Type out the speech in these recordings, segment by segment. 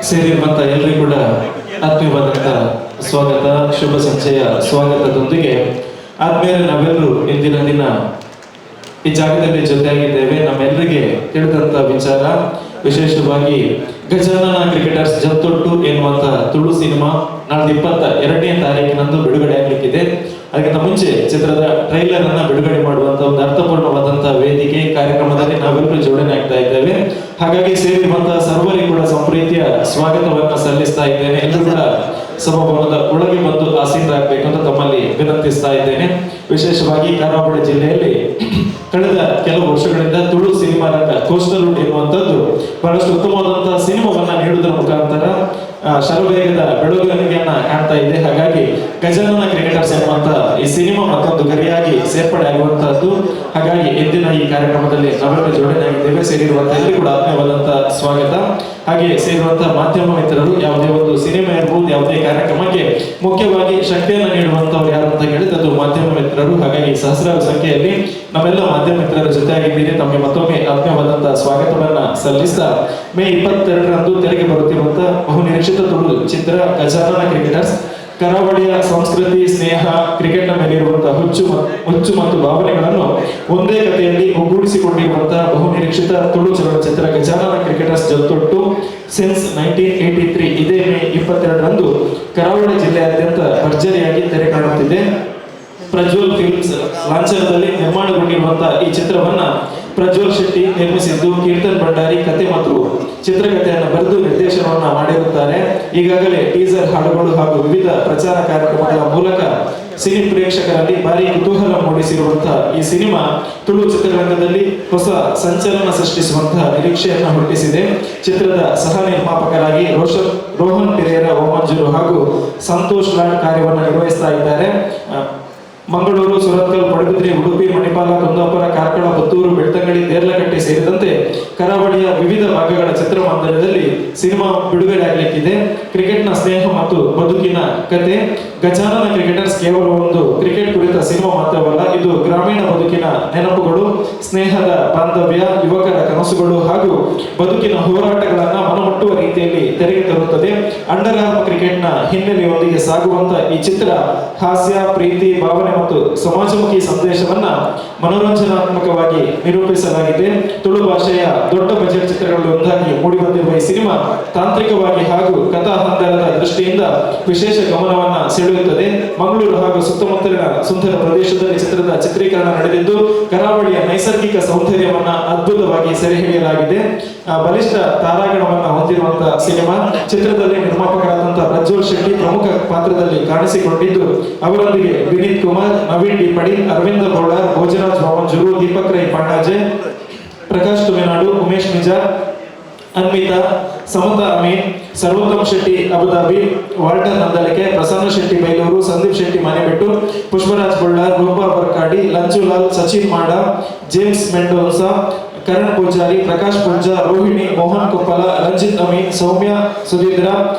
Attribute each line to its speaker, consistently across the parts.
Speaker 1: ಸೇರಿರುವಂತ ಎಲ್ಲರಿಗೂ ಕೂಡ ಆತ್ಮೀಯವಾದಂತ ಸ್ವಾಗತ, ಶುಭ ಸಂಜೆಯ ಸ್ವಾಗತದೊಂದಿಗೆ. ಆದ್ಮೇಲೆ ನಾವೆಲ್ಲರೂ ಇಂದಿನ ದಿನ ಈ ಜಾಗದಲ್ಲಿ ಜೊತೆಯಾಗಿದ್ದೇವೆ. ನಮ್ಮೆಲ್ಲರಿಗೆ ತಿಳಿದಂತ ವಿಚಾರ, ವಿಶೇಷವಾಗಿ ಗಜಾನನ ಕ್ರಿಕೆಟರ್ಸ್ ಜತ್ತೊಟ್ಟು ಎನ್ನುವಂತ ತುಳು ಸಿನಿಮಾ ನಾಳ್ದು 22ನೇ ತಾರೀಕಿನಂದು ಬಿಡುಗಡೆ ಆಗ್ಲಿಕ್ಕಿದೆ. ಅದಕ್ಕಿಂತ ಮುಂಚೆ ಚಿತ್ರದ ಟ್ರೈಲರ್ ಅನ್ನ ಬಿಡುಗಡೆ ಮಾಡುವಂತ ಒಂದು ಅರ್ಥಪೂರ್ಣವಾದಂತಹ ವೇದಿಕೆ ಕಾರ್ಯಕ್ರಮದಲ್ಲಿ ನಾವೆಲ್ಲರೂ ಜೋಡಣೆ ಆಗ್ತಾ ಇದ್ದೇವೆ. ಹಾಗಾಗಿ ಸೇರಿರುವಂತಹ ಸರ್ವರಿಗೂ ಕೂಡ ಸಂಪ್ರೀತಿಯ ಸ್ವಾಗತವನ್ನ ಸಲ್ಲಿಸ್ತಾ ಇದ್ದೇನೆ. ಎಲ್ಲರೂ ಕೂಡ ಸಭಾಭವನದ ಒಳಗೆ ಬಂದು ಆಸೀನರಾಗಬೇಕು ಅಂತ ತಮ್ಮಲ್ಲಿ ವಿನಂತಿಸ್ತಾ ಇದ್ದೇನೆ. ವಿಶೇಷವಾಗಿ ಕರಾವಳಿ ಜಿಲ್ಲೆಯಲ್ಲಿ ಕಳೆದ ಕೆಲವು ವರ್ಷಗಳಿಂದ ತುಳು ಸಿನಿಮಾ ರಂಗ ಕೋಸ್ಟಲ್ ವುಡ್ ಎನ್ನುವಂಥದ್ದು ಬಹಳಷ್ಟು ಉತ್ತಮವಾದಂತಹ ಸಿನಿಮಾವನ್ನ ನೀಡುವುದರ ಮುಖಾಂತರ ಶರವೇಗದ ಬೆಳವಣಿಗೆಯನ್ನ ಕಾಣ್ತಾ ಇದೆ. ಹಾಗಾಗಿ ಗಜಾನನ ಕ್ರಿಕೆಟರ್ಸ್ ಎನ್ನುವಂತ ಈ ಸಿನಿಮಾ ಮತ್ತೊಂದು ಗರಿಯಾಗಿ ಸೇರ್ಪಡೆ ಆಗುವಂತಹದ್ದು. ಹಾಗಾಗಿ ಇಂದಿನ ಈ ಕಾರ್ಯಕ್ರಮದಲ್ಲಿ ನಾವೆಲ್ಲ ಜೋಡಣೆ ಆಗಿದ್ದೇವೆ. ಸೇರಿರುವಂತಹ ಎಲ್ಲರಿಗೂ ಕೂಡ ಆತ್ಮೀಯವಾದಂತಹ ಸ್ವಾಗತ. ಹಾಗೆ ಸೇರಿರುವಂತಹ ಮಾಧ್ಯಮ ಮಿತ್ರರು, ಯಾವುದೇ ಒಂದು ಸಿನಿಮಾ ಇರ್ಬೋದು, ಯಾವುದೇ ಕಾರ್ಯಕ್ರಮಕ್ಕೆ ಮುಖ್ಯವಾಗಿ ಶಕ್ತಿಯನ್ನು ನೀಡುವಂತವ್ರು ಯಾರು ಅಂತ ಕೇಳಿದ್ರೆ ಅದು ಮಾಧ್ಯಮ ಮಿತ್ರರು. ಹಾಗಾಗಿ ಸಹಸ್ರಾರು ಸಂಖ್ಯೆಯಲ್ಲಿ ನಮ್ಮೆಲ್ಲ ಮಾಧ್ಯಮ ಮಿತ್ರರ ಜೊತೆಯಾಗಿದ್ದೀರಿ. ತಮಗೆ ಮತ್ತೊಮ್ಮೆ ಆತ್ಮೀಯವಾದಂತಹ ಸ್ವಾಗತವನ್ನ ಸಲ್ಲಿಸ್ತಾ, ಮೇ 22ರಂದು ತೆರೆಗೆ ಬರುತ್ತಿರುವಂತಹ ಬಹುನಿರೀಕ್ಷಿತ ತುಳು ಚಿತ್ರ ಗಜಾನನ ಕ್ರಿಕೆಟರ್ಸ್ ಕರಾವಳಿಯ ಸಂಸ್ಕೃತಿ, ಸ್ನೇಹ, ಕ್ರಿಕೆಟ್ನ ಮೇಲಿರುವಂತಹ ಹುಚ್ಚು ಮತ್ತು ಭಾವನೆಗಳನ್ನು ಒಂದೇ ಕಥೆಯಲ್ಲಿ ಒಗ್ಗೂಡಿಸಿಕೊಂಡಿರುವಂತಹ ಬಹುನಿರೀಕ್ಷಿತ ತುಳು ಚಲನಚಿತ್ರ ಗಜಾನನ ಕ್ರಿಕೆಟರ್ಸ್ ಜತ್ತೊಟ್ಟು ಸಿನ್ಸ್ 1983 ಇದೇ ಮೇ 22ರಂದು ಕರಾವಳಿ ಜಿಲ್ಲೆಯಾದ್ಯಂತ ಭರ್ಜರಿಯಾಗಿ ತೆರೆ ಕಾಣುತ್ತಿದೆ. ಪ್ರಜ್ವಲ್ ಫಿಲ್ಮ್ಸ್ ಲಾಂಛನದಲ್ಲಿ ನಿರ್ಮಾಣಗೊಂಡಿರುವಂತಹ ಈ ಚಿತ್ರವನ್ನ ಪ್ರಜ್ವಲ್ ಶೆಟ್ಟಿ ನಿರ್ಮಿಸಿದ್ದು, ಕೀರ್ತನ್ ಭಂಡಾರಿ ಕತೆ ಮತ್ತು ಚಿತ್ರಕಥೆಯನ್ನು ಬರೆದು ನಿರ್ದೇಶನವನ್ನ ಮಾಡಿರುತ್ತಾರೆ. ಈಗಾಗಲೇ ಟೀಸರ್, ಹಾಡುಗಳು ಹಾಗೂ ವಿವಿಧ ಪ್ರಚಾರ ಕಾರ್ಯಕ್ರಮಗಳ ಮೂಲಕ ಸಿನಿ ಪ್ರೇಕ್ಷಕರಲ್ಲಿ ಭಾರಿ ಕುತೂಹಲ ಮೂಡಿಸಿರುವಂತಹ ಈ ಸಿನಿಮಾ ತುಳು ಚಿತ್ರರಂಗದಲ್ಲಿ ಹೊಸ ಸಂಚಲನ ಸೃಷ್ಟಿಸುವಂತಹ ನಿರೀಕ್ಷೆಯನ್ನ ಹುಟ್ಟಿಸಿದೆ. ಚಿತ್ರದ ಸಹ ನಿರ್ಮಾಪಕರಾಗಿ ರೋಹನ್ ಪಿರೇರಾ ಓಮಂಜೂರು ಹಾಗೂ ಸಂತೋಷ್ ಲಾಡ್ ಕಾರ್ಯವನ್ನು ನಿರ್ವಹಿಸ್ತಾ ಇದ್ದಾರೆ. ಮಂಗಳೂರು, ಸುರತ್ಕಲ್, ಪಡುಬಿದ್ರಿ, ಉಡುಪಿ, ಮಣಿಪಾಲ, ಕುಂದಾಪುರ, ಕಾರ್ಕಳ, ಪುತ್ತೂರು, ಬೆಳ್ತಂಗಡಿ, ದೇರ್ಲಕಟ್ಟೆ ಸೇರಿದಂತೆ ಕರಾವಳಿಯ ವಿವಿಧ ಭಾಗಗಳ ಚಿತ್ರಮಂದಿರದಲ್ಲಿ ಸಿನಿಮಾ ಬಿಡುಗಡೆ ಆಗಲಿಕ್ಕಿದೆ. ಕ್ರಿಕೆಟ್ನ ಸ್ನೇಹ ಮತ್ತು ಬದುಕಿನ ಕತೆ ಗಜಾನನ ಕ್ರಿಕೆಟರ್ಸ್ ಕೇವಲ ಒಂದು ಕ್ರಿಕೆಟ್ ಕುರಿತ ಸಿನಿಮಾ ಮಾತ್ರವಲ್ಲ, ಇದು ಗ್ರಾಮೀಣ ಬದುಕಿನ ನೆನಪುಗಳು, ಸ್ನೇಹದ ಬಾಂಧವ್ಯ, ಯುವಕರ ಕನಸುಗಳು ಹಾಗೂ ಬದುಕಿನ ಹೋರಾಟಗಳನ್ನ ಮನಮುಟ್ಟುವ ರೀತಿಯಲ್ಲಿ ತೆರೆಗೆ ತರುತ್ತದೆ. ಅಂಡರ್ ಆರ್ಮ್ ಕ್ರಿಕೆಟ್ನ ಹಿನ್ನೆಲೆಯೊಂದಿಗೆ ಸಾಗುವಂತ ಈ ಚಿತ್ರ ಹಾಸ್ಯ, ಪ್ರೀತಿ, ಭಾವನೆ ಮತ್ತು ಸಮಾಜಮುಖಿ ಸಂದೇಶವನ್ನ ಮನೋರಂಜನಾತ್ಮಕವಾಗಿ ನಿರೂಪಿಸಲಾಗಿದೆ. ತುಳು ಭಾಷೆಯ ದೊಡ್ಡ ಬಜೆಟ್ ಚಿತ್ರಗಳಲ್ಲಿ ಒಂದಾಗಿ ಮೂಡಿಬಂದಿರುವ ಈ ಸಿನಿಮಾ ತಾಂತ್ರಿಕವಾಗಿ ಹಾಗೂ ಕಥಾ ಹಂದರದ ದೃಷ್ಟಿಯಿಂದ ವಿಶೇಷ ಗಮನವನ್ನ ಸೆಳೆಯುತ್ತದೆ. ಮಂಗಳೂರು ಹಾಗೂ ಸುತ್ತಮುತ್ತಲಿನ ಸುಂದರ ಪ್ರದೇಶದಲ್ಲಿ ಚಿತ್ರದ ಚಿತ್ರೀಕರಣ ನಡೆದಿದ್ದು, ಕರಾವಳಿಯ ನೈಸರ್ಗಿಕ ಸೌಂದರ್ಯವನ್ನ ಅದ್ಭುತವಾಗಿ ಸೆರೆ ಹಿಡಿಯಲಾಗಿದೆ. ಬಲಿಷ್ಠ ತಾರಾಗಣವನ್ನ ಹೊಂದಿರುವಂತಹ ಸಿನಿಮಾ. ಚಿತ್ರದಲ್ಲಿ ನಿರ್ಮಾಪಕರಾದಂತಹ ಪ್ರಜ್ವಲ್ ಶೆಟ್ಟಿ ಪ್ರಮುಖ ಪಾತ್ರದಲ್ಲಿ ಕಾಣಿಸಿಕೊಂಡಿದ್ದು, ಅವರೊಂದಿಗೆ ವಿನೀತ್ ಕುಮಾರ್, ನವೀನ್ ಡಿ ಪಡೀಲ್, ಅರವಿಂದ ಬೋಳಾರ್, ಭೋಜರಾಜ್ ವಾಮಂಜೂರು, ದೀಪಕ್ ರೈ ಪಾಂಡಾಜೆ, ಪ್ರಕಾಶ್ ತುಮಿನಾಡು, ಉಮೇಶ್ ಮಿಜಾರ್, ಅನ್ವಿತಾ, ಸಮತಾ ಅಮೀನ್, ಸರ್ವೋತ್ತಮ್ Shetty Abu Dhabi, Walter Nandalike, Prasanna Shetty Bailur, Sandeep Shetty Manebettu, Pushparaj Bollar, Roopa Varkady, Lanchulal, Sachin ಮಾಡ, ಜೇಮ್ಸ್ ಮೆಂಡೋನ್ಸಾ, ಕರಣ್ ಪೂಜಾರಿ, ಪ್ರಕಾಶ್ ಪುಂಜ, ರೋಹಿಣಿ, ಮೋಹನ್ ಕೊಪ್ಪಲ, ರಂಜಿತ್ ಅಮೀನ್, ಸೌಮ್ಯ ಸುಧೀಂದ್ರ,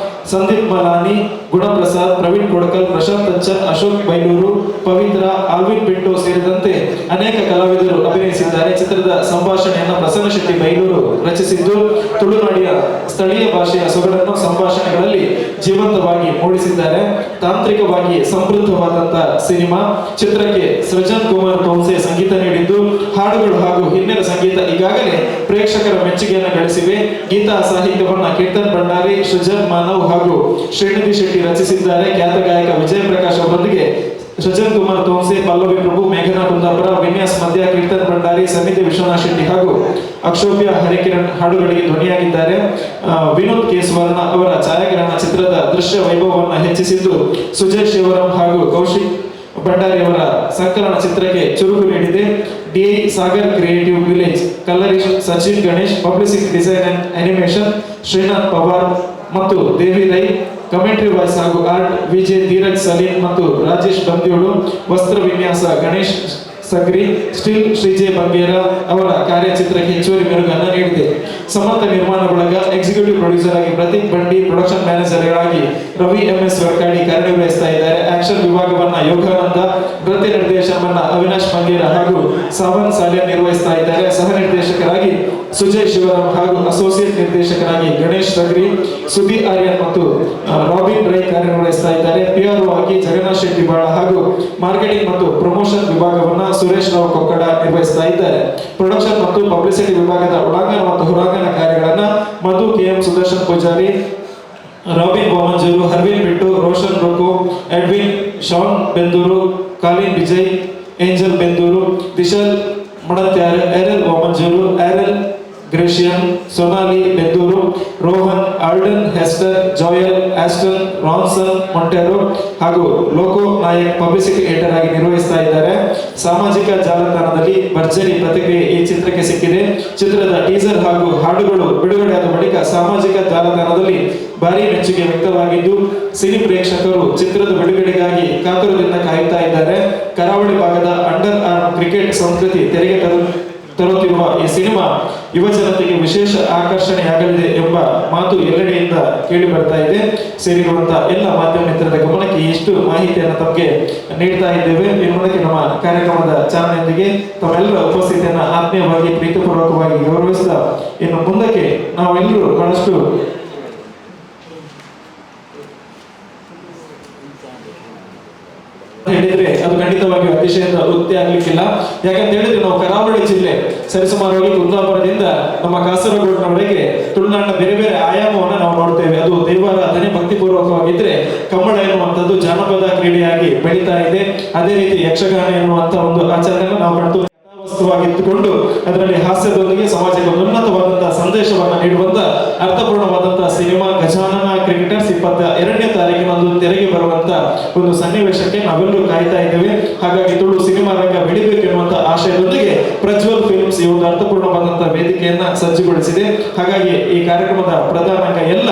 Speaker 1: ಸಂದೀಪ್ ಮಲಾನಿ, ಗುಣಪ್ರಸಾದ್, ಪ್ರವೀಣ್ ಕೊಡಕಲ್, ಪ್ರಶಾಂತ್ ಅಂಚನ್, ಅಶೋಕ್ ಬೈಲೂರು, ಪವಿತ್ರ, ಆಲ್ವಿನ್ ಪಿಂಟೋ ಸೇರಿದಂತೆ ಅನೇಕ ಕಲಾವಿದರು ಅಭಿನಯಿಸಿದ್ದಾರೆ. ಚಿತ್ರದ ಸಂಭಾಷಣೆಯನ್ನು ಪ್ರಸನ್ನ ಶೆಟ್ಟಿ ಬೈಲೂರು ರಚಿಸಿದ್ದು, ತುಳುನಾಡಿನ ಸ್ಥಳೀಯ ಭಾಷೆಯ ಸೊಗಡನ್ನು ಸಂಭಾಷಣೆಗಳಲ್ಲಿ ಜೀವಂತವಾಗಿ ಮೂಡಿಸಿದ್ದಾರೆ. ತಾಂತ್ರಿಕವಾಗಿ ಸಮೃದ್ಧವಾದಂತಹ ಸಿನಿಮಾ. ಚಿತ್ರಕ್ಕೆ ಸೃಜನ್ ಕುಮಾರ್ ತೋನ್ಸೆ ಸಂಗೀತ ನೀಡಿದ್ದು, ಹಾಡುಗಳು ಹಾಗೂ ಹಿನ್ನೆಲೆ ಸಂಗೀತ ಈಗಾಗಲೇ ಪ್ರೇಕ್ಷಕರ ಮೆಚ್ಚುಗೆಯನ್ನು ಗಳಿಸಿವೆ. ಗೀತಾ ಸಾಹಿತ್ಯವನ್ನ ಕೀರ್ತನ್ ಭಂಡಾರಿ, ಸೃಜನ್ ಮಾನವ್ ಹಾಗೂ ಶ್ರೀನಿಧಿ ಶೆಟ್ಟಿ ರಚಿಸಿದ್ದಾರೆ. ಖ್ಯಾತ ಗಾಯಕ ವಿಜಯ ಪ್ರಕಾಶ್ ಅವರೊಂದಿಗೆ ಸೃಜನ್ ಕುಮಾರ್ ತೋನ್ಸೆ, ಪಲ್ಲವಿ ಪ್ರಭು, ಮೇಘನಾ ಕುಂದಾಪುರ, ವಿನ್ಯಾಸ್ ಮಧ್ಯ, ಕೀರ್ತನ್ ಭಂಡಾರಿ, ಸನ್ನಿಧಿ ವಿಶ್ವನಾಥ್ ಶೆಟ್ಟಿ ಹಾಗೂ ಅಕ್ಷೋಭ್ಯ ಹರಿಕಿರಣ್ ಹಾಡುಗಳಿಗೆ ಧ್ವನಿಯಾಗಿದ್ದಾರೆ. ವಿನೋದ್ ಕೆ ಸುವರ್ಣ ಅವರ ಛಾಯಾಗ್ರಹಣ ಚಿತ್ರದ ದೃಶ್ಯ ವೈಭವವನ್ನು ಹೆಚ್ಚಿಸಿದ್ದು, ಸುಜಯ್ ಶಿವರಾಮ್ ಹಾಗೂ ಕೌಶಿಕ್ ಭಂಡಾರಿ ಅವರ ಸಂಕಲನ ಚಿತ್ರಕ್ಕೆ ಚುರುಕು ನೀಡಿದೆ. DI Sagar creative village ಕಲ್ಲರಿಶ್ Sachin Ganesh, publicity design and animation Srinath Pawar ಮತ್ತು ದೇವಿ ರೈ, ಕಮೆಂಟ್ರಿ ವಾಯ್ಸ್ ಹಾಗೂ ಆರ್ಟ್ ವಿಜಯ್ ಧೀರಜ್ ಸಲೀಂ ಮತ್ತು ರಾಜೇಶ್ ಬಂದ್ಯೋಳು, ವಸ್ತ್ರ ವಿನ್ಯಾಸ ಗಣೇಶ್ ಸಗ್ರಿ, ಸ್ಟಿಲ್ ಶ್ರೀಜಯ್ ಬಂಗೇರ ಅವರ ಕಾರ್ಯಚಿತ್ರಕ್ಕೆ ಹೆಚ್ಚುವರಿ ಮೆರುಗನ್ನು ನೀಡಿದೆ. ಸಮರ್ಥ ನಿರ್ಮಾಣ ಬಳಗ ಎಕ್ಸಿಕ್ಯೂಟಿವ್ ಪ್ರೊಡ್ಯೂಸರ್ ಆಗಿ ಪ್ರತೀಕ್ ಬಂಡಿ, ಪ್ರೊಡಕ್ಷನ್ ಮ್ಯಾನೇಜರ್ಗಳಾಗಿ ರವಿ ಎಂ ಎಸ್ ವರ್ಕಾಡಿ ಕಾರ್ಯನಿರ್ವಹಿಸ್ತಾ ಇದ್ದಾರೆ. ಆಕ್ಷನ್ ವಿಭಾಗವನ್ನ ಯೋಗಾನಂದ, ನೃತ್ಯ ನಿರ್ದೇಶನವನ್ನ ಅವಿನಾಶ್ ಬಂಗೇರ ಹಾಗೂ ಸಾವನ್ ಸಾಲಿಯನ್ ನಿರ್ವಹಿಸ್ತಾ ಇದ್ದಾರೆ. ಸಹ ನಿರ್ದೇಶಕರಾಗಿ ಸುಜಯ್ ಶಿವರಾಮ್ ಹಾಗೂ ಅಸೋಸಿಯೇಟ್ ನಿರ್ದೇಶಕರಾಗಿ ಗಣೇಶ್ ರಗ್ರಿ, ಸುಧಿ ಆರ್ಯನ್ ಮತ್ತು ರಾಬಿನ್ ರೈ ಕಾರ್ಯನಿರ್ವಹಿಸ್ತಾ ಇದ್ದಾರೆ. ಪಿಆರ್ಒ ಆಗಿ ಜಗನ್ನಾಥ್ ಶೆಟ್ಟಿ ಬಾಳ ಹಾಗೂ ಮಾರ್ಕೆಟಿಂಗ್ ಮತ್ತು ಪ್ರಮೋಷನ್ ವಿಭಾಗವನ್ನ ಸುರೇಶ್ ರಾವ್ ಕೊಕ್ಕಡ ನಿರ್ವಹಿಸ್ತಾ ಇದ್ದಾರೆ. ಪ್ರೊಡಕ್ಷನ್ ಮತ್ತು ಪಬ್ಲಿಸಿಟಿ ವಿಭಾಗದ ಒಳಾಂಗಣ ಮತ್ತು ಹೊರಾಂಗಣ ಕಾರ್ಯಗಳನ್ನ Madhu KM, Sudarshan Poojary, Robin Vamanjoor, Harvin Bittu, Roshan Rokku, Edwin Shaun Bendur, Colin Vijay, Angel Bendur, Dishal Madtyar, Errol Vamanjoor, Errol Gracian, Sonali Bendur, Rohan Alden, Hester, Joel, Aston, Ronson Monteiro ಹಾಗೂ ಲೋಕೋ ನಾಯಕ್ ಪಬ್ಲಿಸಿಟಿ ಎಡಿಟರ್ ಆಗಿ ನಿರ್ವಹಿಸ್ತಾ ಇದ್ದಾರೆ. ಸಾಮಾಜಿಕ ಜಾಲತಾಣದಲ್ಲಿ ಭರ್ಜರಿ ಪ್ರತಿಕ್ರಿಯೆ ಈ ಚಿತ್ರಕ್ಕೆ ಸಿಕ್ಕಿದೆ. ಚಿತ್ರದ ಟೀಸರ್ ಹಾಗೂ ಹಾಡುಗಳು ಬಿಡುಗಡೆಯಾದ ಬಳಿಕ ಸಾಮಾಜಿಕ ಜಾಲತಾಣದಲ್ಲಿ ಭಾರಿ ಮೆಚ್ಚುಗೆ ವ್ಯಕ್ತವಾಗಿದ್ದು, ಸಿನಿ ಪ್ರೇಕ್ಷಕರು ಚಿತ್ರದ ಬಿಡುಗಡೆಗಾಗಿ ಕಾತುರದಿಂದ ಕಾಯುತ್ತಾ ಇದ್ದಾರೆ. ಕರಾವಳಿ ಭಾಗದ ಅಂಡರ್ ಆರ್ಮ್ ಕ್ರಿಕೆಟ್ ಸಂಸ್ಕೃತಿ ತೆರೆಗೆ ತರುತ್ತಿರುವ ಈ ಸಿನಿಮಾ ಯುವ ಜನತೆಗೆ ವಿಶೇಷ ಆಕರ್ಷಣೆಯಾಗಲಿದೆ ಎಂಬ ಮಾತು ಎಲ್ಲೆಡೆಯಿಂದ ಕೇಳಿ ಬರ್ತಾ ಇದೆ. ಸೇರಿರುವಂತಹ ಎಲ್ಲ ಮಾಧ್ಯಮ ಮಿತ್ರರ ಗಮನಕ್ಕೆ ಇಷ್ಟು ಮಾಹಿತಿಯನ್ನು ತಮಗೆ ನೀಡ್ತಾ ಇದ್ದೇವೆ. ಇನ್ನು ಮುಂದಕ್ಕೆ ನಮ್ಮ ಕಾರ್ಯಕ್ರಮದ ಚಾಲನೆಯೊಂದಿಗೆ ತಮ್ಮೆಲ್ಲರ ಉಪಸ್ಥಿತಿಯನ್ನು ಆತ್ಮೀಯವಾಗಿ, ಪ್ರೀತಿಪೂರ್ವಕವಾಗಿ ಗೌರವಿಸ್ತಾ, ಇನ್ನು ಮುಂದಕ್ಕೆ ನಾವೆಲ್ಲರೂ ಬಹಳಷ್ಟು ಹೇಳಿದ್ರೆ ಅದು ಖಂಡಿತವಾಗಿಯೂ ಅತಿಶಯದ ವೃತ್ತಿ ಆಗ್ಲಿಕ್ಕಿಲ್ಲ. ಯಾಕಂತ ಹೇಳಿದ್ರೆ, ನಾವು ಕರಾವಳಿ ಜಿಲ್ಲೆ, ಸರಿಸುಮಾರಾಗಿ ಕುಂದಾಪುರದಿಂದ ನಮ್ಮ ಕಾಸರಗೋಡಿನವರೆಗೆ ತುಳುನಾಡಿನ ಬೇರೆ ಬೇರೆ ಆಯಾಮವನ್ನು ನಾವು ನೋಡ್ತೇವೆ. ಅದು ದೇವಾರಾಧನೆ ಭಕ್ತಿಪೂರ್ವಕವಾಗಿದ್ರೆ, ಕಂಬಳ ಎನ್ನುವಂಥದ್ದು ಜಾನಪದ ಕ್ರೀಡೆಯಾಗಿ ಬೆಳೀತಾ ಇದೆ. ಅದೇ ರೀತಿ ಯಕ್ಷಗಾನ ಎನ್ನುವಂತ ಒಂದು ಆಚರಣೆಯನ್ನು ನಾವು ಕಂಡು ವಸ್ತುವಾಗಿಟ್ಟುಕೊಂಡು, ಅದರಲ್ಲಿ ಹಾಸ್ಯದೊಂದಿಗೆ ಸಮಾಜಕ್ಕೆ ಒಂದು ಉನ್ನತವಾದಂತಹ ಸಂದೇಶವನ್ನು ನೀಡುವಂತ ಅರ್ಥಪೂರ್ಣವಾದಂತಹ ಸಿನಿಮಾ ಗಜಾನನ ಕ್ರಿಕೆಟರ್ಸ್ 22ನೇ ತಾರೀಕಿನಂದು ತೆರೆಗೆ ಬರುವಂತ ಒಂದು ಸನ್ನಿವೇಶಕ್ಕೆ ನಾವೆಲ್ಲರೂ ಕಾಯ್ತಾ ಇದ್ದೇವೆ. ಹಾಗಾಗಿ ತುಳು ಸಿನಿಮಾ ರಂಗ ಬೆಳಿಬೇಕು ಎನ್ನುವಂತ ಆಶಯದೊಂದಿಗೆ ಪ್ರಜ್ವಲ್ ಫಿಲ್ಮ್ಸ್ ಈ ಒಂದು ಅರ್ಥಪೂರ್ಣವಾದಂತಹ ವೇದಿಕೆಯನ್ನ ಸಜ್ಜುಗೊಳಿಸಿದೆ. ಹಾಗಾಗಿ ಈ ಕಾರ್ಯಕ್ರಮದ ಪ್ರಧಾನ ಅಂಗ ಎಲ್ಲ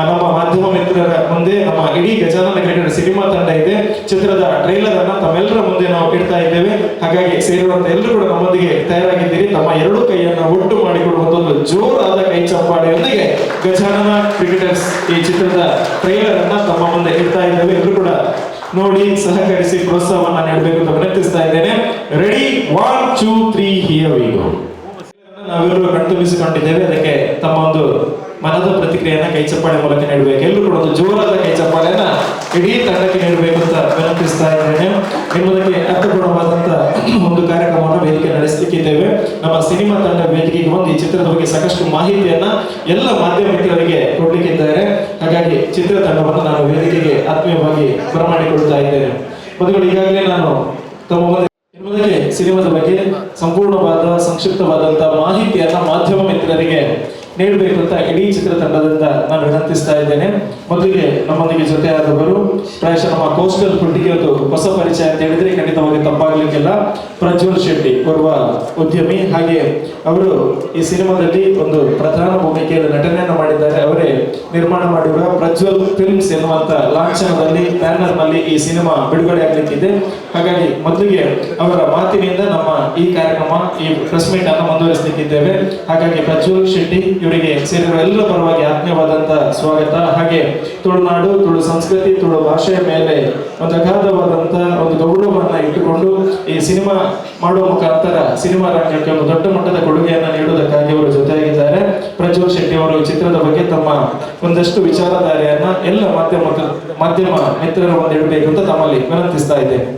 Speaker 1: ನಮ್ಮ ಮಾಧ್ಯಮ ಮಿತ್ರರ ಮುಂದೆ ನಮ್ಮ ಇಡೀ ಗಜಾನನ ಕ್ರಿಕೆಟರ್ ಸಿನಿಮಾ ತಂಡ ಇದೆ. ಚಿತ್ರದ ಟ್ರೈಲರ್ ಅನ್ನ ತಮ್ಮೆಲ್ಲರ ಮುಂದೆ ನಾವು ಇಡ್ತಾ ಇದ್ದೇವೆ. ಹಾಗಾಗಿ ಸೇರಿರುವಂತ ಎಲ್ಲರೂ ಕೂಡ ನಮ್ಮೊಂದಿಗೆ ತಯಾರಾಗಿದ್ದೀರಿ. ತಮ್ಮ ಎರಡೂ ಕೈಯನ್ನ ಒಟ್ಟು ಮಾಡಿಕೊಡುವಂತ ಒಂದು ಜೋರಾದ ಕೈ ಚಪ್ಪಾಳೆಯೊಂದಿಗೆ ಗಜಾನನ ಕ್ರಿಕೆಟರ್ಸ್ ಈ ಚಿತ್ರದ ಟ್ರೈಲರ್ ಅನ್ನ ತಮ್ಮ ಮುಂದೆ ಇಡ್ತಾ ಇದ್ದೇವೆ. ಎಲ್ಲರೂ ಕೂಡ ನೋಡಿ, ಸಹಕರಿಸಿ, ಪ್ರೋತ್ಸಾಹವನ್ನ ನೀಡಬೇಕು ಅಂತ ವಿನಂತಿಸ್ತಾ ಇದ್ದೇನೆ. Ready, 1 2 3, here we go. ನಾವೆಲ್ಲರೂ ಕಣ್ತುಂಬಿಸಿಕೊಂಡಿದ್ದೇವೆ. ಅದಕ್ಕೆ ತಮ್ಮ ಒಂದು ಮನದ ಪ್ರತಿಕ್ರಿಯೆಯನ್ನ ಕೈ ಚಪ್ಪಾಳೆ ಮೂಲಕ ನೀಡಬೇಕು. ಎಲ್ಲರೂ ಕೂಡ ಒಂದು ಜೋರಾದ ಕೈ ಚಪ್ಪಾಳೆಯನ್ನ ಇಡೀ ತಂಡಕ್ಕೆ ನೀಡಬೇಕು ಅಂತ ವಿನಂತಿಸ್ತಾ ಇದ್ದೇನೆ. ನಿಮ್ಮದಕ್ಕೆ ಅರ್ಥಪೂರ್ಣವಾದಂತ ಒಂದು ಕಾರ್ಯಕ್ರಮವನ್ನು ವೇದಿಕೆ ನಡೆಸಲಿಕ್ಕಿದ್ದೇವೆ. ನಮ್ಮ ಸಿನಿಮಾ ತಂಡ ವೇದಿಕೆಗೆ ಬಂದು ಈ ಚಿತ್ರದ ಬಗ್ಗೆ ಸಾಕಷ್ಟು ಮಾಹಿತಿಯನ್ನ ಎಲ್ಲ ಮಾಧ್ಯಮ ಮಿತ್ರರಿಗೆ ಕೊಡ್ಲಿಕ್ಕಿದ್ದಾರೆ. ಹಾಗಾಗಿ ಚಿತ್ರತಂಡವನ್ನು ನಾನು ವೇದಿಕೆಗೆ ಆತ್ಮೀಯವಾಗಿ ಬರಮಾಡಿಕೊಳ್ತಾ ಇದ್ದೇನೆ. ಮೊದಲು ಈಗಾಗಲೇ ನಾನು ತಮ್ಮ ಮುಂದೆ ಇನ್ಮುಂದಕ್ಕೆ ಸಿನಿಮಾದ ಬಗ್ಗೆ ಸಂಪೂರ್ಣವಾದ, ಸಂಕ್ಷಿಪ್ತವಾದಂತಹ ಮಾಹಿತಿಯನ್ನ ಮಾಧ್ಯಮ ಮಿತ್ರರಿಗೆ ನೀಡಬೇಕು ಅಂತ ಇಡೀ ಚಿತ್ರತಂಡದಿಂದ ನಾನು ವಿನಂತಿಸ್ತಾ ಇದ್ದೇನೆ. ಮೊದಲಿಗೆ ನಮ್ಮೊಂದಿಗೆ ಜೊತೆಯಾದವರು, ಪ್ರಾಯಶಃ ನಮ್ಮ ಕೋಸ್ಟಲ್ ಫುಡ್ಗೆ ಒಂದು ಹೊಸ ಪರಿಚಯ ಅಂತ ಹೇಳಿದ್ರೆ ಖಂಡಿತವಾಗಿ ತಪ್ಪಾಗ್ಲಿಕ್ಕಿಲ್ಲ. ಪ್ರಜ್ವಲ್ ಶೆಟ್ಟಿ ಓರ್ವ ಉದ್ಯಮಿ, ಹಾಗೆ ಅವರು ಈ ಸಿನಿಮಾದಲ್ಲಿ ಒಂದು ಪ್ರಧಾನ ಭೂಮಿಕೆಯಲ್ಲಿ ನಟನೆಯನ್ನು ಮಾಡಿದ್ದಾರೆ. ಅವರೇ ನಿರ್ಮಾಣ ಮಾಡಿರುವ ಪ್ರಜ್ವಲ್ ಫಿಲ್ಮ್ಸ್ ಎನ್ನುವಂತ ಲಾಂಛನದಲ್ಲಿ, ಬ್ಯಾನರ್ ನಲ್ಲಿ ಈ ಸಿನಿಮಾ ಬಿಡುಗಡೆ ಆಗ್ಲಿಕ್ಕಿದೆ. ಹಾಗಾಗಿ ಮೊದಲಿಗೆ ಅವರ ಮಾತಿನಿಂದ ನಮ್ಮ ಈ ಕಾರ್ಯಕ್ರಮ, ಈ ಪ್ರೆಸ್ ಮೀಟ್ ಅನ್ನು ಮುಂದುವರಿಸಲಿಕ್ಕಿದ್ದೇವೆ. ಹಾಗಾಗಿ ಪ್ರಜ್ವಲ್ ಶೆಟ್ಟಿ ಇವರಿಗೆ ಸೇರಿರುವ ಎಲ್ಲರ ಪರವಾಗಿ ಆತ್ಮೀಯವಾದಂತಹ ಸ್ವಾಗತ. ಹಾಗೆ ತುಳುನಾಡು, ತುಳು ಸಂಸ್ಕೃತಿ, ತುಳು ಭಾಷೆಯ ಮೇಲೆ ಒಂದು ಅಗಾಧವಾದಂತಹ ಒಂದು ಗೌರವವನ್ನ ಇಟ್ಟುಕೊಂಡು ಈ ಸಿನಿಮಾ ಮಾಡುವ ಮುಖಾಂತರ ಸಿನಿಮಾ ರಂಗಕ್ಕೆ ಒಂದು ದೊಡ್ಡ ಮಟ್ಟದ ಕೊಡುಗೆಯನ್ನ ನೀಡುವುದಕ್ಕಾಗಿ ಅವರು ಜೊತೆಯಾಗಿದ್ದಾರೆ. ಪ್ರಜ್ವಲ್ ಶೆಟ್ಟಿ ಅವರು ಈ ಚಿತ್ರದ ಬಗ್ಗೆ ತಮ್ಮ ಒಂದಷ್ಟು ವಿಚಾರಧಾರೆಯನ್ನ ಎಲ್ಲ ಮಾಧ್ಯಮ ಮಾಧ್ಯಮ ಮಿತ್ರರ ಮುಂದೆ ಇಡಬೇಕು ಅಂತ ತಮ್ಮಲ್ಲಿ ವಿನಂತಿಸ್ತಾ ಇದ್ದೇನೆ.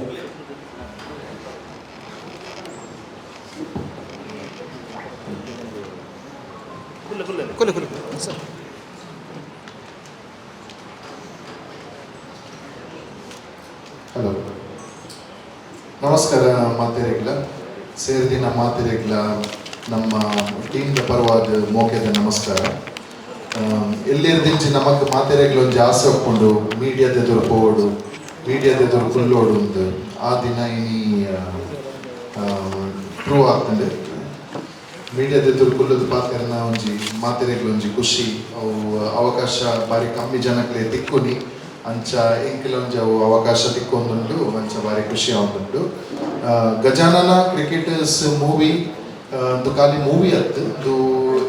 Speaker 2: ಹಲೋ, ನಮಸ್ಕಾರ ಮಾತೆರೆಗ್ಲ, ಸೇರ್ದಿನ ಮಾತೆರೆಗ್ಲ ನಮ್ಮ ಟೀಮ್ದ ಪರವಾದ ಮೋಕೆದ ನಮಸ್ಕಾರ. ಎಲ್ಲಿರ್ದಿಂಚಿ ನಮಕ್ ಮಾತೆರೆಗ್ಲ ಒಂಜಿ ಆಸೆ ಒಪ್ಕೊಂಡು ಮೀಡಿಯಾದ ಎದುರು ಪೋವೊಡು, ಮೀಡಿಯಾದ ಎದುರು ಕುಲ್ಲೋಡು ಉಂದು. ಆ ದಿನ ಇನಿ ಪ್ರೂವ್ ಆಗ್ತದೆ. ಮೀಡಿಯಾದ ಎದುರು ಕುಲ್ಲದ ಪಾತೆರ್ನ ಒಂಜಿ ಮಾತೆರೆಗ್ಲ ಒಂಜಿ ಖುಷಿ. ಅವು ಅವಕಾಶ ಬಾರಿ ಕಮ್ಮಿ ಜನಕ್ಲೆ ತಿಕ್ಕುನಿ. ಅಂಚ ಎಂಕಲ ಒಂಜಿ ಅವು ಅವಕಾಶ ತಿಕ್ಕೊಂದುಂಡು. ಅಂಚ ಬಾರಿ ಖುಷಿ ಆವೊಂದುಂಡು. ಗಜಾನನ ಕ್ರಿಕೆಟರ್ಸ್ ಮೂವಿ ಒಂದು ಖಾಲಿ ಮೂವಿ ಅತ್ತು, ಇದು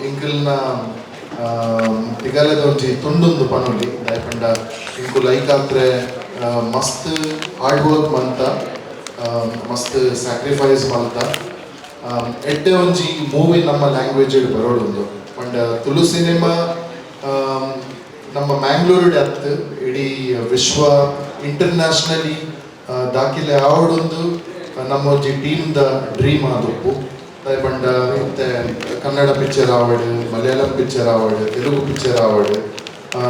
Speaker 2: ಎಂಕಲ್ನ ತಿಗಲದ ಒಂಜಿ ತುಂಡೊಂದು ಪನೊಲಿ. ದಾಯೆ ಪಂಡ ಎಂಕುಲು ಐಕಾತ್ರೆ ಮಸ್ತ್ ಹಾರ್ಡ್ ವರ್ಕ್ ಮಲ್ತ, ಮಸ್ತ್ ಸ್ಯಾಕ್ರಿಫೈಸ್ ಮಲ್ತ. ಎಡ್ಡೆ ಒಂಜಿ ಮೂವಿ ನಮ್ಮ ಲ್ಯಾಂಗ್ವೇಜ್ ಬರೋಡುಂಡು. ಪಂಡ ತುಳು ಸಿನಿಮಾ ನಮ್ಮ ಮ್ಯಾಂಗ್ಳೂರು ಅತ್, ಇಡೀ ವಿಶ್ವ ಇಂಟರ್ನ್ಯಾಷನಲಿ ದಾಖಲೆ ಆವಡೊಂದು ನಮ್ಮ ಒಂಜಿ ಟೀಮ್ ದ ಡ್ರೀಮ್ ಆದುಪ್ಪು. ಪಂಡ ಇತ್ತೆ ಕನ್ನಡ ಪಿಕ್ಚರ್ ಆವಡ್, ಮಲಯಾಳಂ ಪಿಕ್ಚರ್ ಆವಡ್, ತೆಲುಗು ಪಿಕ್ಚರ್ ಆವಡ್,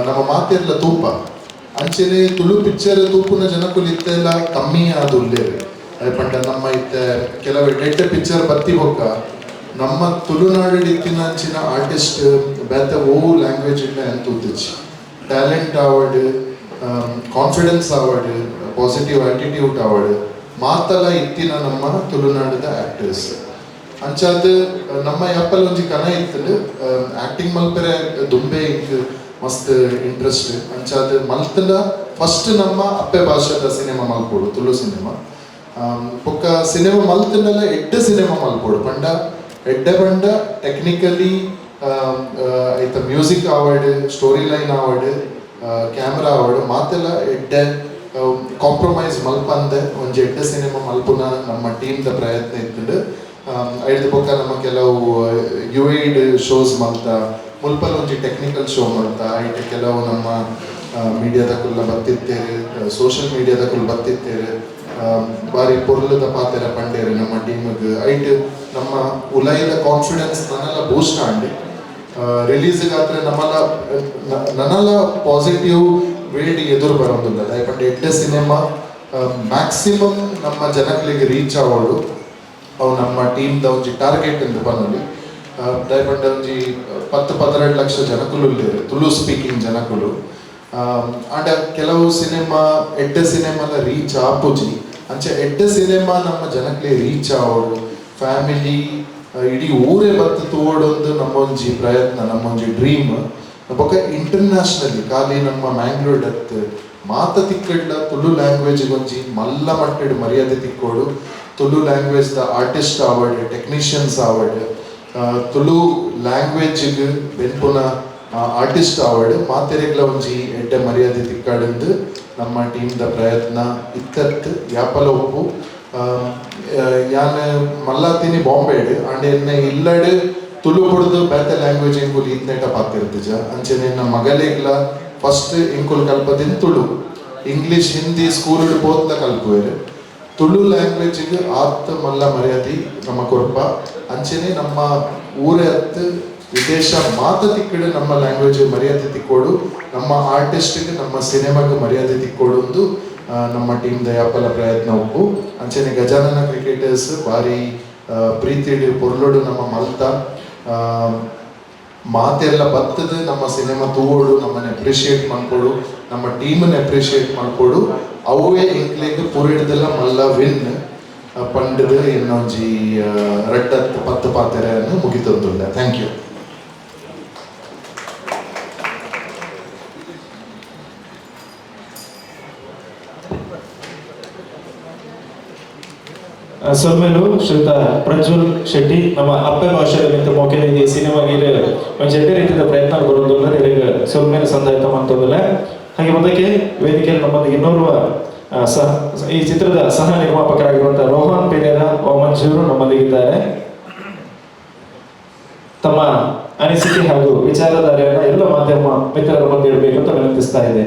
Speaker 2: ನಮ್ಮ ಮಾತೆರ್ಲ ತೂಪ. ಅಂಚನೆ ತುಳು ಪಿಕ್ಚರ್ ತೂಪುನ ಜನಕುಲು ಇತ್ತೆಲ್ಲ ಕಮ್ಮಿ ಆದ್ ಉಲ್ಲೆರ್. ಪಂಡ ನಮ್ಮ ಇತ್ತೆ ಕೆಲವು ಎಡ್ಡೆ ಪಿಕ್ಚರ್ ಬತ್ತಿ ಬೊಕ್ಕ ನಮ್ಮ ತುಳುನಾಡು ಇತ್ತಿನ ಅಂಚಿನ ಆರ್ಟಿಸ್ಟ್ ಬೇತೆ ಓ ಲ್ಯಾಂಗ್ವೇಜ್ ಇಲ್ಲ ಅಂತ ತೂತಿಚ್ಚಿ. ಟ್ಯಾಲೆಂಟ್ ಆವಡ್, ಕಾನ್ಫಿಡೆನ್ಸ್ ಆವಡ್, ಪಾಸಿಟಿವ್ ಆಟಿಟ್ಯೂಡ್ ಆವಡ್, ಮಾತಲ ಇತ್ತಿನ ನಮ್ಮ ತುಳುನಾಡದ ಆಕ್ಟರ್ಸ್. ಅಂಚಾದ್ ನಮ್ಮ ಯಾಪಲ್ ಒಂಜಿ ಕನ ಇತ್ತುಂಡು. ಆಕ್ಟಿಂಗ್ ಮಲ್ಪೆರೆ ದುಂಬೆ ಇಂಕ್ ಮಸ್ತ್ ಇಂಟ್ರೆಸ್ಟ್. ಅಂಚಾದ್ ಮಲ್ತಂಡ ಫಸ್ಟ್ ನಮ್ಮ ಅಪ್ಪೆ ಭಾಷೆದ ಸಿನಿಮಾ ಮಲ್ಪೊಡು, ತುಳು ಸಿನಿಮಾ. ಬೊಕ್ಕ ಸಿನಿಮಾ ಮಲ್ತಂಡಲ ಎಡ್ಡೆ ಸಿನಿಮಾ ಮಲ್ಪೊಡು. ಪಂಡ ಎಡ್ಡೆ ಪಂಡ ಟೆಕ್ನಿಕಲಿ ಐತ ಮ್ಯೂಸಿಕ್ ಆವಡ್, ಸ್ಟೋರಿ ಲೈನ್ ಆವಡ್, ಕ್ಯಾಮ್ರಾ ಆವಡ್, ಮಾತೆಲ್ಲ ಎಡ್ಡೆ, ಕಾಂಪ್ರಮೈಸ್ ಮಲ್ಪಂದೆ ಒಂಜಿ ಎಡ್ಡೆ ಸಿನಿಮಾ ಮಲ್ಪುನ ನಮ್ಮ ಟೀಮ್ದ ಪ್ರಯತ್ನ ಇತ್ತುಂಡು. ಐಡ್ದ್ ಬೊಕ್ಕ ನಮ್ಮ ಕೆಲವು ಯುಎಇಡ್ ಶೋಸ್ ಮಲ್ತ, ಮುಲ್ಪಲ್ ಒಂಜಿ ಟೆಕ್ನಿಕಲ್ ಶೋ ಮಲ್ತ. ಐಟ್ ಕೆಲವು ನಮ್ಮ ಮೀಡಿಯಾದಕುಲ್ಲ ಬತ್ತಿತ್ತೇರು, ಸೋಷಿಯಲ್ ಮೀಡಿಯಾದಕುಲು ಬತ್ತಿತ್ತೇರು. ಬಾರಿ ಪೊರ್ಲುದ ಪಾತೆರ ಪಂಡೇರು ನಮ್ಮ ಟೀಮ್ಗ್. ಐಟ್ ನಮ್ಮ ಉಲೈದ ಕಾನ್ಫಿಡೆನ್ಸ್ ನನ್ನೆಲ್ಲ ಬೂಸ್ಟ್ ಆಂಡ್. ರಿಲೀಸ್ ಆದ್ರೆ ನಮ್ಮಲ್ಲ ನನಲ ಪಾಸಿಟಿವ್ ವೇಡ್ ಎದುರು ಬರೋದಿಲ್ಲ. ಯಾಕಂದ್ರೆ ಎಡ್ಡೆ ಸಿನಿಮಾ ಮ್ಯಾಕ್ಸಿಮಮ್ ನಮ್ಮ ಜನಗಳಿಗೆ ರೀಚ್ ಆವೋಡು, ಅವು ನಮ್ಮ ಟೀಮ್ದ ಒಂಜಿ ಟಾರ್ಗೆಟ್ ಎಂದು ಪನೊಲಿ. ದಯಪಂಡ ಒಂಜಿ 10-12 ಲಕ್ಷ ಜನಕುಲು ಉಲ್ಲೆರ್, ತುಳು ಸ್ಪೀಕಿಂಗ್ ಜನಕುಲು. ಆಂಡ ಕೆಲವು ಸಿನಿಮಾ, ಎಡ್ಡೆ ಸಿನಿಮಾಲ ರೀಚ್ ಆಪುಜಿ. ಅಂಚ ಎಡ್ಡೆ ಸಿನಿಮಾ ನಮ್ಮ ಜನಕ್ಲೆ ರೀಚ್ ಆವೋಡು, ಫ್ಯಾಮಿಲಿ ಇಡೀ ಊರೇ ಬತ್ತು ತೂವೊಡೊಂದು ನಮ್ಮ ಒಂಜಿ ಪ್ರಯತ್ನ, ನಮ್ಮ ಒಂಜಿ ಡ್ರೀಮ್. ಬೊಕ್ಕ ಇಂಟರ್ನ್ಯಾಷನಲಿ, ಖಾಲಿ ನಮ್ಮ ಮ್ಯಾಂಗ್ಳೂರ್ ಅತ್, ಮಾತ ತಿಕ್ಕಡ್ಲ ತುಳು ಲ್ಯಾಂಗ್ವೇಜ್ ಒಂಜಿ ಮಲ್ಲ ಮಟ್ಟಡ್ ಮರ್ಯಾದೆ ತಿಕ್ಕೋಡು. ತುಳು ಲ್ಯಾಂಗ್ವೇಜ್ ದ ಆರ್ಟಿಸ್ಟ್ ಆವಡ್, ಟೆಕ್ನಿಷಿಯನ್ಸ್ ಆವಡ್, ತುಳು ಲ್ಯಾಂಗ್ವೇಜ್ ಬೆನ್ಪುನ ಆರ್ಟಿಸ್ಟ್ ಆವಡ್, ಮಾತೆರೆಗ್ಲ ಒಂಜಿ ಎಡ್ಡೆ ಮರ್ಯಾದೆ ತಿಕ್ಕಾಡಂದು ನಮ್ಮ ಟೀಮ್ದ ಪ್ರಯತ್ನ ಇತ್ತತ್, ಯಾಪಲ ಉಪ್ಪು. ಯಾನ್ ಮಲ್ಲಾತಿನಿ ಬಾಂಬೆಡ್. ಅಂಡ್ ಎನ್ನ ಇಲ್ಲಡ್ ತುಳು ಬುಡ್ದು ಬೇತೆ ಲ್ಯಾಂಗ್ವೇಜ್ ಎಂಕುಲು ಈತ್ನೇಟ ಪಾತಿರ್ತಿಜ. ಅಂಚನೆ ಎನ್ನ ಮಗಲೆಗ್ಲ ಫಸ್ಟ್ ಎಂಕುಲು ಕಲ್ಪದಿನ ತುಳು. ಇಂಗ್ಲಿಷ್, ಹಿಂದಿ ಸ್ಕೂಲ್ ಪೋತ್ಲ ಕಲ್ಪುವೆರ್. ತುಳು ಲ್ಯಾಂಗ್ವೇಜ್ಗೆ ಆತ್ ಮಲ್ಲ ಮರ್ಯಾದೆ ನಮ್ಮ ಕೊರ್ಪ. ಅಂಚನೆ ನಮ್ಮ ಊರೇ ಅತ್, ವಿದೇಶ ಮಾತ ತಿಕ್ಕಡು ನಮ್ಮ ಲ್ಯಾಂಗ್ವೇಜ್ ಮರ್ಯಾದೆ ತಿಕ್ಕೋಡು, ನಮ್ಮ ಆರ್ಟಿಸ್ಟ್ಗೆ ನಮ್ಮ ಸಿನಿಮಾಗೆ ಮರ್ಯಾದೆ ತಿಕ್ಕೋಡು ಒಂದು ನಮ್ಮ ಟೀಮ್ ಯಾಪಲ ಪ್ರಯತ್ನ ಉಪ್ಪು. ಅಂಚನೆ ಗಜಾನನ ಕ್ರಿಕೆಟರ್ಸ್ ಬಾರಿ ಪ್ರೀತಿಡ್ ಪೊರ್ಲುಡು ನಮ್ಮ ಮಲ್ತ ಮಾತೆಲ್ಲ ಬತ್ತದ ನಮ್ಮ ಸಿನಿಮಾ ತೂವೋಡು, ನಮ್ಮನ್ನ ಅಪ್ರಿಷಿಯೇಟ್ ಮಾಡ್ಕೊಡು, ನಮ್ಮ ಟೀಮನ್ನ ಅಪ್ರಿಷಿಯೇಟ್ ಮಾಡ್ಕೊಡು. ಅವೇ ಎಂಕ್ಲೆಗ್ ಪೂರಿಡ್ದೆಲ್ಲ ಮಲ್ಲ ವಿನ್ ಪಂಡದು ಇನ್ನೊಂಜಿ ರಡ್ಡತ್ ಪತ್ತು ಪಾತೆರೆಯನ್ನು ಮುಗಿತೊಂದುಲ್ಲ. Thank you.
Speaker 1: ಸೊಲ್ಮೆಲು ಶ್ರೀಯುತ ಪ್ರಜ್ವಲ್ ಶೆಟ್ಟಿ. ನಮ್ಮ ಅಪ್ಪೆ ಭಾಷೆದ ಮಿತ್ತ ಮೋಕೆದ ಈ ಸಿನಿಮಾಗೆ ಒಂಜಿ ಎಡ್ಡೆ ರೀತಿಯ ಪ್ರಯತ್ನ ಬರೋದಿಲ್ಲ. ಇರೆಗ್ ಸೊಲ್ಮೆಲು ಸಂದಾಯ್ತ ಮಂತೊಂದಿಲ್ಲ. ಹಾಗೆ ಮುಂದಕ್ಕೆ ವೇದಿಕೆಯಲ್ಲಿ ನಮ್ಮೊಂದಿಗೆ ಇನ್ನೋರ್ವ ಸಹ ಈ ಚಿತ್ರದ ಸಹ ನಿರ್ಮಾಪಕರಾಗಿರುವಂತಹ ರೋಹನ್ ಪೆರೇರಾ ವಾಮಂಜೂರು ನಮ್ಮೊಂದಿಗಿದ್ದಾರೆ. ತಮ್ಮ ಅನಿಸಿಕೆ ಹಾಗೂ ವಿಚಾರಧಾರೆಯನ್ನು ಎಲ್ಲ ಮಾಧ್ಯಮ ಮಿತ್ರರ ಮುಂದೆ ಇಡಬೇಕು ಅಂತ ವಿನಂತಿಸ್ತಾ ಇದೆ.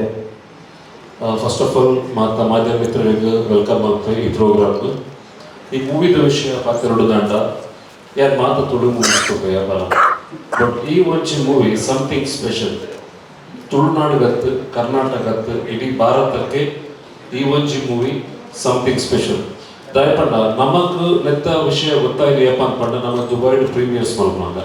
Speaker 3: ಫಸ್ಟ್ ಆಫ್ ಆಲ್ ಮಾತ ಮಾಧ್ಯಮ ಮಿತ್ರರಿಗೆ welcome ಮಾಡ್ತೀವಿ ಈ ಪ್ರೋಗ್ರಾಮ್ಗೆ. ಈ ಮೂವಿದ ವಿಷಯ ಪಾತೆರಡು ದಂಡ ಯಾರು ಮಾತ ತುಳು ಮೂವೀಸ್ ವ್ಯಾಪಾರ, ಬಟ್ ಈ ಒಂಜಿ ಮೂವಿ ಸಮಥಿಂಗ್ ಸ್ಪೆಷಲ್. ತುಳುನಾಡುಗತ್ತು, ಕರ್ನಾಟಕತ್ತು, ಇಡೀ ಭಾರತಕ್ಕೆ ಈ ಒಂಜಿ ಮೂವಿ ಸಮಥಿಂಗ್ ಸ್ಪೆಷಲ್. ದಯಪಂಡ ನಮಕ್ ನೆತ್ತ ವಿಷಯ ಗೊತ್ತಾಗಿಯಪ್ಪ ಅನ್ಪಂಡ ನಮ್ಮ ದುಬೈಡ್ ಪ್ರೀಮಿಯರ್ಸ್ ಮಲ್ಪನಾಗ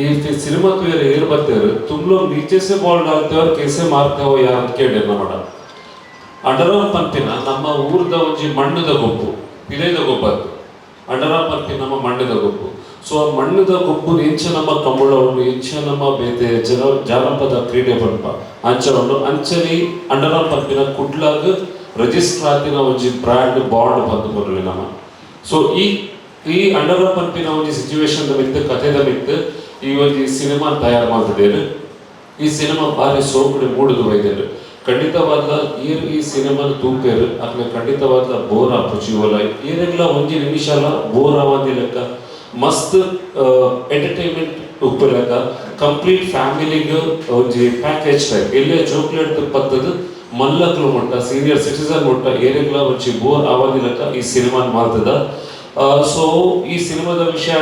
Speaker 3: ಈ ಸಿನಿಮಾ ತುಯರ್ ಏರ್ ಬರ್ತೇವೆ, "तुम लोग नीचे से ಬಾಲ್ डालते हो, कैसे मारते हो यार" ಅಂತ ಕೇಳಿ. ನಮ್ಮ ಅಂಡರಾಮ್ ಪಂಪಿನ ನಮ್ಮ ಊರ್ದ ಒಂಜಿ ಮಣ್ಣದ ಗೊಬ್ಬು, ಪಿಲೇದ ಗೊಬ್ಬತ್ತು. ಅಂಡರಾಮ್ ಪಂಪಿ ನಮ್ಮ ಮಣ್ಣದ ಗೊಬ್ಬು. ಸೊ ಆ ಮಣ್ಣದ ಗೊಬ್ಬು ಎಂಚ ನಮ್ಮ ಕಂಬಳ ಉಂಡು, ಎಂಚ ನಮ್ಮ ಬೇತೆ ಜನ ಜಾನಪದ ಕ್ರೀಡೆ ಪನ್ಪ ಅಂಚ ಉಂಡು. ಅಂಚನೆ ಅಂಡರಾಮ್ ಪಂಪಿನ ಕುಡ್ಲಾಗ್ ರಿಜಿಸ್ಟರ್ ಆತಿನ ಒಂಜಿ ಬ್ರ್ಯಾಂಡ್ ಬಾಂಡ್ ಬಂದು ಬರಲಿ ನಮ್ಮ. ಸೊ ಈ ಈ ಅಂಡರಾಮ್ ಪಂಪಿನ ಒಂಜಿ ಸಿಚುವೇಶನ್ ಮಿತ್ತು, ಕಥೆದ ಮಿತ್ತು ಈ ಒಂಜಿ ಸಿನಿಮಾ ತಯಾರು ಮಾಡ್ತಿದ್ದೇನೆ. ಈ ಸಿನಿಮಾ ಭಾರಿ ಸೋಕುಡೆ ಮೂಡುದು ಬೈದೇನು. ಖಂಡಿತವಾದ ಈ ಸಿನಿಮಾನ ತೂಪೇರು ಅಕ್ಲೆ ಖಂಡಿತವಾದ ಬೋರ್ ಆಪುಜಿ ಓಲ ಏರೆಗ್ಲ ಒಂಜಿ ನಿಮಿಷಲ ಬೋರ್ ಆವಂದಿ ಲೆಕ್ಕ ಮಸ್ತ್ ಎಂಟರ್ಟೈನ್ಮೆಂಟ್ ಉಪ್ಪು ಲೆಕ್ಕ ಕಂಪ್ಲೀಟ್ ಫ್ಯಾಮಿಲಿಗ್ ಒಂಜಿ ಪ್ಯಾಕೇಜ್ ಟೈಪ್ ಎಲ್ಲೇ ಚಾಕ್ಲೇಟ್ ಪತ್ತದು ಮಲ್ಲಕ್ಲು ಮುಟ್ಟ ಸೀನಿಯರ್ ಸಿಟಿಸನ್ ಮುಟ್ಟ ಏರೆಗ್ಲ ಒಂಜಿ ಬೋರ್ ಆವಂದಿ ಲೆಕ್ಕ ಈ ಸಿನಿಮಾನ ಮಾಡ್ತದ. ಸೊ ಈ ಸಿನಿಮಾದ ವಿಷಯ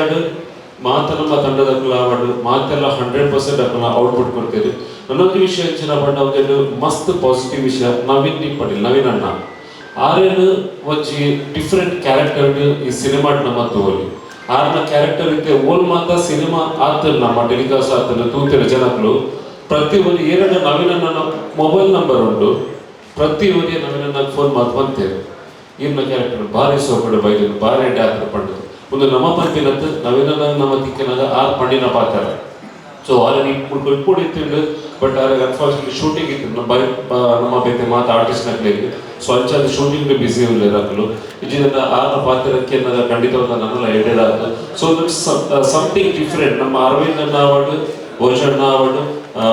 Speaker 3: ಮಾತ ನಮ್ಮ ತಂಡದ ಆವಡ್ ಮಾತೆಲ್ಲ 100% ಅಕಲ್ನ ಔಟ್ಪುಟ್ ಕೊಡ್ತೀರಿ. ನನ್ನೊಂದು ವಿಷಯ ಹೆಚ್ಚಿನ ಬಣ್ಣ ಒಂದೆರಡು ಮಸ್ತ್ ಪಾಸಿಟಿವ್ ವಿಷಯ ನವೀನ್ ಪಟೇಲ್ ನವೀನ್ ಅಣ್ಣ ಆರೇನು ಒಂಜಿ ಡಿಫ್ರೆಂಟ್ ಕ್ಯಾರೆಕ್ಟರ್ ಈ ಸಿನಿಮಾ ನಮ್ಮ ತೋಲಿ ಆರ್ನ ಕ್ಯಾರೆಕ್ಟರ್ ಇತ್ತೆ ಓಲ್ ಮಾತ ಸಿನಿಮಾ ಆತಲ್ ನಮ್ಮ ಟೆಲಿಕಾಸ್ಟ್ ಆತಲ್ ತೂತಿರ ಜನಕ್ಲು ಪ್ರತಿ ಒಂದು ಏರಡ ನವೀನ್ ಅಣ್ಣನ ಮೊಬೈಲ್ ನಂಬರ್ ಉಂಟು ಪ್ರತಿ ಒಂದೇ ನವೀನ್ ಅಣ್ಣ ಫೋನ್ ಮಾತು ಬಂತೇವೆ ಇರ್ನ ಕ್ಯಾರೆಕ್ಟರ್ ಭಾರಿ ಸೋಕಡು ಬೈದು ಭಾರಿ ಎಡ್ಡೆ ಆತರ ಪಂಡದು ಒಂದು ನಮ್ಮ ಪಂಪಿನತ್ತು ನವೀನ ನಮ್ಮ ತಿಕ್ಕಿನಾಗ ಆರ್ ಪಂಡಿನ ಪಾತ್ರ. ಸೊ ಆರೆ ಇಪ್ಪುಡು ಇತ್ತಿಂಡು ಬಟ್ ಆರೆ ಅನ್ಫಾರ್ಚುನೇಟ್ಲಿ ಶೂಟಿಂಗ್ ಇತ್ತು ನಮ್ಮ ಬೈ ನಮ್ಮ ಬೇತೆ ಮಾತ ಆರ್ಟಿಸ್ಟ್ ನಕ್ಲೆಗ್. ಸೊ ಅಂಚಾದ ಶೂಟಿಂಗ್ ಬಿಸಿ ಉಲ್ಲೇರ್ ಇಜ್ಜಿಂದ ಆರ್ನ ಪಾತ್ರಕ್ಕೆ ಖಂಡಿತವಾದ ನನ್ನೆಲ್ಲ ಎಡೆಡ್ ಆತು. ಸೊ ಸಮಥಿಂಗ್ ಡಿಫ್ರೆಂಟ್ ನಮ್ಮ ಅರವಿಂದ್ ಅಣ್ಣ ಆವಡ್, ಭೋಜಣ್ಣ ಆವಡ್,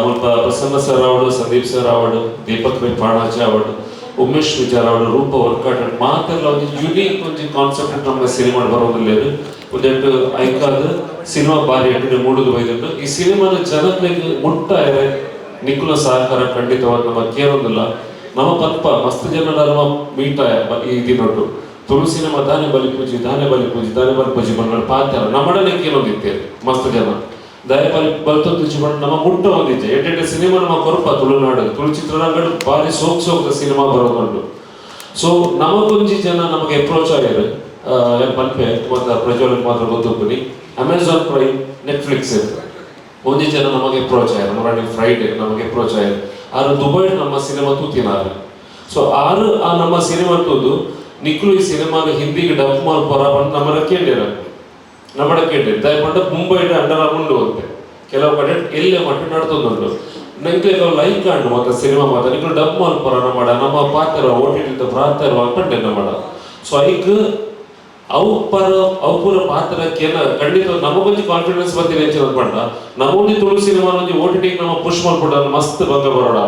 Speaker 3: ಮುಲ್ಪ ಪ್ರಸನ್ನ ಸರ್ ಆವಡ್, ಸಂದೀಪ್ ಸರ್ ಆವಡ್, ದೀಪಕ್ ಬೈ ಪಾಣಾಜೆ ಆವಡ್, ಉಮೇಶ್ ವಿಚಾರ ಆವಡ್, ರೂಪ ವರ್ಕಾಟ್ ಮಾತೆಲ್ಲ ಒಂಜಿ ಯುನೀಕ್ ಒಂಜಿ ಕಾನ್ಸೆಪ್ಟ್ ನಮ್ಮ ಸಿನಿಮಾ ಬರೋದಿಲ್ಲ. ಒಂದೆಂಟು ಐಕಾದ ಸಿನಿಮಾ ಬಾರಿ ಎಡ್ಡೆ ಮೂಡುದು ಬೈದುಂಡು. ಈ ಸಿನಿಮಾನ ಜನಕ್ಲೆಗ್ ಮುಟ್ಟ ನಿಕುಲ ಸಹಕಾರ ಖಂಡಿತವಾದ ನಮ್ಮ ಕೇರೊಂದಿಲ್ಲ. ನಮ್ಮ ಪಲ್ಪ ಮಸ್ತ್ ಜನರ ನಮ್ಮ ಮೀಟ ಈ ದಿನೊಟ್ಟು ತುಳು ಸಿನಿಮಾ ದಾನೆ ಬಲಿ ಪೂಜಿ ದಾನೆ ಬಲಿ ಪೂಜಿ ದಾನೆ ಬಲಿ ಪೂಜಿ ಬಂದ ಪಾತ್ರ ನಮ್ಮಡನೆ ಕೇಳೊಂದಿತ್ತೇವೆ ಮಸ್ತ್ ಜನ ದಯ ಬಲಿ ಬಲ್ತೊಂದು ಬಣ್ಣ ನಮ್ಮ ಮುಟ್ಟ ಒಂದಿಜ್ಜೆ ಎಡ್ಡೆಡ್ಡೆ ಸಿನಿಮಾ ನಮ್ಮ ಕೊರಪ ತುಳುನಾಡು ತುಳು ಚಿತ್ರರಂಗಡ್ ಬಾರಿ ಸೋಕ್ ಸೋಕ್ದ ಸಿನಿಮಾ ಬರೋದುಂಟು. ಸೊ ನಮಗೊಂಜಿ ಜನ ನಮಗೆ ಅಪ್ರೋಚ್ ಆಗ್ಯಾರ ಪನ್ಪೆ ಮಾತ್ರ ಪ್ರಜ್ವಲ್ ಮಾತ್ರ ಗೊತ್ತುಪ್ಪುನಿ ಅಮೆಝಾನ್ ಪ್ರೈಮ್ ನೆಟ್ಫ್ಲಿಕ್ಸ್ ಒಂಜಿ ಜನ ನಮಗೆ ಅಪ್ರೋಚ್ ಆಯ್ತು ಮೊನ್ನೆ ಫ್ರೈಡೆ ನಮಗೆ ಅಪ್ರೋಚ್ ಆಯ್ತು ಆರು ದುಬೈ ನಮ್ಮ ಸಿನಿಮಾ ತೂತಿನಾರು. ಸೊ ಆರು ಆ ನಮ್ಮ ಸಿನಿಮಾ ತೂದು ನಿಕ್ಲು ಈ ಸಿನಿಮಾನ ಹಿಂದಿಗೆ ಡಬ್ ಮಲ್ಪೊರ ಪಂದ್ ನಮ್ಮಡ ಕೇಳಿರ ನಮ್ಮಡ ಕೇಳಿರ್ ದಯಪಂಡ ಮುಂಬೈ ಅಂಡರ್ ಉಂಡು ಅಂತೆ ಕೆಲವು ಕಡೆ ಎಲ್ಲೇ ಮಟ್ಟ ನಡ್ತೊಂದುಂಡು ನಂಗೆ ಲೈಕ್ ಆಂಡ್ ಮಾತ ಸಿನಿಮಾ ಮಾತ ನಿಕ್ಲು ಡಬ್ ಮಲ್ಪೊರ ನಮ್ಮಡ ನಮ್ಮ ಪಾತ್ರ ಓಟಿಟಿ ಪ್ರಾಂತರ ಪಂಡೆ ನಮ್ಮಡ. ಸೊ ಐಕ್ ಅವು ಪರ ಅವು ಪೂರ ಪಾತ್ರಕ್ಕೆ ಖಂಡಿತ ನಮಗೊಂಜಿ ಕಾನ್ಫಿಡೆನ್ಸ್ ಬರ್ತೀನಿ ಹೆಚ್ಚಿನ ಪಂಡ ನಮಗೊಂಜಿ ತುಳು ಸಿನಿಮಾ ಒಂಜಿ ಓಟಿಟಿ ನಮ್ಮ ಪುಷ್ ಮಾಡ್ಕೊಡ ಮಸ್ತ್ ಬಂಗ ಬರೋಡ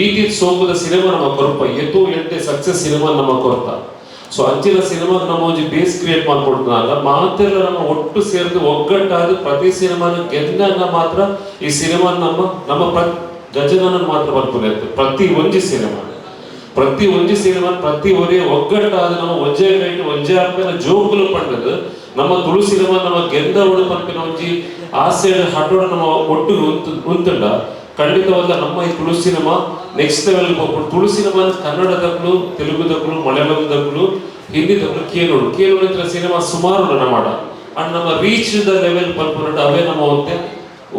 Speaker 3: ಈ ಸೋಂಕುದ ಸಿನಿಮಾ ನಮ್ಮ ಕೊರಪ ಎತ್ತು ಎಂಟೆ ಸಕ್ಸಸ್ ಸಿನಿಮಾ ನಮ್ಮ ಕೊರತ. ಸೊ ಅಂಚಿನ ಸಿನಿಮಾ ನಮ್ಮ ಒಂಜಿ ಬೇಸ್ ಕ್ರಿಯೇಟ್ ಮಾಡ್ಕೊಡ್ತಾನಲ್ಲ ಮಾತೆಲ್ಲ ನಮ್ಮ ಒಟ್ಟು ಸೇರಿದು ಒಗ್ಗಟ್ಟಾದ ಪ್ರತಿ ಸಿನಿಮಾನ ಗೆದ್ದಾಗ ಮಾತ್ರ ಈ ಸಿನಿಮಾ ನಮ್ಮ ನಮ್ಮ ಗಜನನ ಮಾತ್ರ ಬರ್ಪುನೆ ಪ್ರತಿ ಒಂಜಿ ಸಿನಿಮಾ ಪ್ರತಿ ಒಂಜಿ ಸಿನಿಮಾ ಪ್ರತಿ ಒರೇ ಒಗ್ಗಟ್ಟಾದ ನಮ್ಮ ಒಂಜೇ ಕೈಟ್ ಒಂಜೇ ಅಪ್ಪನ ಜೋಕುಲು ಪಂಡದು ನಮ್ಮ ತುಳು ಸಿನಿಮಾ ನಮ್ಮ ಗೆದ್ದ ಉಡು ಪನ್ಪಿನ ಒಂಜಿ ಆಸೆ ಹಟೋಡ ನಮ್ಮ ಒಟ್ಟು ಉಂತುಂಡ ಖಂಡಿತವಾದ ನಮ್ಮ ಈ ತುಳು ಸಿನಿಮಾ ನೆಕ್ಸ್ಟ್ ಲೆವೆಲ್ ಹೋಗ್ಬಿಟ್ಟು ತುಳು ಸಿನಿಮಾ ಕನ್ನಡ ದಕ್ಲು ತೆಲುಗು ದಕ್ಲು ಮಲಯಾಳಂ ದಕ್ಲು ಹಿಂದಿ ದಕ್ಲು ಕೇಳೋಡು ಕೇಳೋಡು ಸಿನಿಮಾ ಸುಮಾರು ನಮ್ಮ ಅಂಡ್ ನಮ್ಮ ರೀಚ್ the level ಪನ್ಪುನಂಡ ಅವೇ ನಮ್ಮ ಒಂತೆ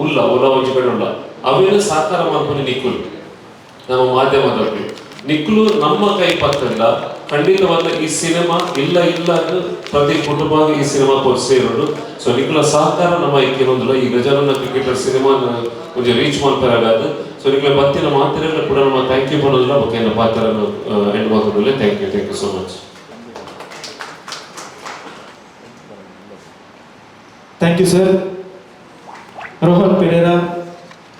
Speaker 3: ಉಲ್ಲ ಉಲ್ಲ ಒಂಜಿ ಕಡೆ ಉಲ್ಲ ಅವೇನು ಸಾಕಾರ ಮಲ್ಪುನಿ ನಿಕ್ಕುಲು ನಮ್ಮ ಮಾಧ್ಯಮದವರು ನಿಕ್ಕುಲು ನಮ್ಮ ಕೈ ಪತ್ತಂಡ ಖಂಡಿತವಾದ ಈ ಸಿನಿಮಾ ಇಲ್ಲ ಇಲ್ಲ ಅಂದ್ರೆ ಪ್ರತಿ ಕುಟುಂಬ ಈ ಸಿನಿಮಾ ಸೇರೋದು. ಸೊ ನಿಕ್ಕುಲ ಸಹಕಾರ ನಮ್ಮ ಐಕ್ಯನೊಂದಿಲ್ಲ ಈ ಗಜಾನನ ಕ್ರಿಕೆಟರ್ ಸಿನಿಮಾ ಒಂಜಿ ರೀಚ್ ಮಲ್ಪರಾಗಾದ. ಸೊ ನಿಕ್ಕುಲ ಬತ್ತಿನ ಮಾತಿರೆಲ್ಲ ಕೂಡ ನಮ್ಮ thank you ಪನ್ನೋದಿಲ್ಲ ಬೊಕ್ಕ ಎನ್ನ ಪಾತ್ರ ಎಂಡ್ ಮಾತಾಡೋದಿಲ್ಲ. Thank you, thank you so much.
Speaker 1: Thank you sir. Rohan Pereira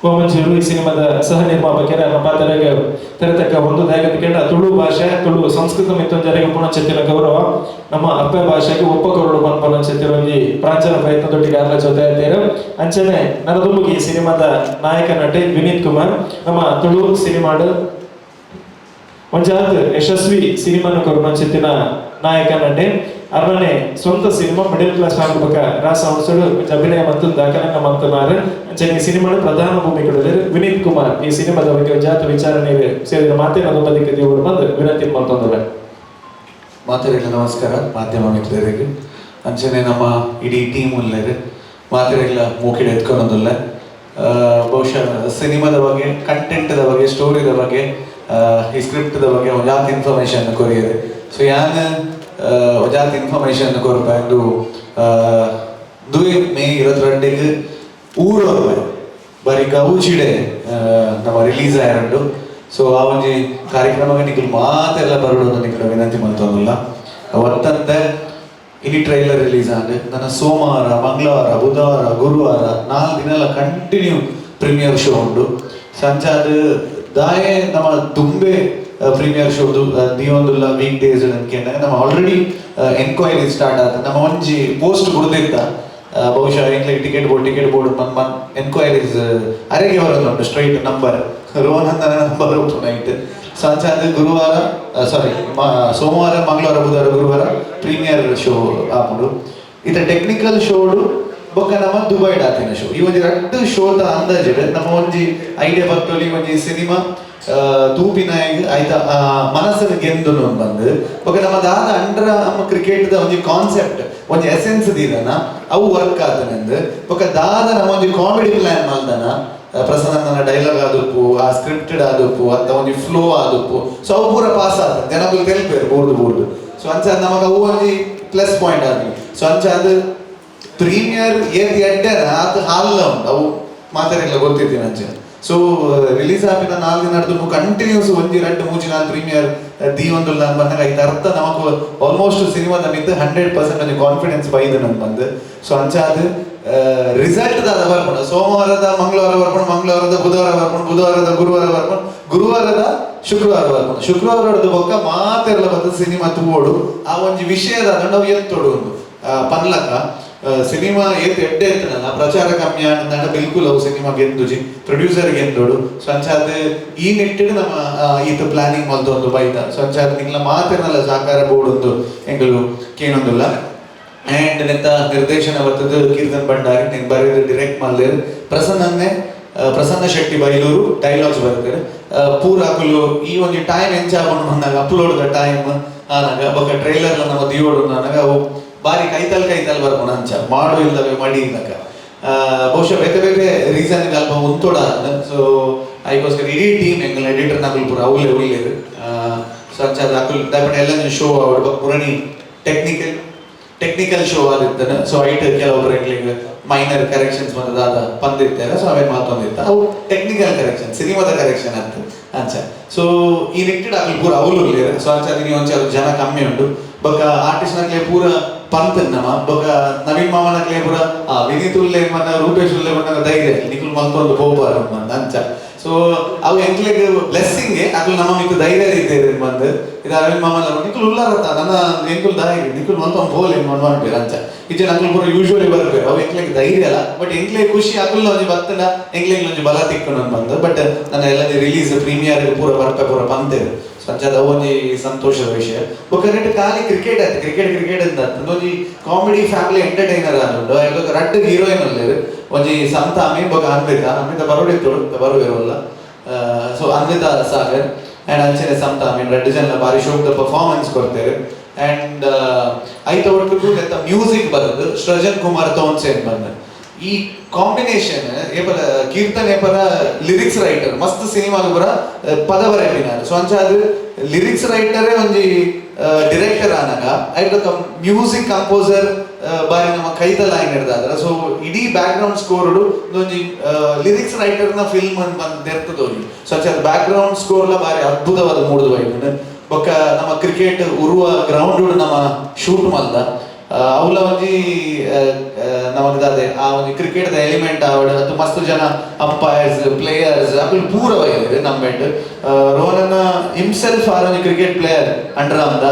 Speaker 1: Komanjuru ಈ ಸಿನಿಮಾದ ಸಹ ನಿರ್ಮಾಪಕರ ನಮ್ಮ ಪಾತ್ರಗೆ ತೆರೆತಕ್ಕ ಒಂದು ದಾಯಕತೆ ತುಳು ಭಾಷೆ ತುಳು ಸಂಸ್ಕೃತ ಮಿತ್ತೊಂಜರಿಗೆ ಪುಣಚೆತ್ತಿನ ಗೌರವ ನಮ್ಮ ಅಪ್ಪೆ ಭಾಷೆಗೆ ಒಪ್ಪ ಕರೋಡು ಪನ್ಪನಂಚೆತ್ತಿನ ಒಂಜಿ ಪ್ರಾಂಚನ ಪ್ರಯತ್ನದೊಟ್ಟಿಗೆ ಆರ್ಲ ಜೊತೆ ಇದ್ದೇರು. ಅಂಚನೆ ನರದುಂಬುಗಿ ಈ ಸಿನಿಮಾದ ನಾಯಕ ನಟೆ ವಿನೀತ್ ಕುಮಾರ್ ನಮ್ಮ ತುಳು ಸಿನಿಮಾಡು ಒಂಜಾತ್ ಯಶಸ್ವಿ ಸಿನಿಮಾನ ಕೊರುನಂಚೆತ್ತಿನ ನಾಯಕ ನಟೆ ಅರ್ಣನೆ ಸ್ವಂತ ಸಿನಿಮಾ ಮಿಡಲ್ ಕ್ಲಾಸ್ ಫ್ಯಾಮಿಲಿ ಬೊಕ್ಕ ರಾಸ ಸಂಸ್ಥೆಡು ಅಭಿನಯ ಮತ್ತು ದಾಖಲೆನ ಮಂತನಾರು ಅಂಚನೆ ಈ ಸಿನಿಮಾದ ಪ್ರಧಾನ ಭೂಮಿಕೆ ವಿನೀತ್ ಕುಮಾರ್ ಈ ಸಿನಿಮಾದ ಬಗ್ಗೆ ಜಾತ ವಿಚಾರಣೆ ಸೇರಿದ ಮಾತಿನ ಬದಿಗೆ ದೇವರು ಬಂದು ವಿನಂತಿ ಮಾಡ್ತಂದ್ರೆ.
Speaker 4: ಮಾತೆರೆಗ್ಲ ನಮಸ್ಕಾರ ಮಾಧ್ಯಮ ಮಿತ್ರರಿಗೆ ಅಂಚನೆ ನಮ್ಮ ಇಡೀ ಟೀಮ್ ಉಲ್ಲೇರು ಮಾತೆರೆಗ್ಲ ಮೂಕಿಡೆ ಎತ್ಕೊಳೋದಿಲ್ಲ. ಬಹುಶಃ ಸಿನಿಮಾದ ಬಗ್ಗೆ ಕಂಟೆಂಟ್ದ ಬಗ್ಗೆ ಸ್ಟೋರಿದ ಬಗ್ಗೆ ಈ ಸ್ಕ್ರಿಪ್ಟ್ದ ಬಗ್ಗೆ ಒಂಜಾತ್ ಇನ್ಫಾರ್ಮೇಶನ್ ಕೊರಿಯರ್. ಸೊ ಯಾನ್ ಒಂಜಾತ್ ಇನ್ಫಾರ್ಮೇಶನ್ ಕೊರ್ಪೆ ದುವೆ ಮೇ 22 ಊರೊರ್ಮೆ ಬರಿ ಗೌಜಿಡೆ ನಮ್ಮ ರಿಲೀಸ್ ಆಯರಂಡು. ಸೊ ಆ ಒಂಜಿ ಕಾರ್ಯಕ್ರಮಕ್ಕೆ ನಿಕುಲು ಮಾತೆಲ್ಲ ಬರಡು ನಿಕುಲು ವಿನಂತಿ ಮಲ್ತೊಂದುಲ್ಲ. ಒತ್ತಂತೆ ಇನಿ ಟ್ರೈಲರ್ ರಿಲೀಸ್ ಆಂಡ್ ನನ್ನ ಸೋಮವಾರ ಮಂಗಳವಾರ ಬುಧವಾರ ಗುರುವಾರ 4 ದಿನಲ ಕಂಟಿನ್ಯೂ ಪ್ರೀಮಿಯರ್ ಶೋ ಉಂಡು. ಸಂಚಾದ ದಾಯೆ ನಮ್ಮ ದುಂಬೆ ಪ್ರೀಮಿಯರ್ ಶೋದು ದೀವೊಂದುಲ್ಲ ವೀಕ್ ಡೇಸ್ ಅನ್ಕೆಂದಾಗ ನಮ್ಮ already enquiry start ಆತ. ನಮ್ಮ ಒಂಜಿ ಪೋಸ್ಟ್ ಬುಡ್ದಿತ್ತ, ಬಹುಶಃ ಎಂಕ್ಲೆಗ್ ticket board, ticket board Mann Mann enquiries ಅರೆಗೆ ಬರೋದುಂಟು. Straight number, Rohan number ಉಂಟು ನೈಟ್. ಸೊ ಅಂಚಾದ್ ಗುರುವಾರ, ಸಾರಿ, ಸೋಮವಾರ, ಮಂಗಳವಾರ, ಬುಧವಾರ, ಗುರುವಾರ ಪ್ರೀಮಿಯರ್ ಶೋ ಆಪುಂಡು. ಇತ್ತ ಟೆಕ್ನಿಕಲ್ ಶೋಡು ಬೊಕ್ಕ ನಮ್ಮ ದುಬೈಡ್ ಆತಿನ ಶೋ, ಈ ಒಂಜಿ ರಡ್ಡ್ ಶೋದ ಅಂದಾಜಿಡ್ ನಮ್ಮ ಒಂಜಿ ಐಡಿಯಾ ಬತ್ತೊಲಿ, ಒಂಜಿ ಸಿನಿಮಾ ತೂಪಿನಾಯಗ್ ಆಯ್ತ ಮನಸ್ಸನ್ನು ಗೆಂದು ಬಂದು. ಬೊಕ್ಕ ನಮ್ಮ ದಾದ ಅಂಡ್ರ ನಮ್ಮ ಕ್ರಿಕೆಟ್ ದ ಒಂಜಿ ಕಾನ್ಸೆಪ್ಟ್, ಒಂಜಿ ಎಸೆನ್ಸ್ ದೀದನ, ಅವು ವರ್ಕ್ ಆತನೆಂದು. ಬೊಕ್ಕ ದಾದ ನಮ್ಮ ಒಂಜಿ ಕಾಮಿಡಿ ಪ್ಲಾನ್ ಮಲ್ದನ, ಪ್ರಸನ್ನ ಡೈಲಾಗ್ ಆದುಪ್ಪು, ಆ ಸ್ಕ್ರಿಪ್ಟೆಡ್ ಆದುಪ್ಪು, ಅತ್ತ ಒಂಜಿ ಫ್ಲೋ ಆದುಪ್ಪು, ಸೊ ಅವು ಪೂರ ಪಾಸ್ ಆತ, ಜನಗಳು ತೆಲ್ಪೇರು ಬೂರ್ದು ಬೂರ್ದು. ಸೊ ಅಂಚ ನಮಗ ಅವು ಒಂಜಿ ಪ್ಲಸ್ ಪಾಯಿಂಟ್ ಆದ್ವಿ. ಸೊ ಅಂಚಾದ್ ಪ್ರೀಮಿಯರ್ ಏತ್ ಎಡ್ಡೆನ ಆತ ಹಾಲ್ ಉಂಟು, ಅವು ಮಾತಾಡಿಲ್ಲ ಗೊತ್ತಿದ್ದೀನಿ ಅಂಚ. ಸೊ ರಿಲೀಸ್ ಆಪಿನ 4 ದಿನ ನಡ್ದು ಕಂಟಿನ್ಯೂಸ್ ಒಂಜಿ ರಡ್ಡ್ ಮೂಜಿ ನಾಲ್ ಪ್ರೀಮಿಯರ್ ದೀವೊಂದುಲ್ಲ ಬಂದಾಗ ಐತ ಅರ್ಥ ನಮಕ್ ಆಲ್ಮೋಸ್ಟ್ ಸಿನಿಮಾದ ಮಿತ್ತ್ 100% ಒಂಜಿ ಕಾನ್ಫಿಡೆನ್ಸ್ ಬೈದು ನನ್ ಬಂದು. ಸೊ ಅಂಚಾದ್ ರಿಸಲ್ಟ್ ದಾದ ಬರ್ಪುಂಡು, ಸೋಮವಾರದ ಮಂಗಳವಾರ ಬರ್ಪುಂಡು, ಮಂಗಳವಾರದ ಬುಧವಾರ ಬರ್ಪುಂಡು, ಬುಧವಾರದ ಗುರುವಾರ ಬರ್ಪುಂಡು, ಗುರುವಾರದ ಶುಕ್ರವಾರ ಬರ್ಪುಂಡು. ಶುಕ್ರವಾರದ ಬೊಕ್ಕ ಮಾತೆರ್ಲ ಬತ್ತ ಸಿನಿಮಾ ತೂವೊಡು. ಆ ಒಂಜಿ ವಿಷಯದ ನಾವು ಎತ್ತೊಡು ಒಂದು ಪನ್ಲಕ ಸಿನಿಮಾ ಏತ್ ಎಡ್ಡೆ ಇತ್ತನಲ್ಲ, ಪ್ರಚಾರ ಕಮ್ಮಿ ಆಂಡ ಬಿಲ್ಕುಲ್ ಅವು ಸಿನಿಮಾ ಗೆಂದುಜಿ, ಪ್ರೊಡ್ಯೂಸರ್ ಗೆಂದೋಡು. ಸೊ ಅಂಚಾದ್ ಈ ನಿಟ್ಟಿಡ್ ನಮ್ಮ ಈತ ಪ್ಲಾನಿಂಗ್ ಮಲ್ತೊಂದು ಬೈದ. ಸೊ ಅಂಚಾದ್ ನಿಂಗ್ಲ ಮಾತೆರ್ನಲ ಸಹಕಾರ ಬೋಡೊಂದು ಎಂಕುಲು ಕೇನೊಂದುಲ್ಲ. ಆ್ಯಂಡ್ ನೆತ್ತ ನಿರ್ದೇಶನ ಬರ್ತದೆ ಕೀರ್ತನ್ ಭಂಡಾರಿ, ನೀನು ಬರೆದು ಡಿರೆಕ್ಟ್ ಮಲ್ದೇರು ಪ್ರಸನ್ನನ್ನೇ, ಪ್ರಸನ್ನ ಶೆಟ್ಟಿ ಬೈಲೂರು ಡೈಲಾಗ್ಸ್ ಬರ್ತಾರೆ. ಪೂರ ಅಕುಲು ಈ ಒಂಜಿ ಟೈಮ್ ಎಂಚ ಆಪುಂಡು ಬಂದಾಗ upload the time ಆನಾಗ, ಬೊಕ್ಕ ಟ್ರೈಲರ್ ನಮ್ಮ ದಿಯೋಡು ಆನಾಗ ಅವು ಬಾರಿ ಕೈತಲ್ ಕೈತಲ್ ಬರ್ಪುಂಡು. ಅಂಚ ಮಾಡು ಇಲ್ಲವೇ ಮಡಿ ಇಲ್ಲಕ ಬಹುಶಃ ಬೇತೆ ಬೇತೆ ರೀಸನ್ ಅಲ್ಪ ಉಂತೋಡ. ಸೊ ಐಕೋಸ್ಕರ ಇಡೀ ಟೀಮ್, ಎಂಗಲ್ ಎಡಿಟರ್ ನಕುಲ್ ಪೂರ ಅವಲೇ ಉಲ್ಲೇರು. ಸೊ ಅಂಚ ಅಕುಲ್ ದಾಪಣ ಎಲ್ಲ ಶೋ ಅವಡು ಬೊಕ್ಕ ಪುರಣಿ technical technical show ಆದಿತ್ತನ. So ಐಟ್ ಕೆಲವೊಬ್ರು ಎಂಗ್ಲಿಗ್ ಮೈನರ್ ಕರೆಕ್ಷನ್ಸ್ ಬಂದದಾದ ಪಂದಿರ್ತಾರೆ. ಸೊ ಅವೇನು ಮಾತೊಂದಿತ್ತ, ಅವು ಟೆಕ್ನಿಕಲ್ ಕರೆಕ್ಷನ್, ಸಿನಿಮಾದ ಕರೆಕ್ಷನ್ ಅಂತ ಅಂಚ. ಸೊ ಈ ನಿಟ್ಟಿಡ್ ಅಕುಲು ಪೂರ ಅವಲು ಉಲ್ಲೇರು. ಸೊ ಅಂಚ ನೀವು ಒಂಚ ಜನ ಕಮ್ಮಿ ಉಂಟು. ಬೊಕ್ಕ ಆರ್ಟಿಸ್ಟ್ ನಕ್ಲೆ ಪೂರ ಪಂತ್ ನಮ ಬೊಕ್ಕ ನವೀನ್ ಮಾಮನಕ್ಲೆ ಪೂರ ಆ ವಿನೀತ್ ಉಲ್ಲೆ ಮನ್ನ, ರೂಪೇಶ್ ಉಲ್ಲೆ ಮನ್ನ, ಧೈರ್ಯ ನಿಕುಲ್ ಮಲ್ತೊಂದು ಪೋಪಾರ ಮಂದ ಅಂಚ. ಸೊ ಅವು ಎಂಕ್ಲೆಗ್ ಬ್ಲೆಸ್ಸಿಂಗ್, ಅಕುಲು ನಮ್ಮ ಮಿತ್ತು ಧೈರ್ಯ ಇದ್ದೇವೆ ಬಂದು. ಇದು ಅರವಿಂದ್ ಮಾಮನ, ನಿಕುಲ್ ಉಲ್ಲಾರತ್ತ ನನ್ನ ಎಂಕುಲ್ ದಾಯಿ ನಿಕುಲ್ ಮಲ್ತೊಂದು ಪೋಲೆ ಮನ್ವಂಪೇರು ಅಂಚ. ಇಜ್ಜೆ ನಕುಲ್ ಪೂರ ಯೂಶುವಲಿ ಬರ್ಪೇರು. ಅವು ಎಂಕ್ಲೆಗ್ ಧೈರ್ಯ ಅಲ್ಲ, ಬಟ್ ಎಂಕ್ಲೆ ಖುಷಿ, ಅಕುಲ್ ಒಂಜಿ ಬತ್ತಂಡ ಎಂಕ್ಲೆಗ್ ಒಂಜಿ ಬಲ ತಿಕ್ಕುಂಡು ಬಂದು. ಬಟ್ ನನ್ನ ಎಲ್ಲ ರಿಲೀಸ್ ಪ್ರೀಮಿಯರ್ ಪೂರ ಬರ್ಪೆ ಪೂರ ಪಂತೇರು. ಸೊ ಅಂಚಾದ ಅವು ಒಂಜಿ ಸಂತೋಷದ ವಿಷಯ. ಬೊಕ್ಕ ನೆಟ್ ಖಾಲಿ ಕ್ರಿಕೆಟ್ ಆಯ್ತು, ಕ್ರಿಕೆಟ್ ಕ್ರಿಕೆಟ್ ಅಂತ ಒಂಜಿ comedy family entertainer ಆದುಂಡು. ರಡ್ಡ್ ಹೀರೋಯಿನ್ ಉಲ್ಲೇರು, ಒಂಜಿ ಸಂತಾಮಿ ಬೊಕ್ಕ ಅನ್ವಿತಾ. ಅನ್ವಿತಾ ಬರೋಡಿತ್ತು, ಬರುವೇರಲ್ಲ. ಸೊ ಅನ್ವಿತಾ ಸಾಗರ್ ಆ್ಯಂಡ್ ಅಂಚನೆ ಸಮತಾ ಅಮೀನ್ ರಡ್ಡ್ ಜನ ಬಾರಿ ಶೋಕ್ದ ಪರ್ಫಾರ್ಮೆನ್ಸ್ ಕೊಡ್ತೇವೆ. ಆ್ಯಂಡ್ ಐತ ಒಟ್ಟಿಗೂ ನೆತ್ತ ಮ್ಯೂಸಿಕ್ ಬರೋದು ಸೃಜನ್ ಕುಮಾರ್ ತೋನ್ಸೇನ್ ಬಂದ. ಈ ಕಾಂಬಿನೇಷನ್ ಏಪಲ ಕೀರ್ತನ್ ಏಪಲ ಲಿರಿಕ್ಸ್ ರೈಟರ್, ಮಸ್ತ್ ಸಿನಿಮಾಗ ಪೂರ ಪದ ಬರೆಪಿನಾರ್. ಸೊ ಅಂಚ ಅದು ಲಿರಿಕ್ಸ್ ರೈಟರೇ ಒಂಜಿ ಡಿರೆಕ್ಟರ್ ಆನಾಗ, ಐತ ಮ್ಯೂಸಿಕ್ ಕಂಪೋಸರ್ ಬಾರಿ ನಮ್ಮ ಕೈತಲ್ ಹಿಡ್ದಾದ್ರ. ಸೊ ಇಡೀ back ground score ಒಂಜಿ ಲಿರಿಕ್ಸ್ ರೈಟರ್ನ ಫಿಲ್ಮ್ ಅಂತ ಬಂದು ನೆರ್ತದೋರಿ. ಸೊ ಅಂಚ ಬ್ಯಾಕ್ ಗ್ರೌಂಡ್ ಸ್ಕೋರ್ಲ ಬಾರಿ ಅದ್ಭುತವಾದ ಮೂಡುದು ಬೈದುಂಡು. ಬೊಕ್ಕ ನಮ್ಮ ಕ್ರಿಕೆಟ್ ಉರುವ ಗ್ರೌಂಡ್ ನಮ್ಮ ಶೂಟ್ ಮಲ್ದ, ಅವ್ಲ ಒಂಜಿ ನಮಗ್ ದಾದೆ ಆ ಒಂಜಿ ಕ್ರಿಕೆಟ್ ದ ಎಲಿಮೆಂಟ್ ಆವಡ್ ಅದು ಮಸ್ತ್ ಜನ ಅಂಪೈರ್ಸ್, ಪ್ಲೇಯರ್ಸ್ ಅಕುಲು ಪೂರ ಬೈದೆರ್ ನಮ್ಮೆಟ್. ರೋಹನನ್ನ ಹಿಮ್ಸೆಲ್ಫ್ ಆರ್ ಒಂಜಿ cricket player under ಆರ್ಮ್ದ.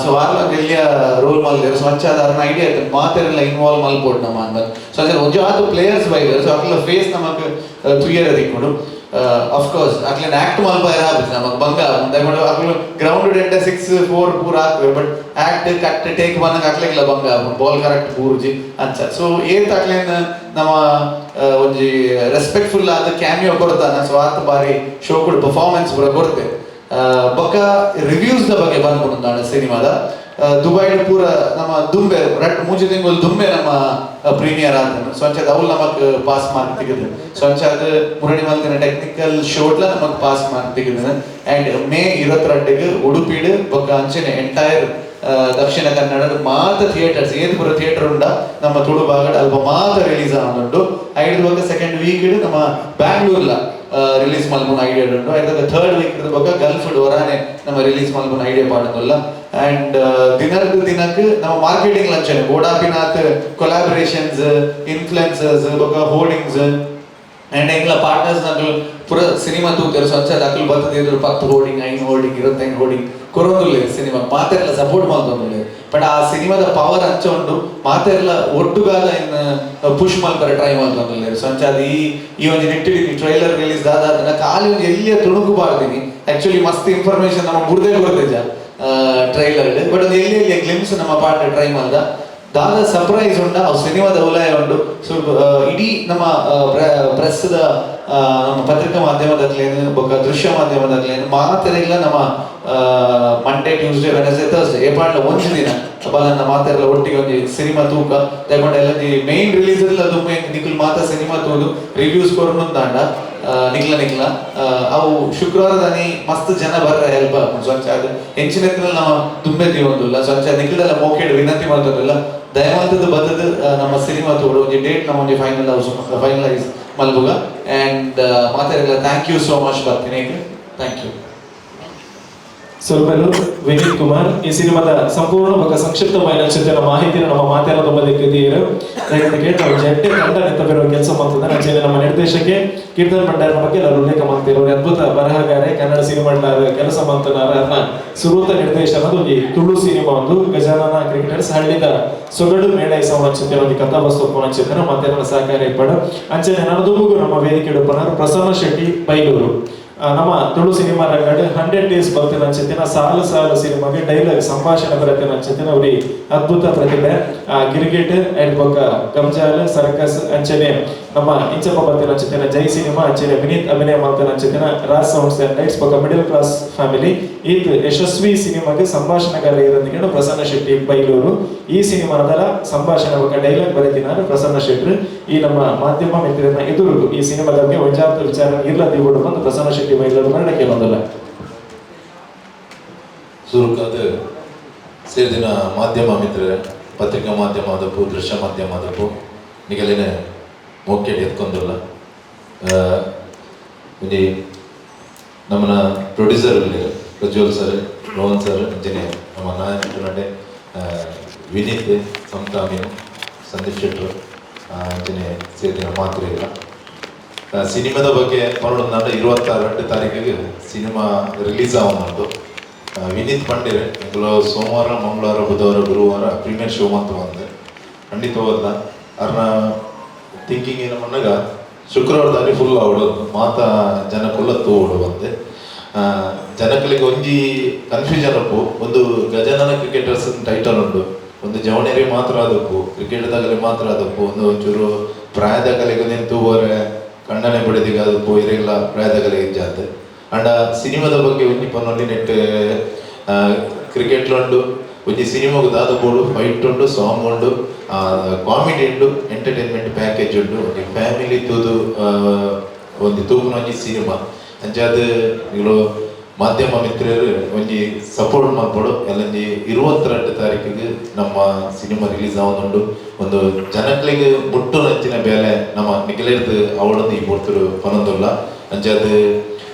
Speaker 4: So ಆರ್ಲ ಎಲ್ಲಿಯ ರೋಲ್ ಮಲ್ದೆರ್. ಸೊ ಅಂಚಾದ ಅರ್ನ ಐಡಿಯಾ ಇತ್ತು ಮಾತೆರೆಲ್ಲ ಇನ್ವಾಲ್ವ್ ಮಲ್ಪೊಡು ನಮ್ಮ ಅಂದ. ಸೊ ಅಂಚ ಒಂಜಿ ಆತು ಪ್ಲೇಯರ್ಸ್ ಬೈದೆರ್. ಸೊ ಅಕ್ಲ ಫೇಸ್ ನಮಕ್ ತುಯ್ಯರ ತಿಕ್ಕುಂಡು. ಅಫ್ಕೋರ್ಸ್ ಅಕ್ಲೆನ್ ಆಕ್ಟ್ ಮಲ್ಪಾಯರ ಆಪುಜಿ, ನಮಕ್ ಬಂಗ ದಯಮಾಡಿ. ಅಕ್ಲು ಗ್ರೌಂಡ್ ಎಂಟ ಸಿಕ್ಸ್ ಫೋರ್ ಪೂರ ಹಾಕ್ವೆ, but act cut take ಬಂದಾಗ ಅಕ್ಲೆಗ್ಲ ಬಂಗ, ಬಾಲ್ ಕರೆಕ್ಟ್ ಪೂರ್ಜಿ ಅಂಚ. ಸೊ ಏತ್ ಅಕ್ಲೆನ್ ನಮ್ಮ ಒಂಜಿ ರೆಸ್ಪೆಕ್ಟ್ಫುಲ್ ಆದ ಕ್ಯಾಮಿಯೋ ಕೊಡ್ತಾನ, ಸೊ ಆತ ಬಾರಿ ಶೋ ಕೂಡ ಪರ್ಫಾರ್ಮೆನ್ಸ್ ಪೂರ ಕೊಡ್ತೆ. ಬೊಕ್ಕ ರಿವ್ಯೂಸ್ the ಬಗ್ಗೆ ಬಂದ್ಬಿಟ್ಟು ಸಿನಿಮಾದ, ದುಬೈಡ್ ಪೂರ ನಮ್ಮ ದುಂಬೆ ರಟ್ 3 ತಿಂಗಳು ದುಂಬೆ ನಮ್ಮ ಪ್ರೀಮಿಯರ್ ಆತನು. ಸೊ ಅಂಚಾದ ಅವು ನಮಕ್ ಪಾಸ್ ಮಾರ್ಕ್ ತೆಗೆದು. ಸೊ ಅಂಚಾದ ಮುರಣಿ ಮಲ್ತಿನ ಟೆಕ್ನಿಕಲ್ ಶೋಟ್ಲ ನಮಕ್ ಪಾಸ್ ಮಾರ್ಕ್ ತೆಗೆದು. ಅಂಡ್ ಮೇ 22ಗೆ ಉಡುಪಿಡ್ ಬೊಕ್ಕ ಅಂಚನೆ ಎಂಟೈರ್ ದಕ್ಷಿಣ ಕನ್ನಡದ ಮಾತ ಥಿಯೇಟರ್ಸ್, ಏತ್ ಪೂರ ಥಿಯೇಟರ್ ಉಂಡ ನಮ್ಮ ತುಳು ಭಾಗಡ್ ಅಲ್ಪ ಮಾತ ರಿಲೀಸ್ ಆವೊಂದುಂಡು. ಐದು ಬೊಕ್ಕ ಸೆಕೆಂಡ್ ವೀಕ್ ನಮ್ಮ ಬ್ಯಾಂಗ್ಳೂರ್ಲ ರಿಲೀಸ್ ಮಲ್ಪುನ ಐಡಿಯಾ ಉಂಟು. ಐದು ಥರ್ಡ್ ವೀಕ್ ಬೊಕ್ಕ ಗಲ್ಫ್ ಹೊರಾನೆ ನಮ್ಮ ರಿಲೀಸ್ ಮಲ್ಪುನ ಐಡಿಯಾ ಪಾಡೊಂದುಲ್ಲ. ಅಂಡ್ ದಿನರ್ದು ದಿನಕ್ಕೆ ನಮ್ಮ ಮಾರ್ಕೆಟಿಂಗ್ ಲಂಚನೆ ಬೋಡಾಪಿನಾಥ್ ಕೊಲಾಬರೇಷನ್ಸ್, ಇನ್ಫ್ಲುಯೆನ್ಸರ್ಸ್, ಬೊಕ್ಕ ಹೋರ್ಡಿಂಗ್ಸ್ And ಎಂಕ್ಲ partners ನಕಲು ಪೂರ ಸಿನಿಮಾ ತೂತೆರ್. ಸೊ ಅಂಚ ಅಕುಲು ಬತ್ತದ ಎದುರು 10 hoarding, 5 hoarding, 25 hoarding ಕೊರೊಂದುಲ್ಲೆರ್. Cinema ಮಾತೆರ್ಲ support ಮಲ್ತೊಂದುಲ್ಲೆರ್. But ಆ ಸಿನಿಮಾದ ಪವರ್ ಅಂಚ ಉಂಡು. ಮಾತೆರ್ಲ ಒಟ್ಟುಗಾದ ಇನ್ ಪುಷ್ ಮಲ್ಪರೆ ಟ್ರೈ ಮಲ್ತೊಂದುಲ್ಲೆರ್. ಸೊ ಅಂಚ ಅದು ಈ ಈ ಒಂಜಿ ನಿಟ್ಟಿಡ್ ಟ್ರೈಲರ್ ರಿಲೀಸ್ ದಾದ ಖಾಲಿ ಒಂಜಿ ಎಲ್ಲಿಯ ತುಣುಕು ಪಾಡ್ದಿನಿ. ಆಕ್ಚುಲಿ ಮಸ್ತ್ ಇನ್ಫಾರ್ಮೇಶನ್ ನಮ್ಮ ಬುಡ್ದೆ ಕೊರ್ತೇಜ ಟ್ರೈಲರ್. ಬಟ್ ಒಂದು ಎಲ್ಲಿ ಎಲ್ಲಿ ಗ್ಲಿಮ್ಸ್ ನಮ್ಮ ಪಾರ್ಟ್ ಟ್ರೈ ಮಲ್ದ. ದಾದ ಸರ್ಪ್ರೈಸ್ ಉಂಡ, ಅವು ಸಿನಿಮಾದ ಉಲಾಯ ಉಂಡು. ಸೊ ಇಡೀ ನಮ್ಮ ಪ್ರೆಸ್ದ, ನಮ್ಮ ಪತ್ರಿಕಾ ಮಾಧ್ಯಮದಾಗ್ಲೇನು ಬೊಕ್ಕ ದೃಶ್ಯ ಮಾಧ್ಯಮದಾಗ್ಲೇನು ಮಾತೆರೆಗ್ಲ ನಮ್ಮ Monday, Tuesday, Wednesday, Thursday ಏಪಾಂಡ್ಲ ಒಂಜಿ ದಿನ ಬಲನ್ನ ಮಾತೆರೆಲ್ಲ ಒಟ್ಟಿಗೆ ಒಂಜಿ ಸಿನಿಮಾ ತೂಕ ತಗೊಂಡು ಎಲ್ಲ ಮೇನ್ ರಿಲೀಸ್ ಎಲ್ಲ ದುಂಬು ನಿಕುಲ್ ಮಾತ ಸಿನಿಮಾ ತೂದು ರಿವ್ಯೂಸ್ ಕೊರ್ನುಂದಾಂಡ ನಿಕ್ಲ ನಿಕ್ಲ ಅವು ಶುಕ್ರವಾರದಾನಿ ಮಸ್ತ್ ಜನ ಬರ್ರ ಹೆಲ್ಪ್ ಆಪುಂಡು. ಸೊ ಅಂಚ ಅದು ಹೆಚ್ಚಿನ ನಮ್ಮ ದುಂಬೆ ದೀವೊಂದುಲ್ಲ. ಸೊ ಅಂಚ ನಿಕ್ಲೆಲ್ಲ ಮೋಕೆಡ್ ವಿನಂತಿ ಮಲ್ತೊಂದುಲ್ಲ, ದಯಮಲ್ತದ ಬತ್ತದ ನಮ್ಮ ಸಿನಿಮಾ ತೋಡು. ಒಂಜಿ ಡೇಟ್ ನಮ್ಮ ಒಂಜಿ ಫೈನಲೈಸ್ ಮಲ್ಪುಗ. ಅಂಡ್ ಮಾತೆರೆಗ್ಲ thank you so much ಬರ್ತೀನಿ. Thank you.
Speaker 1: ಸೊಲ್ಮೆಲು ವಿನೀತ್ ಕುಮಾರ್. ಈ ಸಿನಿಮಾದ ಸಂಪೂರ್ಣ ಬೊಕ್ಕ ಸಂಕ್ಷಿಪ್ತವಾದ ಚಿತ್ರನ ಮಾಹಿತಿನ ನಮ್ಮ ಮಾತೆರ ದೀಯರು. ನಾವು ಜಡ್ಡೆ ತಂಡ ನಿಂತ ಬೇರೆ ಕೆಲಸ ಮಾಡ್ತದೆ. ಅಂಚನೆ ನಮ್ಮ ನಿರ್ದೇಶಕ್ಕೆ ಕೀರ್ತನ್ ಭಂಡಾರನ ಬಗ್ಗೆ ಎಲ್ಲರೂ ಉಲ್ಲೇಖ ಮಾಡ್ತಿರೋ. ಅದ್ಭುತ ಬರಹಗಾರೆ, ಕನ್ನಡ ಸಿನಿಮಾ ಕೆಲಸ ಮಾಡ್ತಾರ. ಅದನ್ನ ಸುರೂತ ನಿರ್ದೇಶನದ ಒಂದು ತುಳು ಸಿನಿಮಾ ಒಂದು ಗಜಾನನ ಕ್ರಿಕೆಟರ್ಸ್. ಹಳ್ಳಿದ ಸೊಗಡು ಮೇಳೈಸವ ಒಂದು ಕಥಾವಸ್ತು ಚಿತ್ರ ಮತ್ತೆ ನನ್ನ ಸಹಕಾರ ಇಪ್ಪಡು. ಅಂಚನೆ ನನದುಂಬುಗು ನಮ್ಮ ವೇದಿಕೆ ಉಪ್ಪನಾರು ಪ್ರಸನ್ನ ಶೆಟ್ಟಿ ಬೈಲೂರು. ನಮ್ಮ ತುಳು ಸಿನಿಮಾ ರಂಗಡ್ 100 ಡೇಸ್ ಬರ್ತಿನ ಅಂಚಿತ್ತಿನ ಸಾಲು ಸಾಲು ಸಿನಿಮಾಗೆ ಡೈಲಾಗ್ ಸಂಭಾಷಣೆ ಬರತ್ತಿನ ಅಂಚಿತ್ತಿನ ಅವ್ರಿ ಅದ್ಭುತ ಪ್ರತಿಭೆ. ಗಿರಿಗಿಟ್ ಅಂಡ್ ಬೊಕ್ಕ ಗಂಜಾಲ್ ಸರ್ಕಸ್, ಅಂಚನೆ ನಮ್ಮ ಇಂಚಪ್ಪ ಬರ್ತಿನ ಅಂಚಿತ್ತಿನ ಜೈ ಸಿನಿಮಾ, ಅಂಚನೆ ವಿನೀತ್ ಅಭಿನಯ ಮಾಡ್ತಿನ ಅಂಚಿತ್ತಿನ ರಾಜ್ sounds and lights ಬೊಕ್ಕ middle class family ಈತ್ ಯಶಸ್ವಿ ಸಿನಿಮಾಗೆ ಸಂಭಾಷಣೆಗಾರ ಇರೋದಕ್ಕೆ ಪ್ರಸನ್ನ ಶೆಟ್ಟಿ ಬೈಲೂರು. ಈ ಸಿನಿಮಾದಲ್ಲ ಸಂಭಾಷಣೆ ಬೊಕ್ಕ ಡೈಲಾಗ್ ಬರೆತಿನಾರು ಪ್ರಸನ್ನ ಶೆಟ್ಟಿ. ಈ ನಮ್ಮ ಮಾಧ್ಯಮ ಮಿತ್ರನ ಎದುರು ಈ ಸಿನಿಮಾದ ಬಗ್ಗೆ ಒಂಜಾತ ವಿಚಾರ ಇರ್ಲ ದಿವಡು ಬಂದು ಪ್ರಸನ್ನ ಶೆಟ್ಟಿ ಬೈಲೂರು ಮರಣ ಕೇಳೊಂದಲ್ಲ.
Speaker 5: ಸುರುಕಾದ ಸೇರಿದಿನ ಮಾಧ್ಯಮ ಮಿತ್ರರೇ, ಪತ್ರಿಕಾ ಮಾಧ್ಯಮ ಆದಪ್ಪು, ದೃಶ್ಯ ಮಾಧ್ಯಮ ಆದಪ್ಪು, ನಿಗಲಿನ ಮೋಕೆಡ್ ಎತ್ಕೊಂದುಲ್ಲ. ಒಂಜಿ ನಮ್ಮನ ಪ್ರೊಡ್ಯೂಸರ್ ಉಲ್ಲೆರ್ ಪ್ರಜ್ವಲ್ ಸರ್, ರೋಹನ್ ಸರ್, ಅಂಚನೆ ನಮ್ಮ ನಾಯಕ ನಡೆ ವಿನೀತ್, ಸಮತಾ ಅಮೀನ್, ಸಂದೀಪ್ ಶೆಟ್ರು, ಅಂಚನೆ ಸೇರಿದಿನ ಮಾತ್ರೆ. ಸಿನಿಮಾದ ಬಗ್ಗೆ ಪನೊಡೊಂದಾಂಡ 22 ತಾರೀಕಿಗೆ ಸಿನಿಮಾ ರಿಲೀಸ್ ಆವೊಂದುಂಡು. ವಿನೀತ್ ಪಂಡಿರ್ ಎಂಕುಲು ಸೋಮವಾರ, ಮಂಗಳವಾರ, ಬುಧವಾರ, ಗುರುವಾರ ಪ್ರೀಮಿಯರ್ ಶೋ ಅಂತ ಬಂದು ಖಂಡಿತವಾದ ಅರ್ನ ಥಿಂಕಿಂಗ್ ಏನು ಮನ್ನಾಗ ಶುಕ್ರವಾರದಲ್ಲಿ ಫುಲ್ ಅವಡು ಮಾತ ಜನಕುಲ್ಲ ತೂವೊಡು ಬಂದೆ. ಜನಕುಲೆಗ್ ಒಂಜಿ ಕನ್ಫ್ಯೂಷನ್ ಉಪ್ಪು. ಒಂದು ಗಜಾನನ ಕ್ರಿಕೆಟರ್ಸ್ ಟೈಟಲ್ ಉಂಡು, ಒಂದು ಜವಣೇರಿ ಮಾತ್ರ ಆದಪ್ಪು, ಕ್ರಿಕೆಟ್ ದಾಗಲಿ ಮಾತ್ರ ಆದಪ್ಪು, ಒಂದು ಒಂಚೂರು ಪ್ರಾಯದಕಲೆಗ್ ಒಂದೇನು ತೂವರೆ ಖಂಡನೆ ಬಿಡದಿಗ ಅದು ಇರೆಗ್ಲ ಪ್ರಾಯದಕಲೆಗ್ ಇಜ್ಜಾತ್. ಅಂಡ ಸಿನಿಮಾದ ಬಗ್ಗೆ ಒಂಜಿ ಪನೊಲಿ, ನೆಟ್ ಕ್ರಿಕೆಟ್ ಉಂಡು, ಒಂಜಿ ಸಿನಿಮಾಗ್ ದಾದ ಬೋಡು, ಫೈಟ್ ಉಂಡು, ಸಾಂಗ್ ಉಂಡು, ಕಾಮಿಡಿ ಉಂಡು, ಎಂಟರ್ಟೈನ್ಮೆಂಟ್ ಪ್ಯಾಕೇಜ್ ಉಂಡು. ಒಂಜಿ ಫ್ಯಾಮಿಲಿ ತೂದು ಒಂಜಿ ತೂಪುನ ಒಂಜಿ ಸಿನಿಮಾ. ಅಂಚಾದ್ ನಿಕುಲು ಮಾಧ್ಯಮ ಮಿತ್ರರು ಒಂಜಿ ಸಪೋರ್ಟ್ ಮಲ್ಪೊಡು. ಎಲ್ಲೊಂಜಿ 22 ತಾರೀಕಿಗೆ ನಮ್ಮ ಸಿನಿಮಾ ರಿಲೀಸ್ ಆವೊಂದುಂಡು. ಒಂದು ಜನಕ್ಲೆಗ್ ಮುಟ್ಟುನಂಚಿನ ಬೇಲೆ ನಮ್ಮ ನಿಕಲೆರ್ದ್ ಅವಳೊಂದು ಈ ಪೊರ್ತುಡು ಪನೊಂದುಲ್ಲ. ಅಂಚಾದ್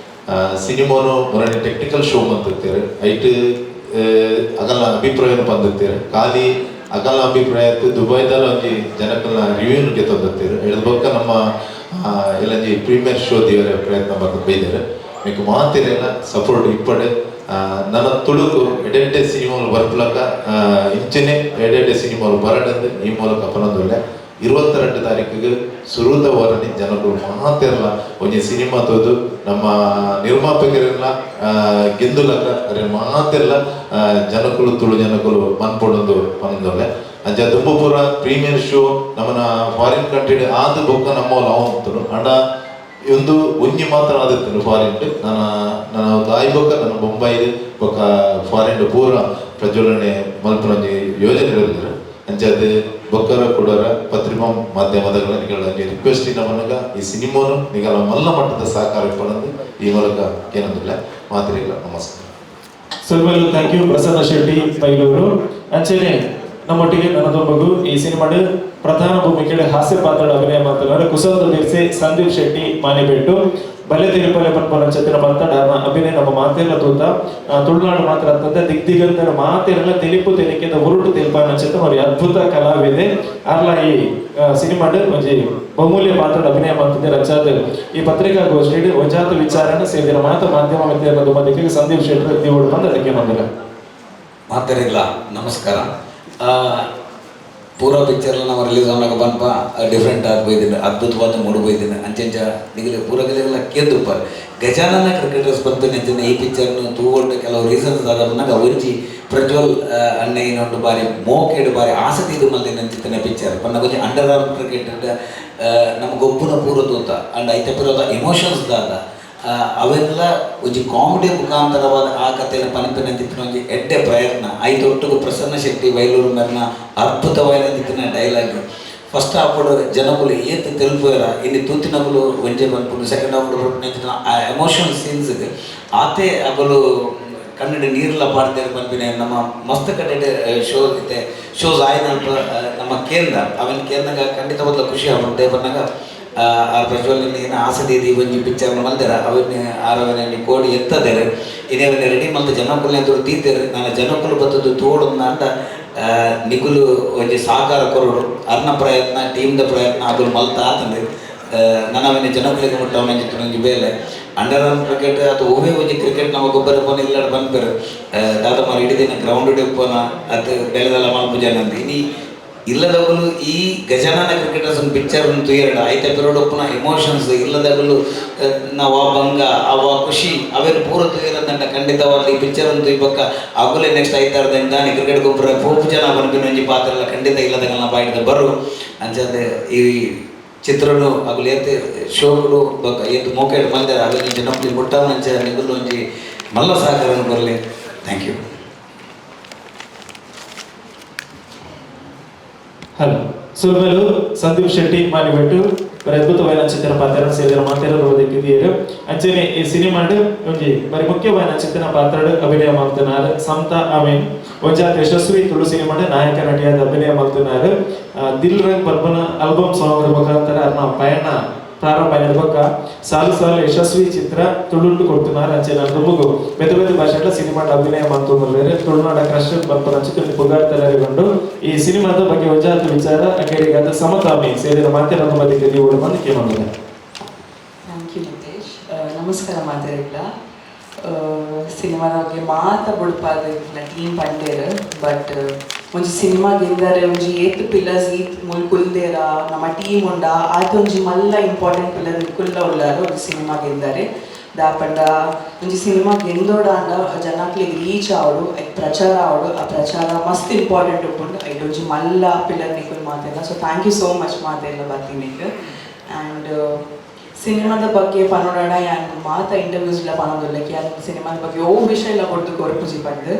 Speaker 5: ಸಿನಿಮಾನು ಮೊರನಿ ಟೆಕ್ನಿಕಲ್ ಶೋ ಮಂತಿತ್ತೆರ್, ಐಟ್ ಅಗಲ್ನ ಅಭಿಪ್ರಾಯನು ಪಂದಿತ್ತೆರ್. ಖಾಲಿ ಅಗಲ್ನ ಅಭಿಪ್ರಾಯ ದುಬೈದಲ್ಲ ಒಂಜಿ ಜನಕಲ್ನ ರಿವ್ಯೂನು ಗೆತ್ತೊಂದಿತ್ತೆರ್. ಹಿಡಿದ ಬೊಕ್ಕ ನಮ್ಮ ಎಲ್ಲೊಂಜಿ ಪ್ರೀಮಿಯರ್ ಶೋ ದಿಯರೆ ಪ್ರಯತ್ನ ಬರ್ತದೆ ಬೈದೆರ್. ಮಿಕ್ ಮಾತೆರೆಲ ಸಪೋರ್ಟ್ ಇಪ್ಪಡೆ. ನನ್ನ ತುಳುಕು ಎಡೆಡ್ಡೆ ಸಿನಿಮಾಲು ಬರ್ಪುಲಕ ಇಂಚನೆ ಎಡೆಡ್ಡೆ ಸಿನಿಮಾಲು ಬರಡಂದು ಈ ಮೂಲಕ ಪನೊಂದುಲ್ಲೆ. 22 ತಾರೀಕಿಗೆ ಸುರೂತ ವಾರನಿ ಜನಕುಲು ಮಾತೆರ್ಲ ಒಂಜಿ ಸಿನಿಮಾ ತೂದು ನಮ್ಮ ನಿರ್ಮಾಪಕರೆಲ್ಲ ಗೆಂದುಲಕ ಅರೆ ಮಾತೆರ್ಲ ಜನಕುಲು ತುಳು ಜನಕುಲು ಮನ್ಪೊಡೊಂದು ಪನೊಂದುಲ್ಲೆ. ಅಂಚ ದುಂಬು ಪೂರ ಪ್ರೀಮಿಯರ್ ಶೋ ನಮ್ಮನ ಫಾರಿನ್ ಕಂಟ್ರಿ ಆದ್ ಬೊಕ್ಕ ನಮ್ಮ ಆವೊಂದುಂಡು. ಆಂಡ ಒಂದು ಒಂಜಿ ಮಾತ್ರ ಆದಿತ್ತುಂಡು ಫಾರಿನ್. ನನ್ನ ನನ್ನ ಒಂದು ಆಯ್ ಬೊಕ್ಕ ನನ್ನ ಬೊಂಬಾಯಿ ಬೊಕ್ಕ ಫಾರಿನ್ ಪೂರ ಪ್ರಜ್ವಲನೆ ಮಲ್ಪುನ ಒಂಜಿ ಯೋಜನೆ ಇರೋದಿಲ್ಲ. ಅಂಚಾದ್ ಬೊಕ್ಕರ ಕೊಡರ ಪತ್ರಿಕಾ ಮಾಧ್ಯಮದ ನಿಗಳ ರಿಕ್ವೆಸ್ಟ್ ಮನಗ ಈ ಸಿನಿಮಾನು ನಿಗಲ ಮಲ್ಲ ಮಟ್ಟದ ಸಹಕಾರ ಇಪ್ಪಣಂದು ಈ ಮೂಲಕ ಕೇನೊಂದುಲ್ಲ. ಮಾತ್ರೆಗಳ ನಮಸ್ಕಾರ.
Speaker 1: ಸೊಲ್ಮೆಲು. Thank you Prasanna Shetty Bailur. ಅಂಚನೆ ನಮ್ಮೊಟ್ಟಿಗೆ ನನ್ನದೊಬ್ಬಗು ಈ ಸಿನಿಮಾಡ್ ಪ್ರಧಾನ ಭೂಮಿಕೆ ಹಾಸ್ಯ ಪಾತ್ರ ಅಭಿನಯ ಮಾಡ್ತಾರೆ ಕುಸಂತ ದಿರ್ಸೆ ಸಂದೀಪ್ ಶೆಟ್ಟಿ ಮಾನಿಬೆಟ್ಟು. ಬಲೆ ತೆಲಿಪಲೆ ಪನ್ಪನ ಚತ್ತಿನ ಪಂತಡ ಅಭಿನಯ ನಮ್ಮ ಮಾತೆಲ್ಲ ತೂತ. ತುಳುನಾಡು ಮಾತ್ರ ಅಂತಂದ್ರೆ ದಿಗ್ದಿಗಂತರ ಮಾತೆಲ್ಲ ತೆಲಿಪು ತೆಲಿಕೆದ ಉರುಟು ತೆಲಿಪಾನ ಚೇತ ಅವ್ರ ಅದ್ಭುತ ಕಲಾವಿದೆ. ಅರ್ಲ ಈ ಸಿನಿಮಾಡ್ ಒಂಜಿ ಬಹುಮೂಲ್ಯ ಪಾತ್ರದ ಅಭಿನಯ ಮಾಡ್ತಿದ್ದೆ ರಚಾದ್ ಈ ಪತ್ರಿಕಾಗೋಷ್ಠಿ ಒಂಜಾತ ವಿಚಾರಣೆ ಸೇರಿದ ಮಾತ ಮಾಧ್ಯಮ ಮಿತ್ರರ ಮಧ್ಯಕ್ಕೆ ಸಂದೀಪ್ ಶೆಟ್ಟರ್ ದೇವಡು ಬಂದು ಅದಕ್ಕೆ ಬಂದಿಲ್ಲ.
Speaker 6: ಮಾತರಿಲ್ಲ, ನಮಸ್ಕಾರ. ಪೂರ ಪಿಕ್ಚರ್ ನಾವು ರಿಲೀಸ್ ಆನಾಗ ಬಂಪ ಡಿಫ್ರೆಂಟ್ ಆಗಿ ಪೋಯ್ದಿನಿ, ಅದ್ಭುತವಾದ ಮೂಡ್ ಪೋಯ್ದಿನಿ. ಅಂಚೆಂಚ ನಿಗಲೆ ಪೂರ ಗಿಲೆಲ್ಲ ಕೇಂದುಪ್ಪಾರ್ ಗಜಾನನ ಕ್ರಿಕೆಟರ್ಸ್ ಬಂಪಿನ ಅಂಚನೆ ಈ ಪಿಕ್ಚರ್ನು ತೂಗೊಂಡು ಕೆಲವು ರೀಸನ್ಸ್ ದಾದ ಪನ್ನಗ ಒಂಜಿ ಪ್ರಜ್ವಲ್ ಅಣ್ಣೆ ಇನ್ನೊಂದು ಬಾರಿ ಮೋಕೆಡ್ ಬಾರಿ ಆಸಕ್ತಿ ಇದು ಮಲ್ದಿನ ಅಂಚಿತ್ತಿನ ಪಿಕ್ಚರ್ ಪನ್ನಗ ಒಂಜಿ ಅಂಡರ್ ಆರ್ಮ್ ಕ್ರಿಕೆಟ್ ನಮ್ಮ ಗೊಬ್ಬುನ ಪೂರ ತೂತ ಅಂಡ್ ಐತೆ ಪೂರದ ಎಮೋಷನ್ಸ್ ದಾದ ಅವೆಲ್ಲ ಒಂಜಿ ಕಾಮಿಡಿ ಮುಖಾಂತರವಾದ ಆ ಕಥೆನ ಪನಪಿನಂತಿತ್ತಿನ ಒಂಜಿ ಎಡ್ಡೆ ಪ್ರಯತ್ನ. ಐತೊಟ್ಟುಗು ಪ್ರಸನ್ನ ಶೆಟ್ಟಿ ಬೈಲೂರು ಮೆರ್ನ ಅದ್ಭುತವಾಯಿನಂತಿತ್ತಿನ ಡೈಲಾಗ್. ಫಸ್ಟ್ ಹಾಫ್ ಜನಕುಲು ಏತ್ ತೆಲ್ಪುವೆರ ಇನ್ನು ತೂತಿನಕುಲು ಒಂಜೆ ಪನ್ಪುಂಡು, ಸೆಕೆಂಡ್ ಹಾಫ್ ಬರ್ಪಿನ ಆ ಎಮೋಷನಲ್ ಸೀನ್ಸ್ ಆತೆ ಅಗಲು ಕನ್ನಡ ನೀರ್ಲ ಪಾಡ್ದೇರು ಪನ್ಪಿನ ನಮ್ಮ ಮಸ್ತ್ ಕಡೆ ಶೋ ಇತ್ತೆ ಶೋಸ್ ಆಯ್ನಲ್ಪ ನಮ್ಮ ಕೇಂದ್ರ ಅವನ ಕೇಂದ್ರಂಗ ಖಂಡಿತವಾದ ಖುಷಿ ಆಪುಂಡು. ಪನ್ನಗ ಆ ಪ್ರಜ್ವಲ್ ಏನು ಆಸೆ ದೀದಿ ಒಂಜಿ ಪಿಕ್ಚರ್ ಮಲ್ದೆರ ಅವನ್ನ ಆರವನ ಕೋಡಿ ಎತ್ತದೇರು ಇದೇ ಅವನ್ನ ರೆಡಿ ಮಲ್ತ ಜನಕುಲು ಎದುರು ತೀತೇರು. ನಾನು ಜನಕುಲು ಬತ್ತದ್ದು ತೋಡೊಂದು ನಿಕುಲು ಒಂಜಿ ಸಹಕಾರ ಕೊರಡು ಅರ್ನ ಪ್ರಯತ್ನ ಟೀಮ್ದ ಪ್ರಯತ್ನ ಅದು ಮಲ್ತ ಆತಂದು ನನ್ನ ಅವನ ಜನಕುಲಿಗೆ ಮುಟ್ಟ ಅವನ ಒಂಜಿ ಬೇಲೆ ಅಂಡರ್ ಆರ್ಮ್ ಕ್ರಿಕೆಟ್ ಅಥವಾ ಒವ್ವೇ ಒಂಜಿ ಕ್ರಿಕೆಟ್ ನಮ್ಮ ಗೊಬ್ಬರ ಪೋನ ಇಲ್ಲಡ ಪನ್ಪೆರ್ ದಾದ ಮಾರ್ ಇಡೀ ದಿನ ಗ್ರೌಂಡ್ ಪೋನ ಅದು ಬೇಳೆದಲ್ಲ ಮಲ್ಪುಜನ ಅಂತ. ಇನಿ ಇಲ್ಲದವಳು ಈ ಗಜಾನನ ಕ್ರಿಕೆಟರ್ಸ್ ಪಿಕ್ಚರ್ ತೂಯರಡ ಐತೆ ಪಿರೋಡ್ ಉಪ್ಪುನ ಎಮೋಷನ್ಸ್ ಇಲ್ಲದವಳು ನಾವು ಆ ಭಂಗ ಅವ ಖುಷಿ ಅವೇನು ಪೂರ ತೂಯರಂದಂಡ ಖಂಡಿತವಾದ ಈ ಪಿಕ್ಚರ್ ತೂಯ್ಬಕ್ಕ ಅಗುಲೆ ನೆಕ್ಸ್ಟ್ ಐತಾರದಂಡ ದಾನಿ ಕ್ರಿಕೆಟ್ ಗೊಬ್ಬರ ಪೋಪು ಜನ ಪನ್ಪಿನ ಒಂಜಿ ಪಾತ್ರ ಖಂಡಿತ ಇಲ್ಲದಂಗಲ್ನ ಬಾಯಿದ ಬರು. ಅಂಚಾದ ಈ ಚಿತ್ರನು ಅಗುಲು ಏತ್ ಶೋಗಳು ಬೊಕ್ಕ ಏತ್ ಮೋಕೆಡ್ ಮಲ್ದೆರ್ ಅವೆನ್ ಜನೊಕ್ಲು ಮುಟ್ಟಾವನಂಚ ನಿಗುಲು ಒಂಜಿ ಮಲ್ಲ ಸಹಕಾರನು ಬರಲಿ. Thank you.
Speaker 1: Hello ಸುಲ್ಮೆಲು Sandeep Shetty ಮಾನಿಬೆಟ್ಟು ಬರಿ ಅದ್ಭುತವಾದ ಚಿತ್ರ ಪಾತ್ರ ಸೇರಿದ ಮಾತೆರರು ಒದಗಿದ್ದೀರು. ಅಂಚನೆ ಈ ಸಿನಿಮಾಡ್ ಒಂಜಿ ಬರಿ ಮುಖ್ಯವಾದ ಚಿತ್ರ ಪಾತ್ರ ಅಭಿನಯ ಮಾಡ್తున్నారు ಸಮತಾ ಅಮೀನ್. ಒಂಜಾತ ಯಶಸ್ವಿ ತುಳು ಸಿನಿಮಾಡ್ ನಾಯಕ ನಟಿಯಾದ ಅಭಿನಯ ಮಾಡ್తున్నారు. ದಿಲ್ ರಂಗ್ ಪರ್ಬನ ಆಲ್ಬಮ್ ಸಾಂಗ್ ಮುಖಾಂತರ ಅರ್ನ ಪಯಣ ಪ್ರಾರಂಭ ಆಗಿರ್ಬೇಕ ಸಾಲು ಸಾಲು ಯಶಸ್ವಿ ಚಿತ್ರ ತುಳುಂಟು ಕೊಡ್తున్నారు. ಅಂಚನೆ ದುಂಬುಗು ಬೇತೆ ಬೇತೆ ಭಾಷೆಗಳ ಸಿನಿಮಾ ಅಭಿನಯ ಮಾಡ್ತೊಂದುಲ್ಲೆರ್. ತುಳುನಾಡ ಕ್ರಶ್ ಬರ್ಪನ ಚಿತ್ರ ಪುಗಾರ್ತಲೆಗೊಂಡು ಈ ಸಿನಿಮಾದ ಬಗ್ಗೆ ಒಂಜಾತ ವಿಚಾರ ಅಕೇರಿಗಾದ ಸಮತಾಮಿ ಸೇರಿದ ಮಾತೆರನ್ನು ಬದಿಗೆ ದೀವೊಡು ಬಂದು ಕೇಳೊಂದಿದೆ.
Speaker 7: Thank you Nitesh. ನಮಸ್ಕಾರ ಮಾತೆರೆಗ್ಲ. ಸಿನಿಮಾದ ಬಗ್ಗೆ ಮಾತ ಬುಡ್ಪಾದ ಟೀಮ್ ಪಂಡೇರ್ ಬಟ್ ಒಂಜಿ ಸಿನಿಮಾ ಗೆಂದರೆ ಒಂಜಿ ಏತ್ ಪಿಲ್ಲರ್ಸ್ ಈತ್ ಮುಲ್ ಕುಲ್ದೇರ ನಮ್ಮ ಟೀಮ್ ಉಂಡ ಆತ ಒಂಜಿ ಮಲ್ಲ ಇಂಪಾರ್ಟೆಂಟ್ ಪಿಲ್ಲರ್ ಕುಲ್ಲ ಉಲ್ಲಾರ ಒಂಜಿ ಸಿನಿಮಾ ಗೆಂದರೆ ದಾಪಂಡ ಒಂಜಿ ಸಿನಿಮಾ ಗೆಂದೋಡಾಂಡ ಜನಕ್ಲೆಗ್ ರೀಚ್ ಆವಡು ಐಕ್ ಪ್ರಚಾರ ಆವಡು ಆ ಪ್ರಚಾರ ಮಸ್ತ್ ಇಂಪಾರ್ಟೆಂಟ್ ಉಪ್ಪುಂಡು. ಐಟ್ ಒಂಜಿ ಮಲ್ಲ ಪಿಲ್ಲರ್ ನಿಕುಲ್ ಮಾತೆಲ್ಲ. So thank you so much ಮಾತೆಲ್ಲ ಬರ್ತೀನಿ. ಆ್ಯಂಡ್ ಸಿನಿಮಾದ ಬಗ್ಗೆ ಪನೋಡಣ ಯಾನ್ ಮಾತ ಇಂಟರ್ವ್ಯೂಸ್ ಇಲ್ಲ ಪನೊಂದುಲ್ಲಕ್ಕೆ ಯಾನ್ ಸಿನಿಮಾದ ಬಗ್ಗೆ ಓ ವಿಷಯ ಇಲ್ಲ ಕೊಡ್ದು ಕೊರಪುಜಿ ಪಂದ್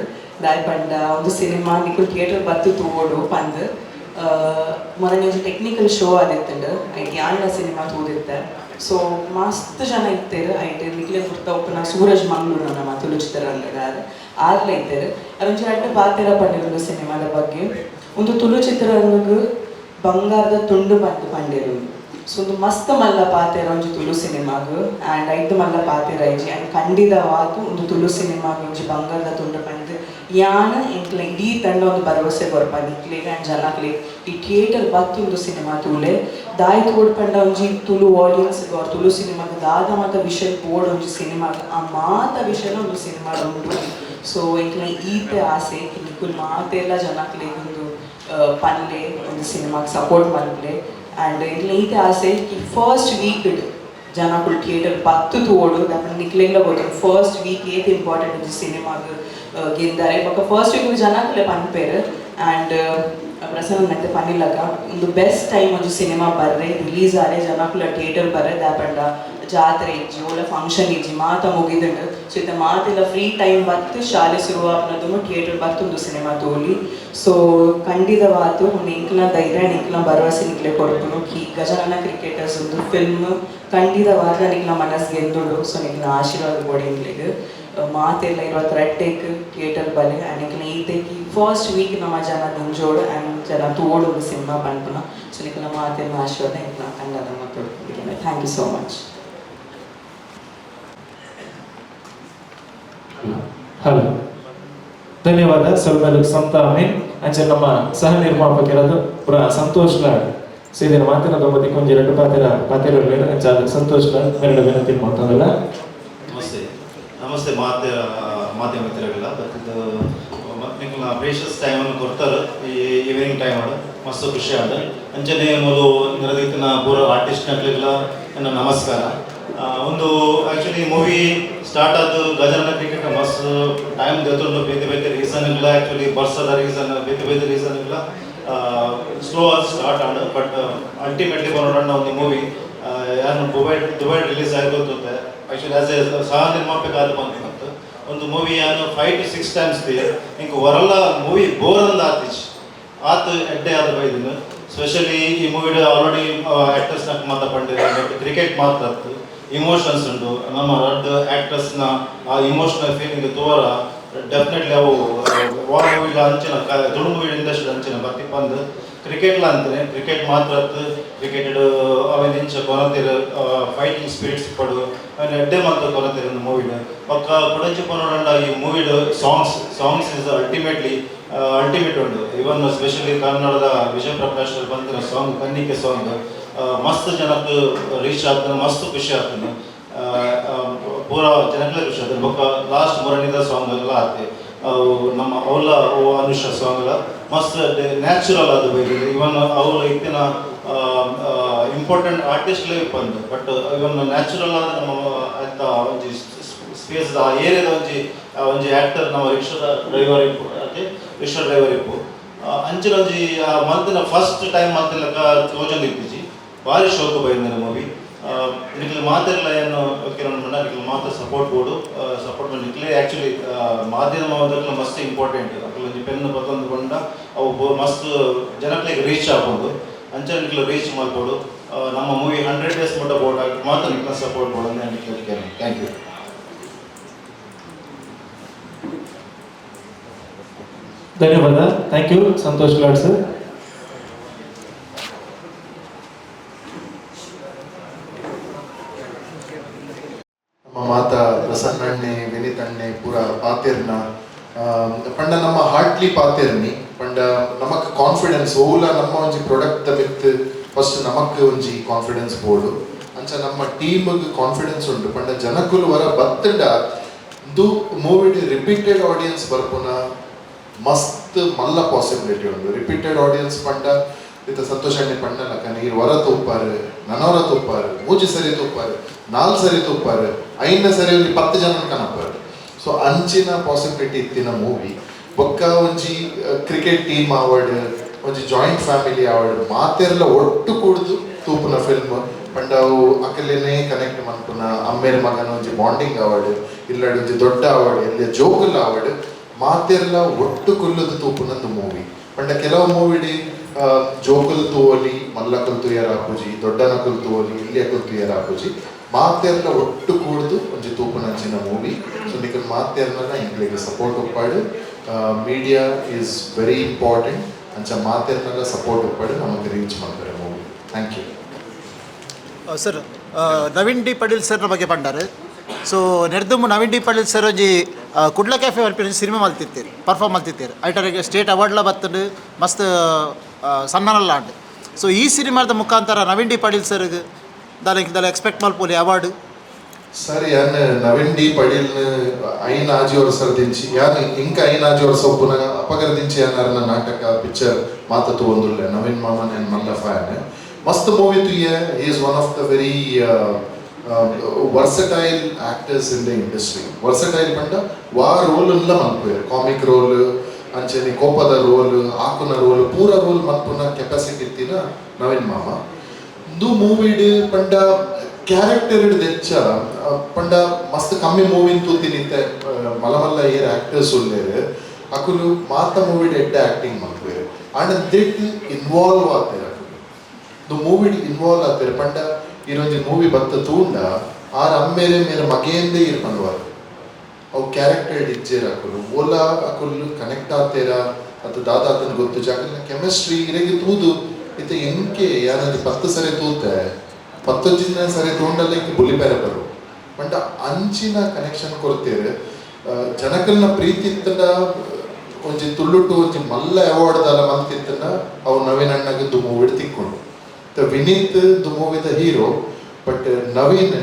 Speaker 7: ದಾಯ್ ಪಂಡ ಒಂದು ಸಿನಿಮಾ ನಿಕುಲ್ ಥಿಯೇಟರ್ ಬತ್ತು ತೂವೊಡು ಪಂದ್. ಮೊನ್ನೆ ಒಂಜಿ ಟೆಕ್ನಿಕಲ್ ಶೋ ಆದಿತ್ತುಂಡು ಐಟ್ ಯಾನ್ಲ ಸಿನಿಮಾ ತೂದಿತ್ತೆ. ಸೊ ಮಸ್ತ್ ಜನ ಇತ್ತೆರ್ ಐಟ್ ನಿಕ್ಲೆ ಗುರ್ತ ಉಪ್ಪುನ ಸೂರಜ್ ಮಂಗ್ಳೂರು ನಮ್ಮ ತುಳು ಚಿತ್ರರಂಗದ ಆರ್ಲ ಇತ್ತೆರ್. ಅದೊಂಜಿ ರಡ್ಡ್ ಪಾತೆರ ಪಂಡಿರುಂಡು ಸಿನಿಮಾದ ಬಗ್ಗೆ. ಒಂದು ತುಳು ಚಿತ್ರರಂಗಗ್ ಬಂಗಾರದ ತುಂಡು ಪಂದ್ ಪಂಡೆರು. ಸೊ ಒಂದು ಮಸ್ತ್ ಮಲ್ಲ ಪಾತೆರ ಒಂಜಿ ತುಳು ಸಿನಿಮಾಗ್ ಆ್ಯಂಡ್ ಐದು ಮಲ್ಲ ಪಾತೆರ ಇಜ್ಜಿ. ಆ್ಯಂಡ್ ಖಂಡಿತವಾದ್ ಒಂದು ತುಳು ಸಿನಿಮಾಗ್ ಒಂಜಿ ಬಂಗಾರದ ತುಂಡು ಪಂದ್ ಯಾನ್ ಎಂಕ್ಲೆ ಇಡೀ ತಂಡ ಒಂದು ಭರವಸೆ ಕೊರ್ಪ ನಿಕ್ಲೆಗ್ ಆ್ಯಂಡ್ ಜನಕ್ಲೆಗ್. ಈ ಥಿಯೇಟರ್ ಬತ್ತ್ ಒಂದು ಸಿನಿಮಾ ತೂಲೆ ದಾಯಿ ತೋಡ್ ಪಂಡ ಒಂಜಿ ತುಳು ಆಡಿಯನ್ಸ್ ಆರ್ ತುಳು ಸಿನಿಮಾಗ್ ದಾದ ಮಾತ ವಿಷಯ ಬೋರ್ಡ್ ಒಂಜಿ ಸಿನಿಮಾಗ್ ಆ ಮಾತ ವಿಷಯನ ಒಂದು ಸಿನಿಮಾ ಉಂಡು. ಸೊ ಎಂಕ್ಲೆ ಈತೆ ಆಸೆ ನಿಕುಲ್ ಮಾತೆಲ್ಲ ಜನಕ್ಲೆಗ್ ಒಂದು ಪನ್ಲೆ ಒಂದು ಸಿನಿಮಾಗ್ ಸಪೋರ್ಟ್ ಮಲ್ಪಲೆ. ಆ್ಯಂಡ್ ಎಂಕ್ಲೆ ಈತೆ ಆಸೆ ಈ ಫಸ್ಟ್ ವೀಕ್ ಜನಕುಲು ಥಿಯೇಟರ್ ಬತ್ತು ತೂವೊಡು. ದಾಪಂಡ ನಿಕ್ಲೆಗ್ಲ ಗೊತ್ತುಂಡು ಫಸ್ಟ್ ವೀಕ್ ಏತ್ ಇಂಪಾರ್ಟೆಂಟ್ ಒಂಜಿ ಸಿನಿಮಾಗ್ ಗೆಂದರೆ ಬೊಕ್ಕ ಫಸ್ಟ್ ವೀಕ್ ಜನಕುಲೆ ಪನ್ಪೆರ್. ಆ್ಯಂಡ್ ಪ್ರಸನ್ನ ಮೆತ್ತೆ ಪನ್ನಿಲ್ಲಕ ಒಂದು ಬೆಸ್ಟ್ ಟೈಮ್ ಒಂಜಿ ಸಿನಿಮಾ ಬರ್ರೆ ರಿಲೀಸ್ ಆರೆ ಜನಕುಲ ಥಿಯೇಟರ್ ಬರ್ರೆ. ದಾಪಂಡ ಜಾತ್ರೆ ಇಜ್ಜಿ ಓಲ ಫಂಕ್ಷನ್ ಇಜ್ಜಿ ಮಾತ ಮುಗಿದುಂಡು. ಸೊ ಇತ್ತೆ ಮಾತೆಲ್ಲ ಫ್ರೀ ಟೈಮ್ ಬತ್ತು ಶಾಲೆ ಶುರು ಆಪುನದುಮು ಥಿಯೇಟರ್ ಬತ್ತುಂದು ಸಿನಿಮಾ ತೋಲಿ. ಸೊ ಖಂಡಿತವಾದ್ ಒಂದು ಎಂಕ್ಲ ಧೈರ್ಯ ಎಂಕ್ಲ ಭರವಸೆ ನಿಕ್ಲೆ ಕೊರ್ಪುನು ಕಿ ಗಜಾನನ ಕ್ರಿಕೆಟರ್ಸ್ ಒಂದು ಫಿಲ್ಮ್ ಖಂಡಿತವಾದ್ಲ ನಿಕ್ಲ ಮನಸ್ ಗೆಂದುಂಡು. ಸೊ ನಿಕ್ಲ ಆಶೀರ್ವಾದ ಬೋಡು ಎಂಕ್ಲೆಗ್ ಮಾತೆಲ್ಲ 22ಕ್ ಥಿಯೇಟರ್ ಬಲೆ. ಆ್ಯಂಡ್ ಎಂಕ್ಲ ಈತೆಕಿ ಫಸ್ಟ್ ವೀಕ್ ನಮ್ಮ ಜನ ದಿಂಜೋಡು ಆ್ಯಂಡ್ ಜನ ತೂವೊಡು ಒಂದು ಸಿನಿಮಾ ಪನ್ಪುನ. ಸೊ ನಿಕ್ಲ ಮಾತೆಲ್ಲ ಆಶೀರ್ವಾದ ಎಂಕ್ಲ ತಂಡದ ಮತ್ತು. Thank you so much.
Speaker 1: Hello, ಧನ್ಯವಾದ. ಸೊಲ್ಮೆಲು ಸಂತ ಅಮೀನ್. ಅಂಚೆ ನಮ್ಮ ಸಹ ನಿರ್ಮಾಪಕರಾದ ಪುರ ಸಂತೋಷ್ ಲಾಡ್ ಸೀದಿನ ಮಾತಿನ ದೊಂಬತಿ ಕೊಂಜಿ ಎರಡು ಪಾತೆರ ಪಾತೆರ ಅಂಚ ಸಂತೋಷ್ ಲಾಡ್ ಮೆರಡು ವಿನಂತಿ ಮಾಡ್ತಂದಿಲ್ಲ.
Speaker 8: ನಮಸ್ತೆ, ನಮಸ್ತೆ ಮಾತೆ ಮಾಧ್ಯಮ ಮಿತ್ರರೆಲ್ಲ. ಬತ್ತಿದ್ದು ನಿಕ್ಲ ಪ್ರೇಷಸ್ ಟೈಮನ್ನು ಕೊಡ್ತಾರೆ. ಈ ಈವ್ನಿಂಗ್ ಟೈಮ್ ಮಸ್ತ್ ಖುಷಿ ಆದ. ಅಂಚನೆ ಮೂಲು ನೆರೆದಿತ್ತಿನ ಪೂರ ಆರ್ಟಿಸ್ಟ್ ನಕ್ಲೆಗ್ಲ ನನ್ನ ನಮಸ್ಕಾರ. ಒಂದು ಆ್ಯಕ್ಚುಲಿ ಮೂವಿ ಸ್ಟಾರ್ಟ್ ಆದ ಗಜಾನನ ಕ್ರಿಕೆಟ್ ಮಸ್ತ್ ಟೈಮ್ ದೆತ್ತೊಂಡು. ಬೇತೆ ಬೇತೆ ರೀಸನ್ ಇಲ್ಲ, ಆ್ಯಕ್ಚುಲಿ ಬರ್ಸದ ರೀಸನ್, ಬೇತೆ ಬೇತೆ ರೀಸನ್ ಇಲ್ಲ, ಸ್ಲೋ ಆದ್ ಸ್ಟಾರ್ಟ್ ಆಂಡ್. ಬಟ್ ಅಲ್ಟಿಮೇಟ್ಲಿ ಬರೋಣ ಒಂದು ಮೂವಿ ಯಾರು ದುಬೈ ದುಬೈ ರಿಲೀಸ್ ಆಗಿ ಗೊತ್ತುತ್ತೆ. ಆ್ಯಕ್ಚುಲಿ ಆಸ್ ಎ ಸಹ ನಿರ್ಮಾಪಕ ಆದ ಬಂತು ಒಂದು ಮೂವಿ ಯಾನು 5 ಟು 6 ಟೈಮ್ಸ್ ಇಂಕ್ ವರಲ್ಲ ಮೂವಿ ಬೋರ್ ಅಂದ ಆತಿಚ್ ಆತ್ ಎಡ್ಡೆ ಆದ ಬೈದಿನ. ಸ್ಪೆಷಲಿ ಈ ಮೂವಿ ಆಲ್ರೆಡಿ ಆಕ್ಟರ್ಸ್ ನ ಮಾತ ಪಂಡಿರ, ಕ್ರಿಕೆಟ್ ಮಾತ್ರ ಇಮೋಷನ್ಸ್ ಉಂಟು. ನಮ್ಮ ರಡ್ಡ್ ಆಕ್ಟರ್ಸ್ನ ಆ ಇಮೋಷನಲ್ ಫೀಲಿಂಗ್ ತೋರ ಡೆಫಿನೆಟ್ಲಿ ಅವು ವಾರ್ ಮೂವಿ ಅಂಚಿನ ತುಳು ಮೂವಿ ಇಂಡಸ್ಟ್ರಿ ಅಂಚಿನ ಬತ್ತಿ ಪಂದ್ ಕ್ರಿಕೆಟ್ಲ ಅಂತಾನೆ ಕ್ರಿಕೆಟ್ ಮಾತ್ರ ಕ್ರಿಕೆಟ್ ಅವೆನ್ ಇಂಚ ಕೊನತಿರ್ ಫೈಟಿಂಗ್ ಸ್ಪಿರಿಟ್ಸ್ ಪಡು ಅವನ್ ಎಡ್ಡೆ ಮಾತ್ರ ಕೊನತಿರ್ ಮೂವಿಡ್. ಬೊಕ್ಕ ಕುಡಂಚಿ ಪನೋಡಂಡ ಈ ಮೂವಿಡ್ songs, songs is ultimately ultimate ಉಂಡು. ಇವನ್ ಸ್ಪೆಷಲಿ ಕನ್ನಡದ ವಿಜಯ್ ಪ್ರಕಾಶ್ ಬಂದಿನ ಸಾಂಗ್, ಕನ್ನಿಕೆ ಸಾಂಗ್ ಮಸ್ತ್ ಜನಕ್ಕೆ ರೀಚ್ ಆಗ್ತದೆ, ಮಸ್ತ್ ಖುಷಿ ಆಗ್ತದೆ, ಪೂರ ಜನಕ್ಕೆ ಖುಷಿ ಆಗ್ತದೆ. ಬೊಕ್ಕ ಲಾಸ್ಟ್ ಮುರಣಿದ ಸಾಂಗ್ ಎಲ್ಲ ಆತೆ ನಮ್ಮ ಅವಲ ಓ ಅನುಷ ಸಾಂಗ್ ಎಲ್ಲ ಮಸ್ತ್ ನ್ಯಾಚುರಲ್ ಅದು ಬೈದಿದೆ. ಇವನ್ ಅವ್ರು ಇತ್ತಿನ ಇಂಪಾರ್ಟೆಂಟ್ ಆರ್ಟಿಸ್ಟ್ ಬಂದು, ಬಟ್ ಇವನ್ ನ್ಯಾಚುರಲ್ ಆದ ನಮ್ಮ ಆಯ್ತ ಒಂಜಿ ಸ್ಪೇಸ್ ಆ ಏರಿಯಾದ ಒಂಜಿ ಒಂಜಿ ಆಕ್ಟರ್ ನಮ್ಮ ರಿಕ್ಷಾದ ಡ್ರೈವರ್ ಇಪ್ಪು ಅದೇ ರಿಕ್ಷಾ ಡ್ರೈವರ್ ಇಪ್ಪು. ಅಂಚಿನ ಒಂಜಿ ಮಂತಿನ ಫಸ್ಟ್ ಟೈಮ್ ಮಂತಿನ ತೋಜೊಂದು ಇತ್ತೀಚಿ ಭಾರಿ ಶೋಕು ಬೈಂದಿನ ಮೂವಿ. ನಿಕ್ಲೆ ಮಾತೆರ್ಲ ಏನು ಕಿರಣ್ ನಿಕ್ಲೆ ಮಾತ್ರ ಸಪೋರ್ಟ್ ಬೋಡು, ಸಪೋರ್ಟ್ ನಿಕ್ಲೆ. ಆ್ಯಕ್ಚುಲಿ ಮಾಧ್ಯಮದಕ್ಲೆ ಮಸ್ತ್ ಇಂಪಾರ್ಟೆಂಟ್. ಅಕ್ಲೆ ಒಂಜಿ ಪೆನ್ ಪತ್ತೊಂದು ಕೊಂಡ ಅವು ಮಸ್ತ್ ಜನಕ್ಲೆಗ್ ರೀಚ್ ಆಗ್ಬೋದು. ಅಂಚನೆ ನಿಕ್ಲೆ ರೀಚ್ ಮಾಡ್ಬೋದು. ನಮ್ಮ ಮೂವಿ 100 ಡೇಸ್ ಮಟ್ಟ ಬೋರ್ಡ್ ಆಗಿ ಮಾತ್ರ ನಿಕ್ಲೆ ಸಪೋರ್ಟ್ ಬೋರ್ಡ್ ಅಂತ ನಿಕ್ಲೆ. Thank you.
Speaker 1: ಧನ್ಯವಾದ. Thank you Santosh Lad sir.
Speaker 2: ನಮ್ಮ ಮಾತ ಪ್ರಸನ್ನಣ್ಣೆ, ವಿನೀತ್ ಅಣ್ಣೆ ಪೂರ ಪಾತೆರ್ನ ಪಂಡ ನಮ್ಮ ಹಾರ್ಟ್ಲಿ ಪಾತೆರ್ನಿ ಪಂಡ ನಮಕ್ ಕಾನ್ಫಿಡೆನ್ಸ್ ಓಲ ನಮ್ಮ ಒಂಜಿ ಪ್ರಾಡಕ್ಟ್ ಮಿತ್ ಫಸ್ಟ್ ನಮಕ್ ಒಂಜಿ ಕಾನ್ಫಿಡೆನ್ಸ್ ಬೋರ್ಡು. ಅಂಚ ನಮ್ಮ ಟೀಮ್ ಕಾನ್ಫಿಡೆನ್ಸ್ ಉಂಟು. ಪಂಡ ಜನಕುಲು ವರ ಬತ್ತಂಡ ದು ಮೂವಿಡ್ ರಿಪೀಟೆಡ್ ಆಡಿಯನ್ಸ್ ಬರ್ಪುನ ಮಸ್ತ್ ಮಲ್ಲ ಪಾಸಿಬಿಲಿಟಿ ಉಂಟು. ರಿಪೀಟೆಡ್ ಆಡಿಯನ್ಸ್ ಪಂಡ ಇತ್ತ ಸಂತೋಷ ಅಣ್ಣೆ ಪಂಡಲಕ್ಕ ನೀರು ವರ ತೂಪಾರು, ನನವರ ತೂಪಾರು, ಮೂಜಿ ಸರಿ ತೂಪಾರು, ನಾಲ್ ಸರಿ ತೂಪಾರು, ಐನ ಸರಿ ಒಂಜಿ 10 ಜನ ಕನಪಾರು. ಸೊ ಅಂಚಿನ ಪಾಸಿಬಿಲಿಟಿ ಇತ್ತಿನ ಮೂವಿ. ಬೊಕ್ಕ ಒಂಜಿ ಕ್ರಿಕೆಟ್ ಟೀಮ್ ಆವಡ್, ಒಂಜಿ ಜಾಯಿಂಟ್ ಫ್ಯಾಮಿಲಿ ಆವಡ್, ಮಾತೆರ್ಲ ಒಟ್ಟು ಕೂಡ್ದು ತೂಪುನ ಫಿಲ್ಮ್. ಪಂಡ ಅವು ಅಕಲೆನೇ ಕನೆಕ್ಟ್ ಮನ್ಪುನ ಅಮ್ಮೇರ್ ಮಗನ ಒಂಜಿ ಬಾಂಡಿಂಗ್ ಆವಡ್, ಇಲ್ಲಡ್ ಒಂಜಿ ದೊಡ್ಡ ಆವಡ್, ಎಲ್ಲಿಯ ಜೋಕುಲ ಆವಡ್, ಮಾತೆರ್ಲ ಒಟ್ಟು ಕುಲ್ಲುದು ತೂಪುನಂದು ಮೂವಿ. ಪಂಡ ಕೆಲವು ಮೂವಿಡಿ ಜೋಕುಲ್ ತೂವಲಿ, ಮಲ್ಲಕುಲ್ ತುಯರ್ ಆಪುಜಿ, ದೊಡ್ಡನಕುಲ್ ತೂವಲಿ, ಇಲ್ಲಿಯಕುಲ್ ತುಯರ್ ಆಪುಜಿ. ಮಾತೆರ್ಲ ಒಟ್ಟು ಕೂಡ್ದು ಒಂಜಿ ತೂಪುನಂಚಿನ ಮೂವಿ. ಸೊ ನಿಕಲ್ ಮಾತೆರ್ನ ಇಂಗ್ಲಿಗೆ ಸಪೋರ್ಟ್ ಉಪ್ಪಾಡು. Media is very important. ಅಂಚ ಮಾತೆರ್ನೆಲ್ಲ ಸಪೋರ್ಟ್ ಉಪ್ಪಾಡು, ನಮಗೆ ರೀಚ್ ಮಾಡ್ತಾರೆ movie. Thank you.
Speaker 9: Sir, Naveen D Padil ಸರ್ನ ಬಗ್ಗೆ ಪಂಡಾರು. ಸೊ ನೆರ್ದುಂಬು ನವೀನ್ ಡಿ ಪಡೀಲ್ ಸರ್ ಒಂಜಿ ಕುಡ್ಲ ಕ್ಯಾಫೆ ಪನ್ಪಿನ ಸಿನಿಮಾ ಮಲ್ತಿತ್ತೀರು, ಪರ್ಫಾರ್ಮ್ ಮಲ್ತಿತ್ತೀರು. ಐಟರಿಗೆ ಸ್ಟೇಟ್ ಅವಾರ್ಡ್ಲ ಬತ್ತಂಡು, ಮಸ್ತ್ ಸನ್ಮಾನಲ ಆಂಡ್. ಸೊ ಈ ಸಿನಿಮಾದ ಮುಖಾಂತರ ನವೀನ್ ಡಿ ಪಡೀಲ್ ಸರ್ಗೆ ದಾಲ ದಾಲ ಎಕ್ಸ್ಪೆಕ್ಟ್ ಮಲ್ಪೊಲಿ ಅವಾರ್ಡ್?
Speaker 2: ಸರ್, ಯಾನ್ ನವೀನ್ ಡಿ ಪಡೀಲ್ ಐನ್ ಆಜಿ ವರ್ಷ ದಿಂಚಿ, ಯಾನ್ ಇಂಕ ಐನ್ ಆಜಿ ವರ್ಷ ಉಪ್ಪುನಗ ಅಪಗರ ದಿಂಚಿ ಯಾನ್ ಅರ್ನ ನಾಟಕ ಪಿಕ್ಚರ್ ಮಾತ ತೂವೊಂದುಲ್ಲೆ. ನವೀನ್ ಮಾಮನ್ ಏನ್ ಮಲ್ಲ ಫ್ಯಾನ್. ಮಸ್ತ್ movie ತುಯ್ಯ. Is one of the very versatile actors in the industry. Versatile ಪಂಡ ವಾ ರೋಲ್ ಎಲ್ಲ ಮನ್ಪುವೆರ್. ಕಾಮಿಕ್ ರೋಲ್, ಅಂಚನೆ ಕೋಪದ ರೋಲ್, ಆಕುನ ರೋಲ್, ಪೂರ ರೋಲ್ ಮನ್ಪುನ ಕೆಪಾಸಿಟಿ ಇತ್ತಿನ ನವೀನ್ ಮಾಮ. ಇಂದು ಮೂವಿಡ್ ಪಂಡ ಕ್ಯಾರೆಕ್ಟರ್ ದೆಚ್ಚ ಪಂಡ ಮಸ್ತ್ ಕಮ್ಮಿ ಮೂವಿನ್ ತೂತಿನಿತ್ತೆ. ಮಲ್ಲ ಮಲ್ಲ ಏರ್ ಆಕ್ಟರ್ಸ್ ಉಲ್ಲೇರು, ಅಕುಲು ಮಾತ ಮೂವಿಡ್ ಎಡ್ಡೆ ಆಕ್ಟಿಂಗ್ ಮಲ್ಪುವೆರ್. ಆಂಡ ದಿಟ್ ಇನ್ವಾಲ್ವ್ ಆತೇರ್ ಅಕುಲು. ಇಂದು ಮೂವಿಡ್ ಇನ್ವಾಲ್ವ್ ಆತೇರ್ ಪಂಡ ಈರೊಂಜಿ ಮೂವಿ ಬತ್ತ ತೂಂಡ ಆರ್ ಅಮ್ಮೇರೆ ಮೇರೆ ಮಗೇಂದೇ ಇರ್ ಪನ್ನುವಾರ್. ಅವು ಕ್ಯಾರೆಕ್ಟರ್ ಇಜ್ಜೇರ್ ಅಕುಲು ಓಲಾ ಅಕುಲು ಕನೆಕ್ಟ್ ಆತೇರ ಅದು ದಾದಾತನ ಗೊತ್ತು ಜಾಕಲ್ನ ಕೆಮಿಸ್ಟ್ರಿ ಇರೆಗೆ ತೂದು ಇತ್ತೆ ಎಂಕೆ ಯಾನೊಂಜಿ 10 ಸರಿ ತೂತೆ, 10 ಸರಿ ತೂಂಡಲ್ಲ ಇಂಕ್ ಬುಲಿಪೆರೆ ಬರು. ಪಂಡ ಅಂಚಿನ ಕನೆಕ್ಷನ್ ಕೊರ್ತೀರ್. ಜನಕಲ್ನ ಪ್ರೀತಿ ಇತ್ತಂಡ ಒಂಜಿ ತುಳುಟು ಒಂಜಿ ಮಲ್ಲ ಅವಾರ್ಡ್ ದಾಲ ಮಲ್ತಿತ್ತಂಡ ಅವು ನವೀನ್ ಅಣ್ಣಗ್ ದು ಮೂವಿಡ್ ತಿಕ್ಕೊಂಡು. ವಿನೀತ್ ದು ಮೂವಿದ ಹೀರೋ, ಬಟ್ ನವೀನ್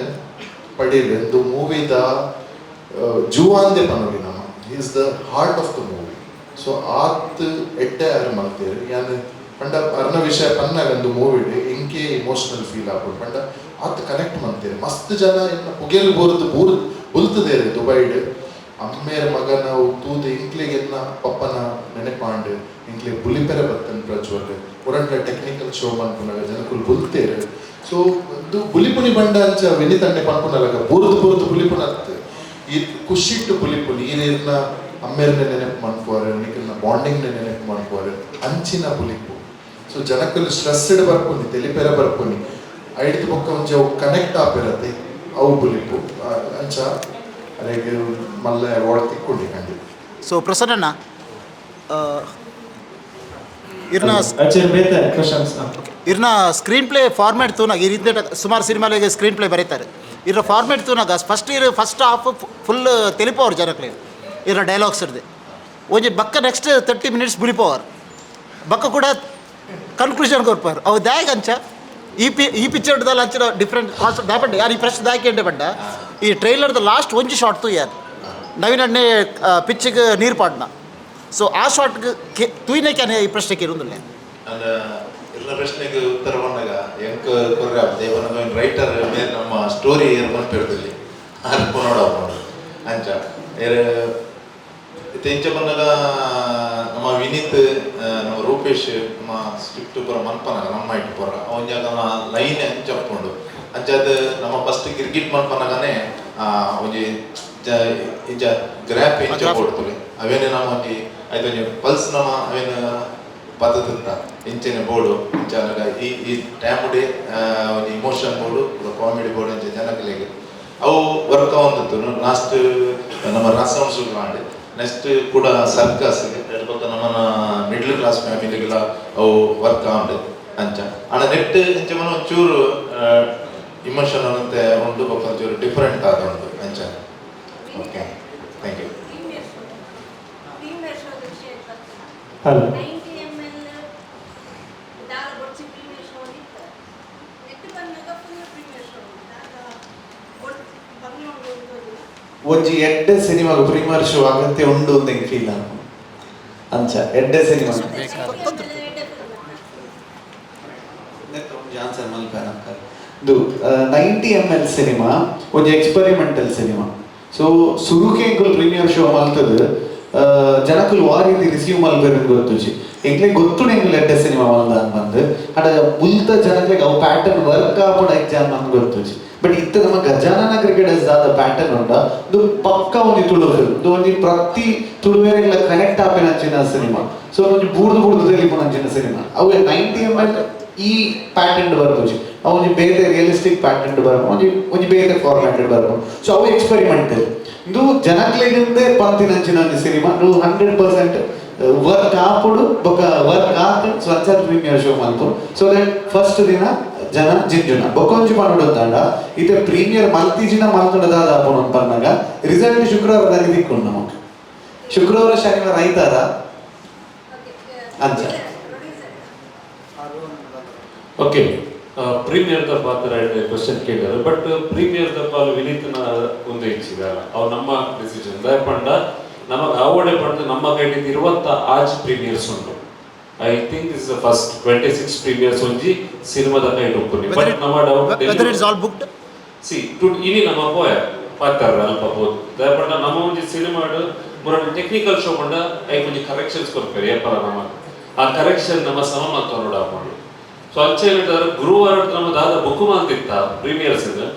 Speaker 2: ಪಡೀಲ್ ದು ಮೂವಿದ ಜೂವಾಂದೆ ಪನೊಲಿ ನಮ್ಮ, is the heart of the movie. So ಆತ್ ಎಡ್ಡೆ ಆರ್ ಮಲ್ತೇರು. ಯಾನ್ ಪಂಡ ಅರ್ನ ವಿಷಯ ಪನ್ನಾಗ ಒಂದು ಮೂವಿಡ್ ಎಂಕೆ ಇಮೋಷನಲ್ ಫೀಲ್ ಆಪುಂಡು. ಪಂಡ ಆತ್ ಕನೆಕ್ಟ್ ಮಂತೇರು. ಮಸ್ತ್ ಜನ ಎನ್ನ ಪುಗೆಲ್ ಬೋರ್ದು ಬೂರ್ ಬುಲ್ತದೇರು ದುಬೈಡ್. ಅಮ್ಮೇರ್ ಮಗನ ಅವು ತೂದು ಎಂಕ್ಲೆಗ್ ಎನ್ನ ಪಪ್ಪನ ನೆನಪಾಂಡ್, ಎಂಕ್ಲೆ ಬುಲಿಪೆರೆ ಬತ್ತನ್ ಪ್ರಜ್ವಲ್. ಒರಂಡ ಟೆಕ್ನಿಕಲ್ ಶೋ ಮನ್ಪುನಗ ಜನಕುಲು ಬುಲ್ತೇರು. ಸೊ ಬುಲಿಪುನಿ ಬಂಡ ಅಂಚ ವಿನೀತ್ ಅಣ್ಣೆ ಪನ್ಪುನಲಗ ಬೂರ್ದು ಬೂರ್ದು ಬುಲಿಪುನ ಅತ್ತ್, ಈ ಖುಷಿಟ್ಟು ಬುಲಿಪುನಿ. ಈರ್ನ ಅಮ್ಮೇರ್ನ ನೆನಪು ಮನ್ಪುವಾರು, ನಿಕಲ್ನ ಬಾಂಡಿಂಗ್ ನೆನಪು ಮನ್ಪುವಾರು, ಅಂಚಿನ ಬುಲಿಪು. ಸೊ ಜನಕುಲು ಸ್ಟ್ರೆಸ್ಡ್ ಬರ್ಪುನಿ, ತೆಲಿಪೆರೆ ಬರ್ಪುನಿ, ಐಡ್ದ್ ಬೊಕ್ಕ ಒಂಜಿ ಅವು ಕನೆಕ್ಟ್ ಆಪಿರತ್ತೆ ಅವು ಬುಲಿಪು. ಅಂಚ ಅರೆಗ್ ಮಲ್ಲ ಅವಾರ್ಡ್ ತಿಕ್ಕೊಂಡಿ ಖಂಡಿತ.
Speaker 9: ಸೊ ಪ್ರಸನ್ನಣ್ಣ, ಇರ್ನ
Speaker 1: ಅಚ್ಚರ್ ಬೇತೆ ಕ್ವಶನ್ಸ್.
Speaker 9: ಇರ್ನ ಸ್ಕ್ರೀನ್ ಪ್ಲೇ ಫಾರ್ಮ್ಯಾಟ್ ತೂನಾಗ, ಈ ರೀತಿ ಸುಮಾರು ಸಿನಿಮಾಲಿಗೆ ಸ್ಕ್ರೀನ್ ಪ್ಲೇ ಬರೀತಾರೆ. ಇರ ಫಾರ್ಮ್ಯಾಟ್ ತೂನಾಗ ಫಸ್ಟ್ ಇರ್ ಫಸ್ಟ್ ಹಾಫ್ ಫುಲ್ ತೆಲಿಪವರು ಜನಕ್ಲೆ ಇರ ಡೈಲಾಗ್ಸ್ ಇರ್ದೆ. ಒಂಜಿ ಬಕ್ಕ ನೆಕ್ಸ್ಟ್ 30 ಮಿನಿಟ್ಸ್ ಬುಲಿಪವರ್, ಬಕ್ಕ ಕೂಡ ಕನ್ಕ್ಲೂಷನ್ ಕೊರ್ಪಾರು. ಅವು ದಾಯಗ ಅಂಚ ಈ ಪಿಕ್ಚರ್ದಲ್ಲ ಅಂಚಿನ ಡಿಫ್ರೆಂಟ್ ಕಾನ್ಸೆಪ್ಟ್ ದಾಪಂಡ ಯಾರು ಈ ಪ್ರಶ್ನೆ ದಾಯಕೆ ಪಂಡ, ಈ ಟ್ರೈಲರ್ದ ಲಾಸ್ಟ್ ಒಂಜಿ ಶಾಟ್ ತೂ ಯಾರು ನವೀನ್ ಅಣ್ಣೆ ಪಿಚ್ಚಿಗೆ ನೀರು ಪಾಡ್ನ. ಸೊ ಆ ಶಾಟ್ಗೆ ತೂಯ್ನೆ ಕ್ಯಾನೆ ಈ ಪ್ರಶ್ನೆ ಕೇರುಂದಿಲ್ಲ.
Speaker 5: ಅಂದ ಇರ್ನ ಪ್ರಶ್ನೆಗೆ ಉತ್ತರ ಬಂದಾಗ ಎಂಕ್ ಕೊರ್ರೆ ದೇವನ ರೈಟರ್ ಮೇರ್ ನಮ್ಮ ಸ್ಟೋರಿ ಏರ್ ಮನ್ಪಿರ್ತಿಲ್ಲಿ ಅಲ್ಪ ನೋಡ ಅಂಚ ಏರ್ ಇತ್ತೆ ಇಂಚ ಬಂದಾಗ ನಮ್ಮ ವಿನೀತ್, ನಮ್ಮ ರೂಪೇಶ್ ನಮ್ಮ ಸ್ಕ್ರಿಪ್ಟ್ ಪೂರ ಮನ್ಪನಾಗ ನಮ್ಮ ಇಟ್ಟು ಪೂರ ಒಂಜಾಗ ನಮ್ಮ ಲೈನ್ ಅಂಚ ಉಪ್ಪುಂಡು. ಅಂಚಾದ್ ನಮ್ಮ ಫಸ್ಟ್ ಗಿರ್ಗಿಟ್ ಮನ್ಪನಾಗನೆ ಒಂಜಿ ಇಂಚ ಗ್ರಾಫ್ ಇಂಚ ಕೊಡ್ತುಲೆ. ಅವೇನೆ ನಮ್ಮ ಒಂಜಿ ಐತ ಒಂಜಿ ಪಲ್ಸ್ ನಮ್ಮ ಅವೇನು ಪದ್ಧತಿ ಇಂಚನೆ ಬೋರ್ಡು ಇಂಚ ಅನಗ ಈ ಈ ಟೈಮ್ ಒಂಜಿ ಇಮೋಷನ್ ಬೋರ್ಡು, ಕಾಮಿಡಿ ಬೋರ್ಡು, ಅಂಚ ಜನಗಳಿಗೆ ಅವು ವರ್ಕ್ ಆವೊಂದಿತ್ತು. ಲಾಸ್ಟ್ ನಮ್ಮ ರಸಂಶ್ ಆಂಡ್, ನೆಕ್ಸ್ಟ್ ಕೂಡ ಸರ್ಕಸ್ ಬೊಕ್ಕ ನಮ್ಮನ ಮಿಡ್ಲ್ ಕ್ಲಾಸ್ ಫ್ಯಾಮಿಲಿಗಳ ಅವು ವರ್ಕ್ ಆಂಡ್. ಅಂಚ ಆಂಡ ನೆಟ್ ಇಂಚ ಮನ ಒಂಚೂರು ಇಮೋಷನ್ ಅಂತೆ ಉಂಡು, ಬೊಕ್ಕ ಒಂಚೂರು ಡಿಫರೆಂಟ್ ಆದ ಉಂಡು ಅಂಚ. Okay, thank you.
Speaker 1: Hello.
Speaker 10: 90 ML ದಾಲ ಬೊಡ್ಚಿ ಪ್ರೀಮಿಯರ್ ಶೋ ಇತ್ತು. ನೆಟ್ ಬಂದಾಗ ಫುಲ್ ಪ್ರೀಮಿಯರ್ ಶೋ ದಾಲ ಬಂಗ್ಲೋಡ್.
Speaker 4: ಒಂಜಿ ಎಡ್ಡೆ ಸಿನಿಮಾಗ ಪ್ರೀಮಿಯರ್ ಶೋ ಅಗತ್ಯ ಉಂಡು ಅಂತ ಎಂಕ್ ಫೀಲ್ ಆಪುಂಡು. ಅಂಚ ಎಡ್ಡೆ ಸಿನಿಮಾ ಒಂಜಿ ಆನ್ಸರ್ ಮಲ್ಪೆ ನಂಕ. ಇದು 90 ಎಮ್ ಎಲ್ ಸಿನಿಮಾ ಒಂಜಿ ಎಕ್ಸ್ಪೆರಿಮೆಂಟಲ್ ಸಿನಿಮಾ. ಸೊ ಸುರುಕೆ ಎಂಕುಲು ಪ್ರೀಮಿಯರ್ ಶೋ ಮಲ್ತದು ಜನಕುಲು ವಾ ರೀತಿ ರಿಸೀವ್ ಮಲ್ಪೆರ್ ಗೊತ್ತುಜಿ. ಎಂಕ್ಲೆಗ್ ಗೊತ್ತುಂಡು ಎಂಕುಲು ಎಡ್ಡೆ ಸಿನಿಮಾ ಮಲ್ದ ಬಂದು. ಆಂಡ ಮುಲ್ತ ಜನಕ್ಲೆಗ್ ಅವು ಪ್ಯಾಟರ್ನ್ ವರ್ಕ್ ಆಪುಂಡು ಎಕ್ಸಾಮ್ ನಮ್ಗೆ ಗೊತ್ತುಜಿ. ಬಟ್ ಇತ್ತ ನಮ್ಮ ಗಜಾನನ ಕ್ರಿಕೆಟರ್ಸ್ ದಾದ ಪ್ಯಾಟರ್ನ್ ಉಂಡ, ಇದು ಪಕ್ಕ ಒಂಜಿ ತುಳು ಫಿಲ್ಮ್. ಇದು ಒಂಜಿ ಪ್ರತಿ ತುಳುವೆರೆಗ್ಲ ಕನೆಕ್ಟ್ ಆಪಿನಂಚಿನ ಸಿನಿಮಾ. ಸೊ ಒಂಜಿ ಬೂರ್ದು ಬೂರ್ದು ತೆಲಿಪುನಂಚಿನ ಸಿನಿಮಾ. ಅವು 90 ಎಮ್ ಎಲ್ ಈ ಪ್ಯಾಟರ್ನ್ ಬರ್ಪುಜಿ. ಅವು ಒಂಜಿ ಬೇತೆ ರಿಯಲಿಸ್ಟಿಕ್ ಪ್ಯಾಟರ್ನ್ ಬರ್ಪು, ಒಂಜಿ ಒಂಜಿ ಬೇತೆ ಫಾರ್ಮ್ಯಾಟ್ ಬರ್ಪು. ಸೊ ಅವು ಎಕ್ಸ್ಪೆರಿಮೆಂಟಲ್. ಇದು ಜನಕ್ಲೆಗಿಂದೆ ಪಂತಿನಂಚಿನ ಒಂಜಿ ಸಿನಿಮಾ. ಇದು 100% ವರ್ಕ್ ಆಪುಡು ಬೊಕ ವರ್ಕ್ ಆತ್. ಸೊ ಅಂಚಾದ ಪ್ರೀಮಿಯರ್ ಶೋ ಮಲ್ಪು, ಸೊ that first ದಿನ ಜನ ಜಿಂಜುನ. ಬೊಕೊಂಜಿ ಪನೊಡು ಅಂತಾಂಡ, ಇತ್ತೆ ಪ್ರೀಮಿಯರ್ ಮಲ್ತಿಜಿನ ಮಲ್ತುಂಡ ದಾದ ಆಪುಂಡು ಪನ್ನಗ, ರಿಸಲ್ಟ್ ಶುಕ್ರವಾರ ದಾನಿ ತಿಕ್ಕುಂಡು ನಮಕ್. ಶುಕ್ರವಾರ, ಶನಿವಾರ, ಐತಾರ ಅಂಚ.
Speaker 3: ಓಕೆ, ಪ್ರೀಮಿಯರ್ the ಪಾತ್ರ ಕ್ವಶನ್ ಕೇಳಿದಾರೆ. ಬಟ್ ಪ್ರೀಮಿಯರ್ ದ ಪಾಲು ವಿನೀತ್ನ ಒಂದು ಇಚ್ಚಿದಾರ, ಅವು ನಮ್ಮ ಡಿಸಿಷನ್. ಪಂಡ ನಮಗ್ ಆವಡೆ ಪಂಡ ನಮ್ಮ ಕೈಲಿ ಇರುವಂತ ಆಜ್ ಪ್ರೀಮಿಯರ್ಸ್ ಉಂಟು. I think is first 26 premieres ಒಂಜಿ ಸಿನಿಮಾದ ಕೈಟ್ ಉಪ್ಪುನಿ. ಬಟ್ ನಮ್ಮ doubt
Speaker 9: Whether it's all booked?
Speaker 3: C to ಇನಿ ನಮ್ಮ ಪೋಯ ಪಾತಾರ ಅಲ್ಪ ಬೋದು. ಪಂಡ ನಮ್ಮ ಒಂಜಿ ಸಿನಿಮಾಡ್ ಮುರಣ ಟೆಕ್ನಿಕಲ್ ಶೋ ಪಂಡ ಐಕ್ ಒಂಜಿ ಕರೆಕ್ಷನ್ಸ್ ಕೊರ್ಪೇರು ಏಪಲ. ನಮ್ಮ ಆ ಕರೆಕ್ಷನ್ ನಮ್ಮ ಸಮ ಮಲ್ತೊಂಡು ನೋಡಾಪುಂಡು. ಸೊ ಅಂಚ ಹೇಳಿದ್ರೆ ಗುರುವಾರ ನಮ್ಮ ದಾದ ಬುಕ್ ಮಲ್ತಿತ್ತ ಪ್ರೀಮಿಯರ್ಸ್,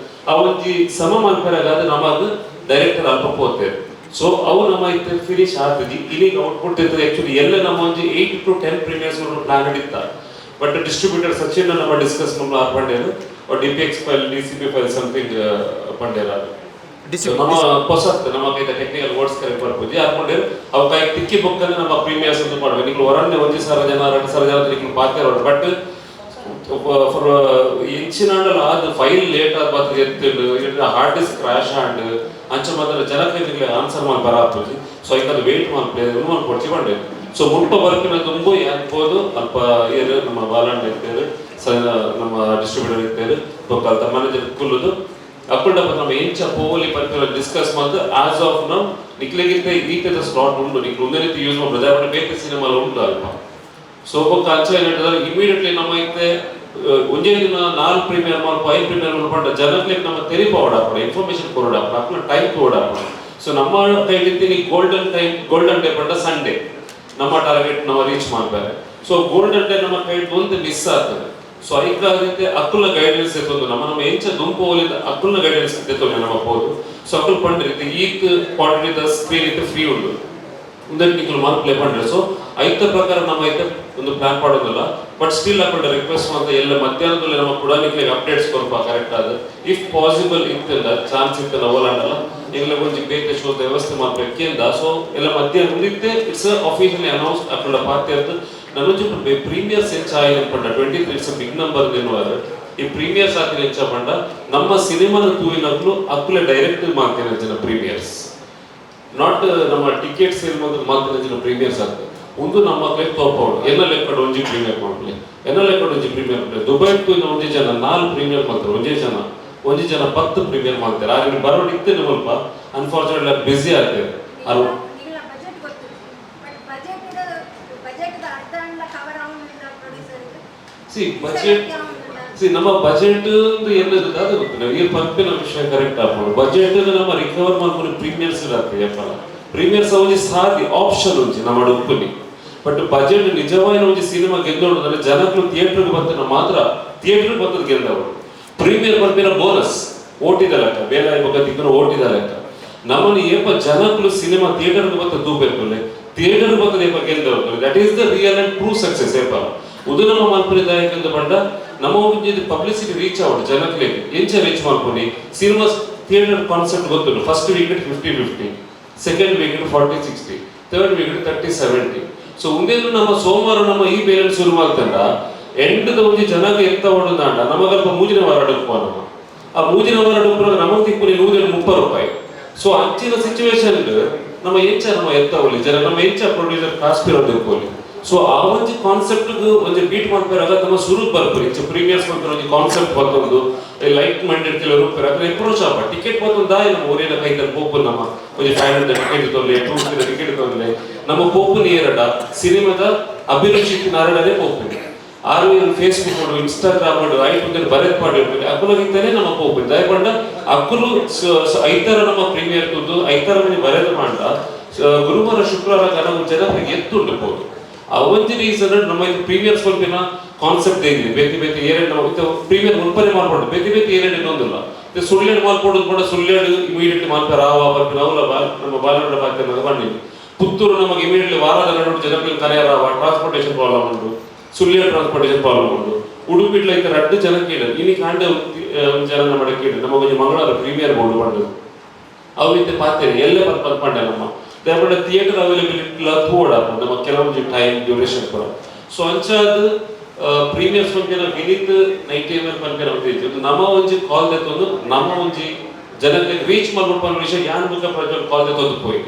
Speaker 3: ಆ ಒಂಜಿ ಸಮ ಮಲ್ಪೆರೆಗಾದ ನಮಗ್ ಡೈರೆಕ್ಟರ್ ಅಲ್ಪ ಪೋತೇರು. ಸೊ ಅವು ನಮ್ಮ ಇತ್ತೆ ಫಿನಿಶ್ ಆತದಿ. ಇಲ್ಲಿಗೆ ಔಟ್ಪುಟ್ ಇರ್ತದೆ. ಆಕ್ಚುಲಿ ಎಲ್ಲ ನಮ್ಮ ಒಂಜಿ 8 ಟು 10 ಪ್ರೀಮಿಯರ್ಸ್ ಪ್ಲಾನ್ ಇತ್ತ. ಬಟ್ ಡಿಸ್ಟ್ರಿಬ್ಯೂಟರ್ ಸಚಿನ್ ನಮ್ಮ ಡಿಸ್ಕಸ್ ಮಲ್ಪು ಪಂಡೇರು, DPX file, DCP file something ಪಂಡೇರ. So ನಮ್ಮ ಹೊಸತ್ ನಮ್ಮ ಕೈದ ಟೆಕ್ನಿಕಲ್ ವರ್ಡ್ಸ್ ಕರೆ ಬರ್ಬೋದು ಹಾಕೊಂಡೇರು. ಅವು ಕೈ ತಿಕ್ಕಿ ಬೊಕ್ಕನೆ ನಮ್ಮ ಪ್ರೀಮಿಯರ್ಸ್ ಅಂತ ಮಾಡುವೆ. ನಿಕ್ಲು ಹೊರನ್ನೆ 1,000 ಜನ, 2,000 ಜನ ನಿಕ್ಲು ಪಾತ್ರ. ಬಟ್ ಫಾರ್ ಇಂಚಿನಾಂಡಲ ಆದ್ ಫೈಲ್ ಲೇಟ್ ಆದ್ ಬತ್ತ್ ಎತ್ತುಂಡು, ಹಾರ್ಡ್ ಡಿಸ್ಕ್ ಕ್ರಾಶ್ ಆಂಡ್. ಅಂಚ ಮಾತ್ರ ಜನಕ್ಲೆಗ್ ಆನ್ಸರ್ ಮಲ್ಪರ ಆಪುಜಿ. ಸೊ ಐಕ್ ವೇಟ್ ಮಲ್ಪಲೆ, ಉಂದು ಮಲ್ಪೊಡ್ಚಿ ಪಂಡೆ. ಸೊ ಮುಲ್ಪ ಬರ್ಪಿನ ದುಂಬು ಯಾನ್ ಪೋದು ಅಲ್ಪ ಏರ್ ನಮ್ಮ ಬಾಲಣ್ಣ ಇತ್ತೇರು, ನಮ್ಮ ಡಿಸ್ಟ್ರಿಬ್ಯೂಟರ್ ಇತ್ತೇರು, ಬೊಕ್ಕ ಅಲ್ತ ಮ್ಯಾನೇಜರ್ ಕುಲ್ಲುದು ಅಕ್ಕುಲ್ಡ ನಮ್ಮ ಎಂಚ ಪೋಲಿ ಪನ್ಪಿನ ಡಿಸ್ಕಸ್ ಮಲ್ತ್. ಆಸ್ ಆಫ್ now ನಿಕ್ಲೆಗಿತ್ತೆ ಈತೆದ ಸ್ಲಾಟ್ ಉಂಡು, ನಿಕ್ಲು ಒಂದೇ ರೀತಿ ಯೂಸ್ ಮಲ್ಪುದು. ದಾಯೆ ಬೇತೆ ಸಿನಿಮಾಲ ಉಂಡು ಅಲ್ಪ. ಸೊ ಬೊಕ್ಕ ಅಂಚ ಏನಿಟ್ಟರೆ ಇಮಿಡಿಯೇಟ್ಲಿ ನಮ್ಮ ಇತ್ತೆ ಒಂಜೇ ದಿನ ನಾಲ್ಕು ಪ್ರೀಮಿಯರ್ ಮಲ್ಪ, ಐದು ಪ್ರೀಮಿಯರ್ ಮಲ್ಪ ಪಂಡ ಜನಕ್ಲೆಗ್ ನಮ್ಮ ತೆರಿಪಾವಡಾಪುಂಡು, ಇನ್ಫಾರ್ಮೇಶನ್ ಕೊರಡಾಪುಂಡು, ಅಕ್ಲ ಟೈಮ್ ಕೊರಡಾಪುಂಡು. ಸೊ ನಮ್ಮ ಕೈಲಿತ್ತೀನಿ ಗೋಲ್ಡನ್ ಟೈಮ್, ಗೋಲ್ಡನ್ ಡೇ ಪಂಡ ಸಂಡೇ ನಮ್ಮ ಟಾರ್ಗೆಟ್ ನಮ್ಮ ರೀಚ್ ಮಾಡ್ತಾರೆ. ಸೊ ಗೋಲ್ಡನ್ ಡೇ ನಮ್ಮ ಕೈಟ್ ಒಂದು ಮಿಸ್ ಆಗ್ತದೆ. ಸೊ ಐಕಾದಿತ್ತೆ ಅಕ್ಕುಲ ಗೈಡೆನ್ಸ್ ಎತ್ತೊಂದು ನಮ್ಮ ನಮ್ಮ ಎಂಚ ದುಂಪು ಹೋಲಿದ ಅಕ್ಕುಲ್ನ ಗೈಡೆನ್ಸ್ ಎತ್ತೊಂದು ನಮ್ಮ ಪೋದು. ಸೊ ಅಕ್ಕುಲ್ ಪಂಡ್ರಿ ಈತ್ ಕ್ವಾಂಟಿಟಿ ಸ್ಕ್ರೀನ್ ಇತ್ತು ಫ್ರೀ ಉಂಡು, ಉಂದೆಟ್ ನಿಕುಲು ಮಲ್ಪಲೆ ಪಂಡ್ರೆ. ಸೊ ಐತ ಪ್ರಕಾರ ನಮ್ಮ ಐತ ಒಂದು ಪ್ಲಾನ್ ಮಾಡೋದಿಲ್ಲ. ಬಟ್ ಸ್ಟಿಲ್ ಅಕ್ಕುಲ್ಡ ರಿಕ್ವೆಸ್ಟ್ ಅಂತ ಎಲ್ಲ ಮಧ್ಯಾಹ್ನದಲ್ಲಿ ನಮ್ಮ ಕೂಡ ನಿಕ್ಲೆಗ್ ಅಪ್ಡೇಟ್ಸ್ ಕೊರ್ಪ ಕರೆಕ್ಟ್ ಆದ. If possible ಇತ್ತಿಲ್ಲ, ಚಾನ್ಸ್ ಇತ್ತಲ್ಲ ಓಲಾಂಡಲ್ಲ ಎಂಗ್ಲ ಒಂಜಿ ಬೇತೆ ಶೋದ ವ್ಯವಸ್ಥೆ ಮಾಡ್ಬೇಕಿಂದ. ಸೊ ಎಲ್ಲ ಮಧ್ಯಾಹ್ನ ಮುಂದಿತ್ತೆ it's officially announce. ಅಕ್ಕುಲ್ಡ ಪಾತ್ಯರ್ದು ನನೊಂಜಿ ಪ್ರೀಮಿಯರ್ಸ್ ಎಂಚ ಆಯಿನ ಪಂಡ 23 it's big number ದಿನವಾರ. ಈ ಪ್ರೀಮಿಯರ್ಸ್ ಆತಿನ ಎಂಚ ಪಂಡ ನಮ್ಮ ಸಿನಿಮಾನ ತೂವಿನಕ್ಲು ಅಕ್ಕುಲೆ ಡೈರೆಕ್ಟ್ ಮಾಡ್ತೇನೆ ಜನ ಪ್ರೀಮಿಯರ್ಸ್, not ನಮ್ಮ ಟಿಕೆಟ್ ಸೇಲ್ ಮಾತ್ರ ಮಾತ್ರ ಜನ ಪ್ರೀಮಿಯರ್ಸ್ ಆಗ್ತದೆ. ಒಂದು ನಮ್ಮ ಕೈ ತೋಪೌಡು ಎನ್ನ ಲೆಕ್ಕಡ್ ಒಂಜಿ ಪ್ರೀಮಿಯರ್ ಮಾಡ್ಲಿ, ಎನ್ನ ಲೆಕ್ಕಡ್ ಒಂಜಿ ಪ್ರೀಮಿಯರ್ ಮಾಡ್ಲಿ. ದುಬೈ ತೂಯಿನ ಒಂಜಿ ಜನ ನಾಲ್ಕು ಪ್ರೀಮಿಯರ್ ಮಾಡ್ತಾರೆ, ಒಂಜೇ ಜನ, ಒಂಜಿ ಜನ 10 ಪ್ರೀಮಿಯರ್ ಮಾಡ್ತಾರೆ. ಆದ್ರೆ ಬರೋಡು ಇತ್ತೇನೆ ಮುಲ್ಪ ಅನ್ಫಾರ್ಚುನೇಟ್ಲಿ ಬ್ಯುಸಿ ಆಗ್ತದೆ ಅದು.
Speaker 10: ನಿಗಳ ಬಜೆಟ್ ಗೊತ್ತಿತ್ತು, ಬಟ್ ಬಜೆಟ್ ಬಜೆಟ್ ಅರ್ಧ ಕವರ್ ಆವೊಂದುಂಡ ಪ್ರೊಡ್ಯೂಸರ್?
Speaker 3: ಸಿ ಬಜೆಟ್, ಸಿ ನಮ್ಮ ಬಜೆಟ್ ಎನ್ನದು ಅದು ಗೊತ್ತು. ನಾವು ಈ ಪಂಪಿನ ವಿಷಯ ಕರೆಕ್ಟ್ ಆಗ್ಬೋದು. ಬಜೆಟ್ ನಮ್ಮ ರಿಕವರ್ ಮಾಡ್ಕೊಂಡು ಪ್ರೀಮಿಯರ್ಸ್ ಇರತ್ತೆ. ಯಪ್ಪಲ ಪ್ರೀಮಿಯರ್ಸ್ ಒಂಜಿ ಸಾದಿ ಆಪ್ಷನ್ ಒಂಜಿ ನಮ್ಮ ಉಪ್ಪುನಿ. ಬಟ್ ಬಜೆಟ್ ನಿಜವಾದ ಒಂಜಿ ಸಿನಿಮಾ ಗೆದ್ದೋಡು ಜನಕ್ಕೂ ಥಿಯೇಟರ್ಗೆ ಬರ್ತಾನೆ ಮಾತ್ರ, ಥಿಯೇಟರ್ ಬರ್ತದ ಗೆದ್ದವರು. ಪ್ರೀಮಿಯರ್ ಬರ್ಪಿನ ಬೋನಸ್ ಓಟಿದ ಲೆಕ್ಕ, ಬೇರೆ ಬೊಕ್ಕ ತಿಕ್ಕನ ಓಟಿದ ಲೆಕ್ಕ. ನಮ್ಮನ್ನು ಏಪ ಜನಕ್ಕೂ ಸಿನಿಮಾ ಥಿಯೇಟರ್ಗೆ ಬತ್ತ ದೂಪೆರ್ಪುಲೆ, ಥಿಯೇಟರ್ ಬತ್ತದ ಏಪ ಗೆದ್ದವರು, that is the real and true success. ಏಪ ಉದು ನಮ್ಮ ಮಲ್ಪುನಿ ದಾಯಕಂದ ಪಂಡ ನಮ್ಮ ಒಂಜಿ ಪಬ್ಲಿಸಿಟಿ ರೀಚ್ ಆವಡು ಜನಕ್ಲೆಗ್. ಎಂಚ ರೀಚ್ ಮಲ್ಪುನಿ? ಸಿನಿಮಾ ಥಿಯೇಟರ್ ಕಾನ್ಸೆಪ್ಟ್ ಗೊತ್ತುಂಡು. First week 50-50, second week 40-60, third week 30-70. So ಉಂದೇನು ನಮ್ಮ ಸೋಮವಾರ ನಮ್ಮ ಈ ಬೇರೆ ಶುರು ಮಾಡ್ತಂಡ ಎಂಡದ ಒಂಜಿ ಜನಕ್ಕೆ ಎತ್ತ ಹೊಡೆದಾಂಡ ನಮಗಲ್ಪ ಮೂಜಿನ ವಾರ ಅಡುಪು. ನಮ್ಮ ಆ ಮೂಜಿನ ವಾರ ಅಡುಪು ನಮಗೆ ತಿಕ್ಕುನಿ 130 ರೂಪಾಯಿ. ಸೊ ಅಂಚಿನ ಸಿಚುವೇಶನ್ ನಮ್ಮ ಎಂಚ ನಮ್ಮ ಎತ್ತ ಒಳ್ಳಿ ಜನ, ನಮ್ಮ ಎಂಚ ಪ್ರೊಡ್ಯೂಸರ್ ಕಾಸ್ಪಿರೋ ತಿಳ್ಕೊಳ್ಳಿ. ಸೊ ಆ ಒಂಜಿ ಕಾನ್ಸೆಪ್ಟ್ ಒಂಜಿ ಬೀಟ್ ಮಾಡ್ಪಾರಾಗ ನಮ್ಮ ಸುರು ಬರ್ಪುರಿ. ಇಂಚ ಪ್ರೀಮಿಯರ್ಸ್ ಮಾಡ್ತಾರೆ, ಒಂಜಿ ಕಾನ್ಸೆಪ್ಟ್ ಬತ್ತೊಂದು ಲೈಕ್ ಮೈಂಡೆಡ್ ಕೆಲವರು ಉಪ್ಪೇರು ಅದ್ರ ಅಪ್ರೋಚ್ ಆಪ ಟಿಕೆಟ್ ಬತ್ತೊಂದು ದಾಯ ನಮ್ಮ ಊರಿನ ಕೈತಲ್ ಪೋಪು. ನಮ್ಮ ಒಂಜಿ 500 ಟಿಕೆಟ್ ತೊಂದ್ರೆ, 250 ಟಿಕೆಟ್ ತೊಂದ್ರೆ ನಮ್ಮ ಪೋಪು ನೇರಡ ಸಿನಿಮಾದ ಅಭಿರುಚಿ ನಾರಡನೆ ಪೋಪು. ಆರು ಫೇಸ್ಬುಕ್ ಮಾಡು, ಇನ್ಸ್ಟಾಗ್ರಾಮ್ ಮಾಡು, ಐಟ್ ಒಂದೆರಡು ಬರೆದ್ ಮಾಡಿ ಅಕುಲಾಗಿದ್ದಾನೆ ನಮ್ಮ ಪೋಪು. ದಯಪಂಡ ಅಕುಲು ಐತಾರ ನಮ್ಮ ಪ್ರೀಮಿಯರ್ ತುದ್ದು ಐತಾರ ಮನೆ ಬರೆದು ಮಾಡ ಗುರುವಾರ ಶುಕ್ರವಾರ ನಾವು ಜನರಿಗೆ ಎತ್ತುಂಟು ಪೋದು. ಆ ಒಂಜಿ ರೀಸನ್ ನಮ್ಮ ಇದು ಪ್ರೀಮಿಯರ್ ಸ್ವಲ್ಪ ಕಾನ್ಸೆಪ್ಟ್ ಇದೆ. ಬೇತೆ ಬೇತೆ ಏರಿಯಾ ನಮ್ಮ ಪ್ರೀಮಿಯರ್ ಮುನ್ಪನೆ ಮಾಡ್ಕೊಂಡು ಬೇತೆ ಬೇತೆ ಏರಿಯಾ ಇನ್ನೊಂದಿಲ್ಲ. ಸುಳ್ಳ್ಯಾಡು ಮಾಲ್ಪೊಡು ಕೂಡ ಸುಳ್ಳ್ಯಾಡು ಇಮಿಡಿಯೇಟ್ಲಿ ಮಾಲ್ಪೆ ರಾವ ಬರ್ಪಿನ ಅವಲ ನಮ್ಮ ಬಾಲನಡ ಬಾಕ್ಯ ಬನ್ನಿ. ಪುತ್ತೂರು ನಮಗೆ ಇಮಿಡಿಯೇಟ್ಲಿ ವಾರದ ನಡುವೆ ಜನಗಳಿಗೆ ಕರೆಯರಾವ, ಟ್ರಾನ್ಸ್ಪೋರ್ಟೇಷನ್ ಪ್ರಾಬ್ಲಮ್ ಉಂಟು. ಸುಳ್ಯ ಟ್ರಾನ್ಸ್ಪೋರ್ಟೇಷನ್ ಪ್ರಾಬ್ಲಮ್ ಉಂಟು. ಉಡುಪಿಡ್ಲ ಐತೆ ರಡ್ಡು ಜನ ಕೇಳ ಇನಿ ಕಾಂಡ ಒಂದು ಜನ ನಮ್ಮ ಕೇಳಿ ನಮ್ಮ ಒಂಜಿ ಮಂಗಳವಾರ ಪ್ರೀಮಿಯರ್ ಬೋರ್ಡ್ ಪಂಡದು ಅವು ಇತ್ತೆ ಪಾತೇರಿ ಎಲ್ಲೇ ಬರ್ಪದ್ ಪಂಡೆ. ನಮ್ಮ ದೇಪಂಡ ಥಿಯೇಟರ್ ಅವೈಲಬಿಲಿಟಿ ತೂವಡ ನಮ್ಮ ಕೆಲವೊಂಜಿ ಟೈಮ್ ಡ್ಯೂರೇಷನ್ ಕೂಡ. ಸೊ ಅಂಚಾದ್ ಪ್ರೀಮಿಯರ್ಸ್ ಪನ್ಪಿನ ವಿನೀತ್ 90 ಎಮ್ ಎಲ್ ಪನ್ಪಿನ ಒಂದು ನಮ್ಮ ಒಂಜಿ ಕಾಲ್ ದೆತ್ತೊಂದು ನಮ್ಮ ಒಂಜಿ ಜನಕ್ಕೆ ರೀಚ್ ಮಲ್ಪೊಡು ಪನ್ಪಿನ ವಿಷಯ ಯಾನ್ ಬುಕ್ಕ ಪ್ರಜ್ವಲ್ ಕಾಲ್ ದೆತ್ತೊಂದು ಪೋಯಿ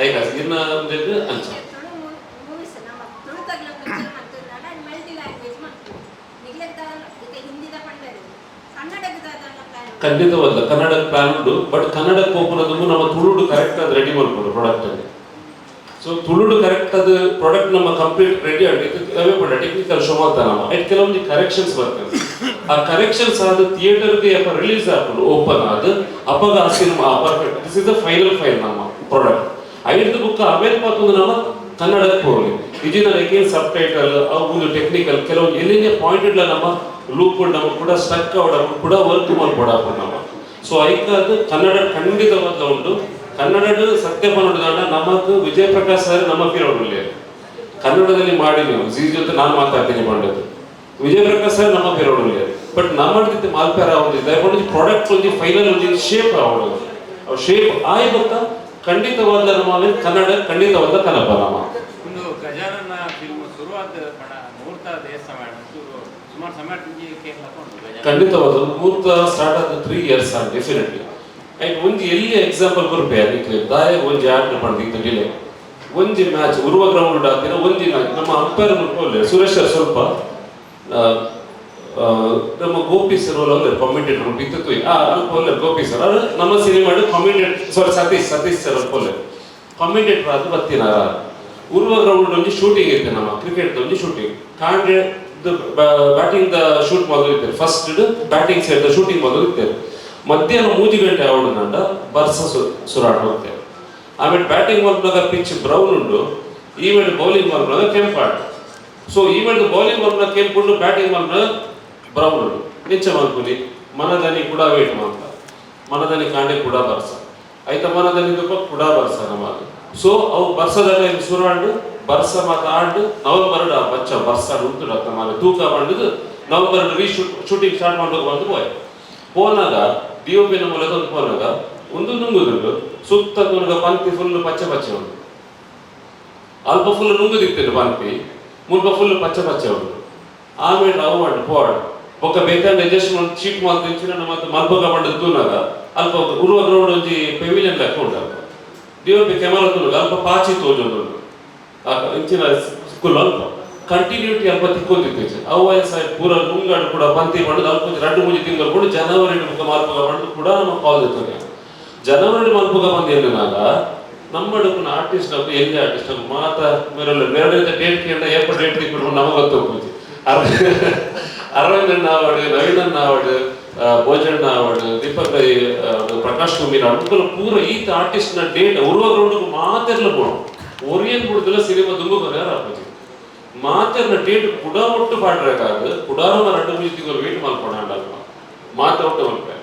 Speaker 3: ಐಕ ಇನ್ನ ಒಂದೆಗ್ ಅಂಚ.
Speaker 10: ತುಳು ಮೂವೀಸ್ ನಮ್ಮ ತುಳುತಗ್ಲ ಪಿಕ್ಚರ್ ಮಲ್ತುಂಡ ಮಲ್ಟಿ ಲ್ಯಾಂಗ್ವೇಜ್ ಮಲ್ತು ನಿಗ್ಲೆಗ್ ದಾದ ಹಿಂದಿದ ಪಂಡರು ಕನ್ನಡಕ್ಕೆ ದಾದ ಪ್ಲಾನ್?
Speaker 3: ಖಂಡಿತವಲ್ಲ, ಕನ್ನಡ ಪ್ಲಾನ್ ಉಂಟು. ಬಟ್ ಕನ್ನಡ ಪೋಪುನದು ನಮ್ಮ ತುಳುಡು ಕರೆಕ್ಟ್ ಆದ ರೆಡಿ ಮಲ್ಪೊಡು ಪ್ರಾಡಕ್ಟ್ ಅಲ್ಲಿ. ಸೊ ತುಳುಡು ಕರೆಕ್ಟ್ ಅದು ಪ್ರಾಡಕ್ಟ್ ನಮ್ಮ ಕಂಪ್ಲೀಟ್ ರೆಡಿ ಆಗಿ ಅವೇ ಪಂಡ ಟೆಕ್ನಿಕಲ್ ಶೋ ಮಾಡ್ತಾ ನಮ್ಮ ಐಟ್ ಕೆಲವೊಂದು ಕರೆಕ್ಷನ್ಸ್ ಬರ್ತದೆ. ಆ ಕರೆಕ್ಷನ್ಸ್ ಆದ ಥಿಯೇಟರ್ಗೆ ರಿಲೀಸ್ ಆಪುಂಡು, ಓಪನ್ ಆದ ಅಪಗ ಆ cinema perfect, this is the final file ನಮ್ಮ ಪ್ರಾಡಕ್ಟ್. ಐದು ಬುಕ್ ಅವೇಲ್ ಪಾತೊಂದು ನಮ್ಮ ಕನ್ನಡಕ್ಕೆ ಹೋಗಲಿ ಇದಿನ ಅಗೇನ್ ಸಬ್ ಟೈಟಲ್ ಅವು ಒಂದು ಟೆಕ್ನಿಕಲ್ ಕೆಲವೊಂದು ಎಲ್ಲಿಂದ ಪಾಯಿಂಟ್ ನಮ್ಮ ಲೂಪ್ ನಮ್ಮ ಕೂಡ ಸ್ಟಕ್ ಅವಡ ಕೂಡ ವರ್ಕ್ ಮಲ್ಪೊಡ ನಮ್ಮ. ಸೊ ಐಕಾದ್ ಕನ್ನಡ ಖಂಡಿತವಾದ ಉಂಟು. ಕನ್ನಡ ಸತ್ಯ ಪನ್ನೊಂದು ನಮಗ್ ವಿಜಯ್ ಪ್ರಕಾಶ್ ಸರ್ ನಮ್ಮ ಪಿರವಲ್ಲಿ ಕನ್ನಡದಲ್ಲಿ ಮಾಡಿ ನೀವು ಜಿ ಜೊತೆ ನಾನು ಮಾತಾಡ್ತೀನಿ ಪಂಡದ್ದು. ವಿಜಯ್ ಪ್ರಕಾಶ್ ಸರ್ ನಮ್ಮ ಪಿರವಲ್ಲಿ, ಬಟ್ ನಮ್ಮ ಮಾಲ್ಪೇರ ಒಂದು ದಯಪಂಡು ಪ್ರಾಡಕ್ಟ್ ಒಂಜಿ ಫೈನಲ್ ಒಂಜಿ ಶೇಪ್ ಆವಡು. ಅವು ಶೇಪ್ ಆಯ್ ಗೊತ್ತಾ ಖಂಡಿತವಾದ ನಮ್ಮ ಕನ್ನಡ ಖಂಡಿತವಾದ ಕನಪ ನಮ್ಮ.
Speaker 11: ಒಂದು ಗಜಾನನ ಫಿಲ್ಮ್ ಶುರುವಾದ ಪಣ ಮುಹೂರ್ತ ದೇಶ ಸಮಯ ಸುಮಾರು ಸಮಯ.
Speaker 3: ಖಂಡಿತವಾದ ಮೂರ್ತ ಸ್ಟಾರ್ಟ್ ಆದ 3 ಇಯರ್ಸ್ ಆನ್ ಡೆಫಿನೆಟ್ಲಿ. ಅಂಡ್ ಒಂಜಿ ಎಲ್ಲಿ ಎಕ್ಸಾಂಪಲ್ ಕೊರ್ಪೆ ನಿಕ್ಲೆ, ದಾಯ ಒಂಜಿ ಆಟ ಪಂಡ್ ಡಿಲೇ, ಒಂಜಿ ಮ್ಯಾಚ್ ಉರ್ವ ಗ್ರೌಂಡ್ ಹಾಕಿನ ಒಂಜಿ ಮ್ಯಾಚ್. ನಮ್ಮ ಅಂಪೈರ್ ಮುಲ್ಪ ಸುರೇಶ್ ಸರ್, ಸ್ವಲ್ಪ ನಮ್ಮ ಗೋಪಿ ಸರ್ ಒಲ್ಲ ಕಾಮೆಂಟೇಟರ್ ಇತ್ತು, ಅಲ್ಪ ಒಲ್ಲೆ ಗೋಪಿ ಸರ್. ಅದು ನಮ್ಮ ಸಿನಿಮಾ ಕಾಮೆಂಟೇಟರ್, ಸಾರಿ, ಸತೀಶ್ ಸತೀಶ್ ಸರ್ ಅಲ್ಪ ಒಲ್ಲೆ ಕಾಮೆಂಟೇಟರ್ ಆದ್ ಬತ್ತಿನಾರ. ಉರ್ವ ಗ್ರೌಂಡ್ ಒಂಜಿ ಶೂಟಿಂಗ್ ಇತ್ತು, ನಮ್ಮ ಕ್ರಿಕೆಟ್ ಒಂಜಿ ಶೂಟಿಂಗ್. ಕಾಂಡೆ ಬ್ಯಾಟಿಂಗ್ the shoot ಮೊದಲು ಇತ್ತೇವೆ, first batting side the shooting ಮೊದಲು ಇತ್ತೇವೆ. ಮಧ್ಯಾಹ್ನ 3 ಗಂಟೆ ಆವಡುನಂಡ ಬರ್ಸ ಸುರಾಟ್ ಹೋಗ್ತೇವೆ. ಆಮೇಲೆ ಬ್ಯಾಟಿಂಗ್ ಮಲ್ಪನಾಗ ಪಿಚ್ ಬ್ರೌನ್ ಉಂಡು, ಈವೆಂಟ್ ಬೌಲಿಂಗ್ ಮಲ್ಪನಾಗ ಕೆಂಪಾಡು. ಸೊ ಈವೆಂಟ್ ಬೌಲಿಂಗ್ ಮಲ್ಪನಾಗ ಕೆಂಪು ಉಂಡು, ಬ್ಯಾಟಿಂಗ್ ಮಲ್ಪನಾಗ ಬ್ರೌನ್ ಉಂಡು. ನಿಚ್ಚ ಮಲ್ಪುನಿ ಮನದನಿ ಕೂಡ ವೇಟ್ ಮಾತ್ರ. ಮನದನಿ ಕಾಂಡೆ ಕೂಡ ಬರ್ಸ ಆಯ್ತಾ, ಮನದನಿ ತುಪ್ಪ ಕೂಡ ಬರ್ಸ ನಮಗ. ಸೊ ಅವು ಬರ್ಸದ ಟೈಮ್ ಸುರಾಂಡು, ಬರ್ಸ ಮಾತ ಆಂಡ್ ನವೆಂಬರ್ ಬಚ್ಚ ಬರ್ಸ ಉಂಟು ನಮ್ಮಲ್ಲಿ ತೂಕ ಬಂಡದು. ನವೆಂಬರ್ ರೀ ಶೂಟಿಂಗ್ ಸ್ಟಾರ್ಟ್ ಮಾಡ್ಬೇಕು ಬಂದು ಪೋಯ್ ಪೋನಾಗ ಡಿಒಪಿನ ಮೂಲಕ ಒಂದು ಪೋನಾಗ ಒಂದು ನುಂಗುದುಂಡು. ಸುತ್ತ ತುನಗ ಪಂತಿ ಫುಲ್ ಪಚ್ಚೆ ಪಚ್ಚೆ ಉಂಟು. ಅಲ್ಪ ಫುಲ್ ನುಂಗುದಿತ್ತೇನೆ ಪಂತಿ, ಮುಲ್ಪ ಫುಲ್ ಪಚ್ಚೆ ಪಚ್ಚೆ ಉಂಟು. ಆಮೇಲೆ ಅವು ಉಂಟು ಪೋಡ್ ಬೊಕ್ಕ ಬೇಕಾದ ಅಡ್ಜಸ್ಟ್ಮೆಂಟ್ ಶೀಟ್ ಮಾಲ್ತ ಮತ್ತೆ ಮಲ್ಪಗ ಬಂಡದು ತೂನಾಗ ಅಲ್ಪ ಉರುವ ಗ್ರೌಂಡ್ ಒಂಜಿ ಪೆವಿಲಿಯನ್ ಲೆಕ್ಕ ಉಂಟು. ಅಲ್ಪ ಡಿಒಪಿ ಕ್ಯಾಮರಾ ತೂನಾಗ ಅಲ್ಪ ಪಾಚಿ ತೋಜೊಂದು ಉಂಟು. ಇಂಚಿನ ಸ್ಕೂಲ್ ಅಲ್ಪ ಕಂಟಿನ್ಯೂಟಿ ಅಲ್ಪ ತಿಕ್ಕೊಂದಿತ್ತು. ಅವು ಸಾಹೇಬ್ ಪೂರ ನುಂಗಾಡು ಕೂಡ ಪಂತಿ ಬಂದು ಅಲ್ಪ ಒಂಜಿ 2-3 ತಿಂಗಳು ಕೂಡ ಜನವರಿ ಬುಕ್ಕ ಮಲ್ಪಗ ಬಂದು ಕೂಡ ನಮ್ಮ ಕಾಲ್ ಇರ್ತದೆ. ಜನವರಿ ಮಲ್ಪಗ ಬಂದು ಏನಾಗ ನಮ್ಮ ಆರ್ಟಿಸ್ಟ್ ಎಲ್ಲಿ ಆರ್ಟಿಸ್ಟ್ ಮಾತ ಮೇರಲ್ಲ ಮೇರಡಿಂದ ಡೇಟ್ ಕೇಂದ್ರ ಏಪ ಡೇಟ್ ತಿಕ್ಬಿಟ್ಟು ನಮಗೆ ಗೊತ್ತು. ಅರವಿಂದ್ ಆವಡ್, ನವೀನ್ ಆವಡ್, ಭೋಜಣ್ಣ ಆವಡ್, ದೀಪಕ್ ರೈ, ಪ್ರಕಾಶ್ ಕುಮೀರ್ ಮುಕ್ಕಲ ಪೂರ ಈತ ಆರ್ಟಿಸ್ಟ್ ನ ಡೇಟ್ ಉರುವ ಗ್ರೌಂಡ್ ಮಾತೆರ್ಲ ಬೋಡು ಒರಿಯನ್ ಬಿಡುದಿಲ್ಲ. ಸಿನಿಮಾ ದುಂಬು ಬರ್ಯಾರ ಅಪ್ಪಾಜಿ ಮಾತೆರ್ನ ಡೇಟ್ ಕುಡ ಒಟ್ಟು ಪಾಡ್ರಾಗ ಕುಡಾರನ 2-3 ತಿಂಗಳು ವೇಟ್ ಮಲ್ಪೋಣ ಅಲ್ಪ ಮಾತೆ ಒಟ್ಟು ಮಲ್ಪೆ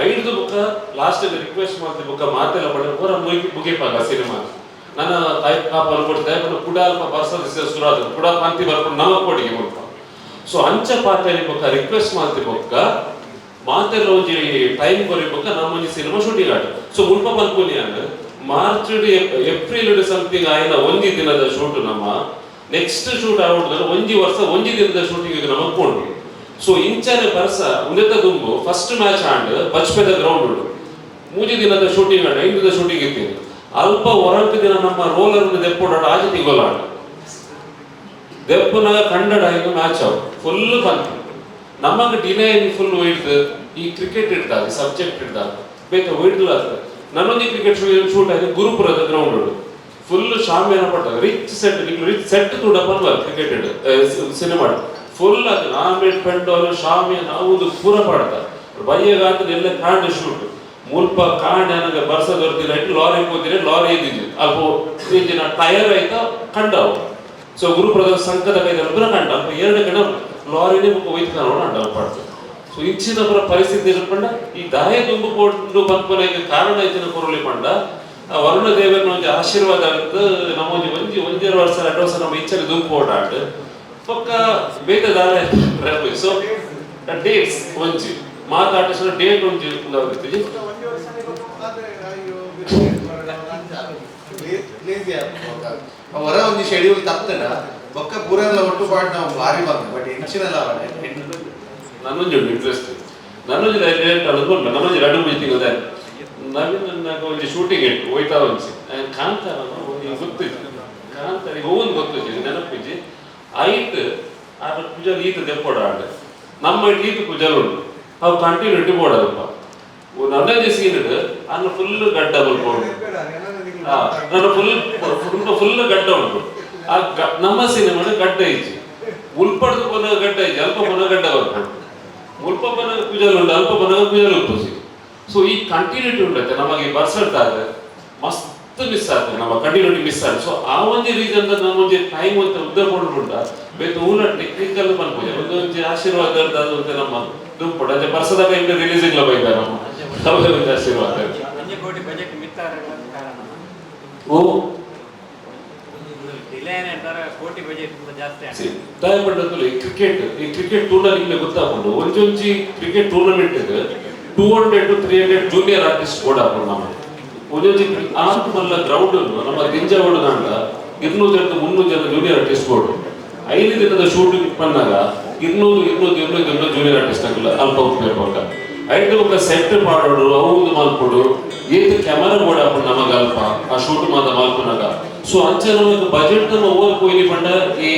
Speaker 3: ಐದು ಬುಕ್ಕ ಲಾಸ್ಟ್ ರಿಕ್ವೆಸ್ಟ್ ಮಾಡ್ತಿ. ಬುಕ್ಕ ಮಾತೆಲ್ಲ ಪಡೆ ಪೂರ ಮುಗಿ ಮುಗಿಪಾಗ ಸಿನಿಮಾ. ನನ್ನ ತಾಯಿ ಕಾಪ ಅನ್ಕೊಡ್ತಾ ಕುಡ ಅಲ್ಪ ಬರ್ಸದ ಸುರಾದ ಕುಡ ಪಂತಿ ಬರ್ಕೊಂಡು ನಮಗ್ ಕೊಡಿಗೆ ಮುಲ್ಪ. ಸೊ ಅಂಚ ಪಾತೆರಿ ಬೊಕ್ಕ ರಿಕ್ವೆಸ್ಟ್ ಮಾಡ್ತಿ ಬೊಕ್ಕ ಮಾತೆಲ್ಲ ಒಂಜಿ ಟೈಮ್ ಕೊರಿ ಬೊಕ್ಕ ನಮ್ಮ ಒಂಜಿ ಸಿನಿಮಾ ಶೂಟಿಂಗ್ ಆಟ. ಸೊ ಮುಲ್ಪ ಪನ್ಪುನಿ ಅಂದ್ ಮಾರ್ಚ್ ಏಪ್ರಿಲ್ ಸಮಥಿಂಗ್ ಆಯ್ನ ಒಂಜಿ ದಿನದ ಶೂಟ್. ನಮ್ಮ ನೆಕ್ಸ್ಟ್ ಶೂಟ್ ಆಗುದು ಒಂಜಿ ವರ್ಷ ಒಂಜಿ ದಿನದ ಶೂಟಿಂಗ್ ನಮಗ್ ಪೋಂಡು. ಸೊ ಇಂಚನೆ ಬರ್ಸ ಉಂದೆತ ದುಂಬು ಫಸ್ಟ್ ಮ್ಯಾಚ್ ಆಂಡ್ ಬಚ್ಪೆದ ಗ್ರೌಂಡ್ ಉಂಡು. 3 ದಿನದ ಶೂಟಿಂಗ್ ಆಂಡ್ 5 ದಿನದ ಶೂಟಿಂಗ್ ಇತ್ತೀನಿ. ಅಲ್ಪ ಹೊರಕ ದಿನ ನಮ್ಮ ರೋಲರ್ ದೆಪ್ಪೋಡ ಆಜಿ ತಿಂಗೊಲ ಆಂಡ್ ದೆಪ್ಪುನಾಗ ಕಂಡಡ ಇದು ಮ್ಯಾಚ್ ಅವು ಫುಲ್ ಬಂತು. ನಮಗ್ ಡಿಲೇ ಫುಲ್ ಒಯ್ದು ಈ ಕ್ರಿಕೆಟ್ ಇಡ್ದಾಗ ಸಬ್ಜೆಕ್ಟ್ ಇಡ್ದಾಗ ಬೇಕಾ ಒಯ್ದಲ್ಲ ಆಗ್ತದೆ. ನನ್ನೊಂದು ಕ್ರಿಕೆಟ್ ಶೂಟ್ ಆಯ್ತು ಗುರುಪುರದ ಗ್ರೌಂಡ್ ಫುಲ್ ಶಾಮಿಯಾನ ಪಡ್ತಾರೆ. ರಿಚ್ ಸೆಟ್, ರಿಚ್ ಸೆಟ್ ಕೂಡ ಪನ್ವ ಕ್ರಿಕೆಟ್ ಸಿನಿಮಾ ಫುಲ್ ಅದು ಆಮೇಲೆ ಪೆಂಡೋಲು ಶಾಮಿಯಾನ ಒಂದು ಪೂರ ಪಾಡ್ತಾರೆ. ಬಯ್ಯಗಾತ ಎಲ್ಲ ಕಾಂಡ ಶೂಟ್. ಮುಲ್ಪ ಕಾಂಡ ನನಗೆ ಬರ್ಸ ದೊರ್ತಿಲ್ಲ ಇಟ್ಟು ಲಾರಿ ಹೋದ್ರೆ ಲಾರಿ ಎದ್ದಿದ್ದು ಅಲ್ಪ ಇಂಜಿನ ಟೈರ್ ಆಯ್ತಾ ಕಂಡವು. ಸೊ ಗುರುಪ್ರದ ಸಂಕದ ಕೈದಲ್ಲಿ ಪೂರ ಕಂಡ ಅಲ್ಪ ಎರಡು ಕಡೆ ಲಾರಿನೇ ಬೊಕ್ಕ ಒಯ್ತು ನೋಡ ಅಂಡ ಪಾಡ್ತಾರೆ. ಸೊ ಇಂಚಿನ ಪುರ ಪರಿಸ್ಥಿತಿ ಪಂಡ ಈ ದಾಯ ತುಂಬು ಕೊಂಡು ಪನ್ಪುನ ಕಾರಣ ಇತ್ತಿನ ಕೊರಲಿ ಪಂಡ ಆ ವರುಣ ದೇವರನ ಒಂಜಿ ಆಶೀರ್ವಾದ ಆಗುತ್ತೆ. ನಮ್ಮ ಒಂಜಿ ಒಂಜಿ 1.5 ವರ್ಷ 2 ವರ್ಷ ನಮ್ಮ ಇಚ್ಛೆ ದುಂಪು ಓಡಾಟ ಪಕ್ಕ ಬೇತೆ ದಾರ. ಸೊ ಡೇಟ್ಸ್ ಒಂಜಿ ಮಾತಾಟ ಡೇಟ್ ಒಂಜಿ ಉಂದಾಗುತ್ತೆ.
Speaker 4: ಹೊರ ಒಂಜಿ ಶೆಡ್ಯೂಲ್ ತಪ್ಪದ ಬೊಕ್ಕ ಪೂರೆಲ್ಲ ಒಟ್ಟು ಪಾಡ್ ನಾವು ಭಾರಿ ಬಂದ ಬಟ್ ಎಂಚಿನಲ್ಲ.
Speaker 3: ನನ್ನೊಂಜಿ ಉಂಟು ಇಂಟ್ರೆಸ್ಟ್. ನನ್ನೊಂಜಿ ಡೈರೆಕ್ಟ್ ಅನ್ನೋದು ಉಂಟು. ನನ್ನೊಂಜಿ 2-3 ತಿಂಗಳು ನವೀನ್ ನನ್ನ ಒಂಜಿ ಶೂಟಿಂಗ್ ಇಟ್ಟು ಹೋಯ್ತಾ ಒಂಜಿ ಕಾಂತಾರ ಒಂದು ಗೊತ್ತಿತ್ತು. ಕಾಂತಾರ ಒಂದು ಗೊತ್ತಿತ್ತು, ನೆನಪಿಜ್ಜಿ ಆಯ್ತು. ಆ ಕುಜಲ್ ಈತ ದೆಪ್ಪೋಡ ಆಂಡ್ ನಮ್ಮ ಈತ ಕುಜಲ್ ಉಂಟು. ಅವು ಕಂಟಿನ್ಯೂಟಿ ಬೋಡದಪ್ಪ. ನನ್ನೊಂಜಿ ಸೀನ್ ಅನ್ನ ಫುಲ್ ಗಡ್ಡ ಬಲ್ಪೋಡು, ನನ್ನ ಫುಲ್ ಫುಲ್ ಫುಲ್ ಗಡ್ಡ ಉಂಟು. ಆ ನಮ್ಮ ಸಿನಿಮಾ ಗಡ್ಡ ಇಜ್ಜಿ. ಉಲ್ಪಡ್ದು ಪೊನ ಗಡ್ಡ ಇಜ್ಜಿ, ಅಲ್ಪ ಪೊನ ಗಡ್ಡ ಬರ್ಪುಂಡು. ಮುಲ್ಪ ಪನ ಕುಜಲ್ ಉಂಟು, ಅಲ್ಪ ಪನ ಕುಜಲ್ ಉಪ್ಪುಜಿ. ಸೊ ಈ ಕಂಟಿನ್ಯೂಟಿ ಉಂಟೈತೆ ನಮಗೆ ಬರ್ಸಡ್ತಾರೆ ಮಸ್ತ್ ಮಿಸ್ ಆಗ್ತದೆ, ನಮ್ಮ ಕಂಟಿನ್ಯೂಟಿ ಮಿಸ್ ಆಗ್ತದೆ. ಸೊ ಆ ಒಂಜಿ ರೀಸನ್ ನಮ್ಮ ಒಂಜಿ ಟೈಮ್ ಅಂತ ಉದ್ದ ಕೊಂಡುಂಡ ಬೇತೆ ಊಲ ಟೆಕ್ನಿಕಲ್ ಪನ್ಪುಜ. ಒಂದು ಒಂಜಿ ಆಶೀರ್ವಾದ ಅದು ಅಂತ ನಮ್ಮ ದುಂಪುಡ ಅಂಚೆ ಬರ್ಸದ ಟೈಮ್ ರಿಲೀಸ್ ಇಲ್ಲ ಬೈದ ನಮ್ಮ ಒಂದು ಆಶೀರ್ವಾದ.
Speaker 11: 1 ಕೋಟಿ ಬಜೆಟ್ ಮಿತ್ತಾರ ಕಾರಣ?
Speaker 3: ಓ.
Speaker 11: ಡಿಲೇ ಹೇಳ್ತಾರೆ, ಕೋಟಿ ಬಜೆಟ್ ಜಾಸ್ತಿ ಆಗ್ತದೆ.
Speaker 3: ದಯಪಂಡದಲ್ಲಿ ಕ್ರಿಕೆಟ್, ಈ ಕ್ರಿಕೆಟ್ ಟೂರ್ನಮೆಂಟ್ ನಿಮಗೆ ಗೊತ್ತಾಕೊಂಡು ಒಂಜೊಂಜಿ cricket tournament 200 to 300 junior artist board ಹಾಕೊಂಡು ನಮ್ಮ ಒಂಜೊಂಜಿ ಆತ್ ಮಲ್ಲ ಗ್ರೌಂಡ್ ನಮ್ಮ ದಿಂಜವಾಡ ನಾಂಡ 200 300 ಜನ ಜೂನಿಯರ್ ಆರ್ಟಿಸ್ಟ್ ಬೋರ್ಡ್. 5 ದಿನದ ಶೂಟಿಂಗ್ ಬಂದಾಗ 200 200 200 200 junior artist ಅಕುಲು ಅಲ್ಪ ಉಪ್ಪುಪೆರ್. ಬೊಕ್ಕ ಐಟ್ ಬೊಕ್ಕ ಸೆಟ್ ಪಾಡೋಡು, ಅವು ಉಂದು ಮಲ್ಪೊಡು, ಏತ್ ಕ್ಯಾಮರಾ ಬೋಡು ಆಪುಂಡು ನಮಗ್ ಅಲ್ಪ ಆ ಶೂಟ್ ಮಾತ ಮಲ್ಪುನಗ. ಸೊ ಅಂಚ ನಮಕ್ ಬಜೆಟ್ ನಮ್ಮ ಓವರ್ ಪೋಯಿನಿ ಪಂಡ ಈ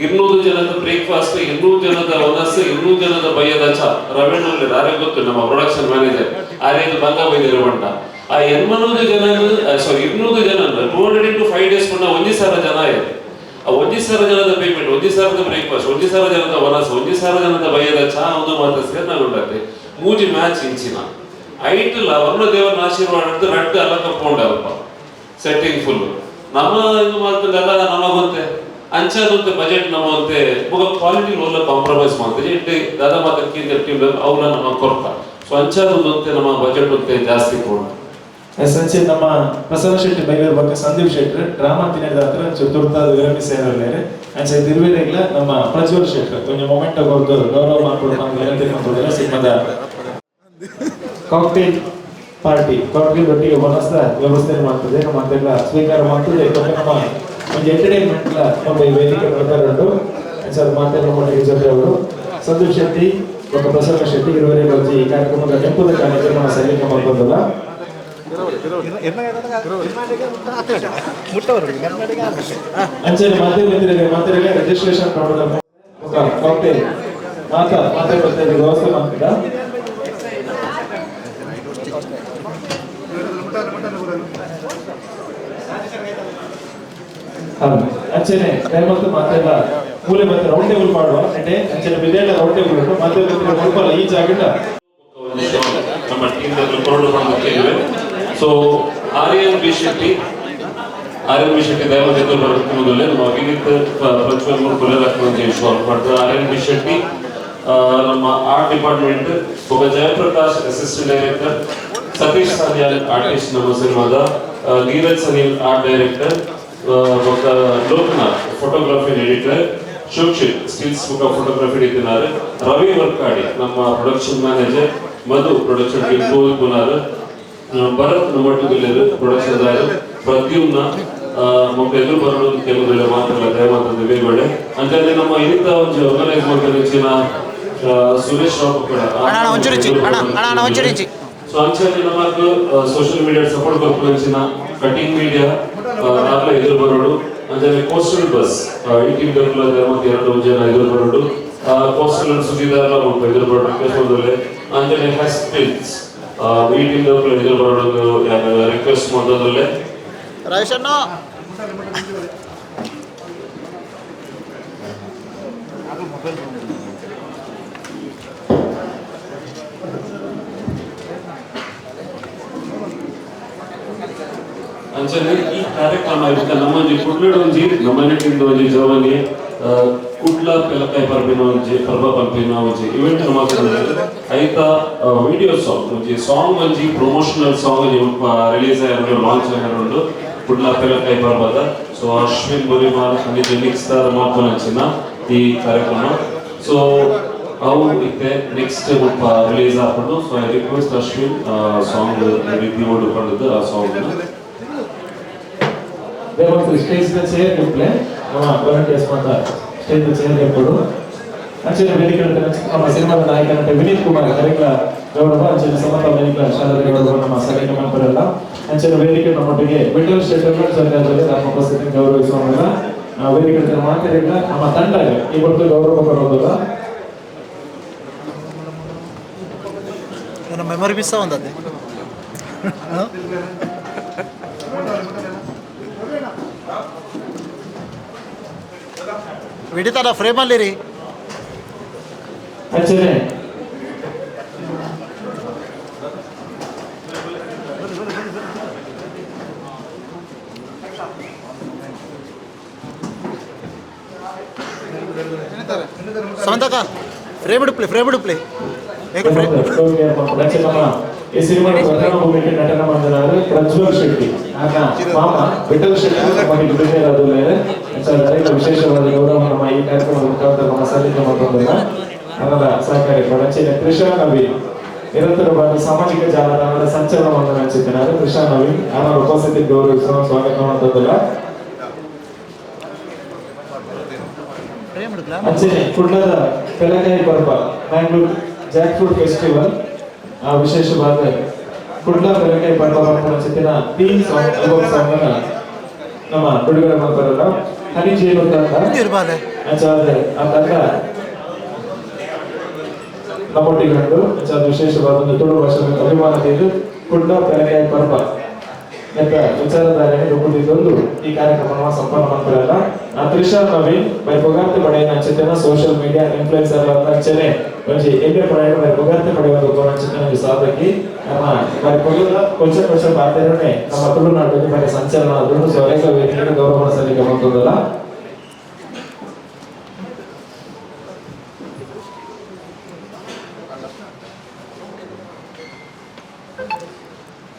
Speaker 3: 200 ಜನದ ಬ್ರೇಕ್ಫಾಸ್ಟ್, 200 ಜನದ ಒನಸ್, 200 ಜನದ ಬಯ್ಯದ ಚಾ. ರವೀಣ್ ಉಲ್ಲೆರ್, ಆರೆಗ್ ಗೊತ್ತು, ನಮ್ಮ ಪ್ರೊಡಕ್ಷನ್ ಮ್ಯಾನೇಜರ್, ಆರೇಗ್ ಬಂಗ ಬೈದೆರ್ ಪಂಡ ಆ 800 ಜನ, ಸಾರಿ, 200 ಜನ 200 ಇಂಟು 5 ಡೇಸ್ ಪಂಡ 1000 ಜನ ಆಯ್ತು. ಆ 1000 ಜನದ ಪೇಮೆಂಟ್, 1000ದ ಬ್ರೇಕ್ಫಾಸ್ಟ್, 1000 ಜನದ ಒನಸ್, 1000 ಜನದ ಬಯ್ಯದ ಚಾ, ಒಂದು ಮಾತ ಸೇರ್ನಾಗುಂಡತ್ತೆ ಮೂಜಿ ಮ್ಯಾಚ್ ಇಂಚಿನ ಐಟ್ಲ ವರುಣ ದೇವರನ ಆಶೀರ್ವಾದ ರಡ್ಡ್ ಅಲಕ್ಕ ಪೋಂಡ ಅಲ್ಪ ಸೆಟ್ಟಿಂಗ್ ಫುಲ್ ನಮ್ಮ ಇದು ಮಾಡ್ತದಲ್ಲ ನಮಗೊಂತೆ ಅಂಚಾದಂತೆ ಬಜೆಟ್ ನಮ್ಮಂತೆ ಬೊಕ ಕ್ವಾಲಿಟಿ ಒಲ್ಲ ಕಾಂಪ್ರಮೈಸ್ ಮಾಡ್ತದೆ. ಇಟ್ಟು ದಾದಾ ಮಾತ ಕೇಂದ್ರ ಟೀಮ್ ಅವ್ರ ನಮ್ಮ ಕೊರ್ತ. ಸೊ ಅಂಚಾದಂತೆ ನಮ್ಮ ಬಜೆಟ್ ಒಂತೆ ಜಾಸ್ತಿ ಪೋಂಡು.
Speaker 1: ಎಸ್, ಅಂಚೆ ನಮ್ಮ ಪ್ರಸನ್ನ ಶೆಟ್ಟಿ ಬೈಲೂರು ಬೊಕ್ಕ ಸಂದೀಪ್ ಶೆಟ್ಟಿ ಡ್ರಾಮಾ ತಿನ್ನದ ಹತ್ರ ಒಂಚೂರು ತುರ್ತಾದ್ ವಿರಮಿಸಿ ಸೇರಲ್ಲೇರು. ಅಂಚೆ ದಿರ್ವೇರೆಗ್ಲ ನಮ್ಮ ಪ್ರಜ್ವಲ್ ಶೆಟ್ಟಿ ಒಂಜಿ ಮೊಮೆಂಟ್ ಕೊರ್ದು ಗೌರವ ಮಲ್ಪೊಡು ಪಂದ್ ವಿನಂತಿ ಮಲ್ತೊಂದುಲ್ಲೆರ್. ಸಿನಿಮಾದ ಕಾಕ್ಟೇಲ್ ಪಾರ್ಟಿ, ಕಾಕ್ಟೇಲ್ ಒಟ್ಟಿಗೆ ವನಸ್ದ ವ್ಯವಸ್ಥೆ ಮಾಡ್ತದೆ, ನಮ್ಮ ಅಂತೆಲ್ಲ ಸ್ವೀಕಾರ ಮಾಡ್ತದೆ. ಬೊಕ್ಕ ನಮ್ಮ ಒಂಜಿ ಎಂಟರ್ಟೈನ್ಮೆಂಟ್ ನಮ್ಮ ಈ ವೇದಿಕೆ ಪ್ರಕಾರ ಉಂಟು. ಅಂಚ ಮಾತೆಲ್ಲ ಒಟ್ಟಿಗೆ ಜೊತೆ ಅವರು ಸಂದೀಪ್ ಶೆಟ್ಟಿ ಬೊಕ್ಕ ಪ್ರಸನ್ನ ಶೆಟ್ಟಿ ಇರುವರೆಗೆ ಒಂಜಿ ಈ ಕಾರ್ಯಕ್ರಮದ ನೆಂಪುದ ಕಾರ್ಯಕ್ರಮ ಸಲ್ಲಿಕೆ ಮಲ್ತೊಂದುಲ್ಲ. ಅಂಚನೆ ಮಾಧ್ಯಮ ಮಿತ್ರರಿಗೆ ಮಾತೆರೆಗ್ ರಿಜಿಸ್ಟ್ರೇಷನ್ ಮಾಡೋದ ಕಾಕ್ಟೇಲ್ ಮಾತಾ ಮಾಧ್ಯಮ ಮಿತ್ರರಿಗೆ ವ್ಯವಸ್ಥೆ ಮಾಡ್ತಿದ್ದ. ಹೌದು, ಅಂಚನೆ ದಯಮತ್ತು ಮಾತೆಲ್ಲ ಮೂಲೆ ಮತ್ತೆ ರೌಂಡ್ ಟೇಬಲ್ ಮಾಡುವ అంటే ಅಂಚನೆ ವಿದೇಶ ರೌಂಡ್ ಟೇಬಲ್ ಉಂಟು. ಮಾಧ್ಯಮ ಮಿತ್ರರಿಗೆ ಮುಲ್ಪಲ್ಲ ಈ ಜಾಗದ
Speaker 3: ನಮ್ಮ ಟೀಮ್ ಕೊರಡು ಕೇಳಿವೆ. ಸೊ Aryan B Shetty, Aryan B Shetty ದಯಮಾಡಿ ಎದುರು ಬರಬೇಕು. ಮೊದಲೇ ನಮ್ಮ ವಿನೀತ್ ಪ್ರಜ್ವಲ್ ಕುಲಲಕ್ಷ್ಮಣ್ ಶಾರ್ಟ್ ಮಾಡ್ತಾರೆ. ಆರ್ಯನ್ ಬಿ ಶೆಟ್ಟಿ ನಮ್ಮ ಆರ್ಟ್ ಡಿಪಾರ್ಟ್ಮೆಂಟ್, ಒಬ್ಬ Jayaprakash assistant director, Satish Salian artist ನಮ್ಮ ಸಿನಿಮಾದ, ನೀರಜ್ ಸನಿಲ್ ಆರ್ಟ್ ಡೈರೆಕ್ಟರ್, ಬೊಕ್ಕ ಲೋಕನಾಥ್ ಫೋಟೋಗ್ರಫಿ ಎಡಿಟರ್, ಶೋಕ್ಷಿತ್ ಸ್ಟಿಲ್ಸ್ ಬೊಕ್ಕ ಫೋಟೋಗ್ರಫಿ ಇಟ್ಟಿದ್ದಾರೆ, ರವಿ ವರ್ಕಾಡಿ ನಮ್ಮ ಪ್ರೊಡಕ್ಷನ್ ಮ್ಯಾನೇಜರ್, ಮಧು ಪ್ರೊಡಕ್ಷನ್ ಟೀಮ್ ಕುಮಾರ್, ಭರತ್ ನಮ್ಮೊಟ್ಟಿಗೆ ಪ್ರೊಡಕ್ಷನ್ ದಾರು, ಪ್ರದ್ಯುಮ್ನ ಮಕ್ಕಳು ಎದುರು ಬರಲು ಕೆಲವು ಮಾತ್ರ ದಯಮಾತದ ಬೇಗಡೆ. ಅಂತಾನೆ ನಮ್ಮ ಇನ್ನಿತ ಒಂಜಿ ಆರ್ಗನೈಸ್ ಮಾಡ್ತಾರೆ ಹೆಚ್ಚಿನ ಸುರೇಶ್ ರಾವ್ ಕೂಡ. ಸೊ ಅಂಚನೆ ನಮಕ್ ಸೋಷಿಯಲ್ ಮೀಡಿಯಾ ಸಪೋರ್ಟ್ ಕೊರ್ಪುನ ಹೆಚ್ಚಿನ ಕಟಿಂಗ್ ಮೀಡಿಯಾ ಆಗ್ಲ ಎದುರು ಬರೋಡು. ಅಂಚನೆ ಕೋಸ್ಟಲ್ ಬಸ್ ಈ ಟೀಮ್ ಮತ್ತೆ ಎರಡು ಜನ ಎದುರು ಬರೋಡು. ಕೋಸ್ಟಲ್ ಸುದ್ದಿದಾರ ಎದುರು ಬರೋಡು ರಿಕ್ವೆಸ್ಟ್ ಮಾಡೋದಲ್ಲೇ. ಅಂಚನೆ ಹಾಸ್ಪಿಟಲ್ಸ್ ಈ ಟೀಮ್ ಎದುರು ಬರೋಡು ರಿಕ್ವೆಸ್ಟ್ ಮಾಡೋದಲ್ಲೇ.
Speaker 9: ರಾಜೇಶ್
Speaker 3: ಅಂಚನೆ ಈ ಕಾರ್ಯಕ್ರಮ ಇರುತ್ತೆ ನಮ್ಮೊಂಜಿ ಕುಡ್ಲಡ್ ಒಂಜಿ ನಮ್ಮನೆ ಟೀಮ್ ಒಂಜಿ ಜವನಿ ಕುಡ್ಲ ಪೆಲಕಾಯಿ ಪರ್ಬಿನ ಒಂಜಿ ಪರ್ಬ ಪನ್ಪಿನ ಒಂಜಿ ಇವೆಂಟ್ ಮಾತ್ರ ಐತ ವಿಡಿಯೋ ಸಾಂಗ್ ಒಂಜಿ ಸಾಂಗ್ ಒಂಜಿ ಪ್ರಮೋಷನಲ್ ಸಾಂಗ್ ಒಂಜಿ ರಿಲೀಸ್ ಆಯಿರುಂಡು, ಲಾಂಚ್ ಆಯಿರುಂಡು ಕುಡ್ಲ ಪೆಲಕಾಯಿ ಪರ್ಬದ. ಸೊ ಅಶ್ವಿನ್ ಬುರಿಮಾಲ್ ಹನಿ ನಿಕ್ಸ್ತಾರ್ ಮಾಲ್ಪುನಂಚಿನ ಈ ಕಾರ್ಯಕ್ರಮ. ಸೊ ಅವು ಇತ್ತೆ ನೆಕ್ಸ್ಟ್ ಮುಲ್ಪ ರಿಲೀಸ್ ಆಪುಂಡು. So I request Ashwin song ready ಪಂಡುದು ಆ ಸಾಂಗ್
Speaker 1: ದೇವಸ್ಥಾನ ಸ್ಟೇಜ್ ಚೇರ್ ನಿಂಪ್ಲೆ ನಮ್ಮ ವಾಲಂಟಿಯರ್ಸ್ ಮಾತ ಸ್ಟೇಜ್ ಚೇರ್ ನಿಂಪುಡು. ಅಂಚನೆ ವೇದಿಕೆ ನಮ್ಮ ಸಿನಿಮಾದ ನಾಯಕ ನಟ ವಿನೀತ್ ಕುಮಾರ್ ಕರೆಕ್ಲ ಗೌರವ, ಅಂಚನೆ ಸಮತ ಮೆನಿಕ್ಲ ಶಾರದ ಗೌರವ ನಮ್ಮ ಸಲಹೆ ಮಾಡ್ತಾರಲ್ಲ. ಅಂಚನೆ ವೇದಿಕೆ ನಮ್ಮೊಟ್ಟಿಗೆ ವಿಠಲ್ ಶೆಟ್ಟರ್ ಜೊತೆ ನಮ್ಮ ಉಪಸ್ಥಿತಿ ಗೌರವಿಸುವ ವೇದಿಕೆ ಮಾತಾಡಿಲ್ಲ ನಮ್ಮ ತಂಡ ಈ ಹೊತ್ತು ಗೌರವ ಕೊಡೋದಿಲ್ಲ.
Speaker 9: ನನ್ನ ಮೆಮೊರಿ ಮಿಸ್ ಒಂದದ್ದೆ. ವಿಡಿತಾರ ಫ್ರೇಮಲ್ಲಿ ರೀ.
Speaker 1: ಅಂಚನೆ
Speaker 9: ಸಮಂತಕ ಫ್ರೇಮ್ ಇಡುಪ್ಲಿ, ಫ್ರೇಮ್ ಇಡುಪ್ಲಿ.
Speaker 1: ನಮ್ಮ ಈ ಸಿನಿಮಾದ ಪ್ರಧಾನ ಭೂಮಿಕೆ ನಟನ ಮಾಡಿದ್ದಾರೆ ಪ್ರಜ್ವಲ್ ಶೆಟ್ಟಿ ಆಗ ಮಾಮ ವಿಠಲ್ ಶೆಟ್ಟಿ ನಮಗೆ ಬಿಡುಗಡೆ ವಿಶೇಷವಾದ ಗೌರವ ನಮ್ಮ ಈ ಕಾರ್ಯಕ್ರಮದ ಮುಖಾಂತರ ನಮ್ಮ ಸಲ್ಲಿಕೆ ಮತ್ತೊಂದಲ್ಲ ಅವರ ಸಹಕಾರಿ ಅಂಚನೆ ಕೃಷಾ ನವೀನ್ ನಿರಂತರವಾಗಿ ಸಾಮಾಜಿಕ ಜಾಲತಾಣದ ಸಂಚಲನವನ್ನು ನಡೆಸುತ್ತಿದ್ದಾರೆ. ಕೃಷಾ ನವೀನ್ ಅವರ ಉಪಸ್ಥಿತಿ ಗೌರವಿಸುವ ಸ್ವಾಗತ ಮಾಡುತ್ತಿಲ್ಲ.
Speaker 9: ಫ್ರೇಮ್ ಇಡುಪ್ಲಿ.
Speaker 1: ಅಂಚನೆ ಕುಡ್ಲದ ಪೆಲಕಾಯಿ ಪರ್ಬ ಬ್ಯಾಂಗ್ಳೂರ್ ಜಾಕ್ ಫ್ರೂಟ್ ಫೆಸ್ಟಿವಲ್ ಆ ವಿಶೇಷವಾದ ಕುಡ್ಲ ಪೆಲಕಾಯಿ ಪರ್ಬ ಪನ್ಪುನ ಚಿತ್ತಿನ ಥೀಮ್ ಸಾಂಗ್ ಆಲ್ಬಮ್ ಸಾಂಗ್ ನಮ್ಮ ಬಿಡುಗಡೆ ಮಾಡ್ತಾರಲ್ಲ ಹನಿ ಜೇನು ತಂಡ. ಅಂಚಾದ ಆ ತಂಡ ನಮ್ಮೊಟ್ಟಿಗೆ ಉಂಟು. ಅಂಚಾದ ವಿಶೇಷವಾದ ಒಂದು ತುಳು ಭಾಷೆ ಅಭಿಮಾನ ಕುಡ್ಲ ಪೆಲಕಾಯಿ ಪರ್ಬ ನೆತ್ತ ವಿಚಾರಧಾರೆ ರೂಪುದಿದ್ದೊಂದು ಈ ಕಾರ್ಯಕ್ರಮವನ್ನು ಸಂಪನ್ನ ಮಾಡ್ತಾರಲ್ಲ. ತ್ರಿಷಾ ನವೀನ್ ಬೈ ಪುಗಾರ್ತೆ ಪಡೆಯನ ಅಂಚಿತನ ಸೋಷಿಯಲ್ ಮೀಡಿಯಾ ಇನ್ಫ್ಲೂಯೆನ್ಸರ್ ಅಂಚನೆ ಒಂಜಿ ಎಲ್ಯ ಪಡೆಯ ಬೈ ಪುಗಾರ್ತೆ ಪಡೆಯುವ ಅಂಚಿತನ ಸಾಧಕಿ ನಮ್ಮ ಬೈ ಪೊಗುದ ಕೊಂಚ ಕೊಂಚ ಪಾತೆರನೆ ನಮ್ಮ ತುಳುನಾಡಿನಲ್ಲಿ ಬೈ ಸಂಚಲನ ದುಂಡು ಸ್ವರೇಖ ವೇದಿಕೆ ಗೌರವ ಸಲ್ಲಿಕೆ ಬಂತದಲ್ಲ.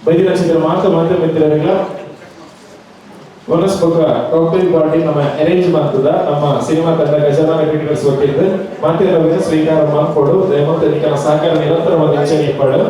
Speaker 1: ಬೈದಿನ ಚಿತ್ರ ಮಾತ ಮಾಧ್ಯಮ ಮಿತ್ರರಿಗಳ ವನಸ್ಪಕ ಕಾಕ್ಟೈಲ್ ಪಾರ್ಟಿ ನಮ್ಮ ಅರೇಂಜ್ ಮಾಡ್ತದ ನಮ್ಮ ಸಿನಿಮಾ ತಂಡ ಗಜಾನನ ಕ್ರಿಕೆಟರ್ಸ್ ವತಿಯಿಂದ ಮಾತೆರವಿನ ಸ್ವೀಕಾರ ಮಾಡ್ಕೊಡು. ದಯಮಾಡಿ ನಿಕನ ಸಹಕಾರ ನಿರಂತರವಾಗಿ ಇಂಚನೆ ಇಪ್ಪಡು.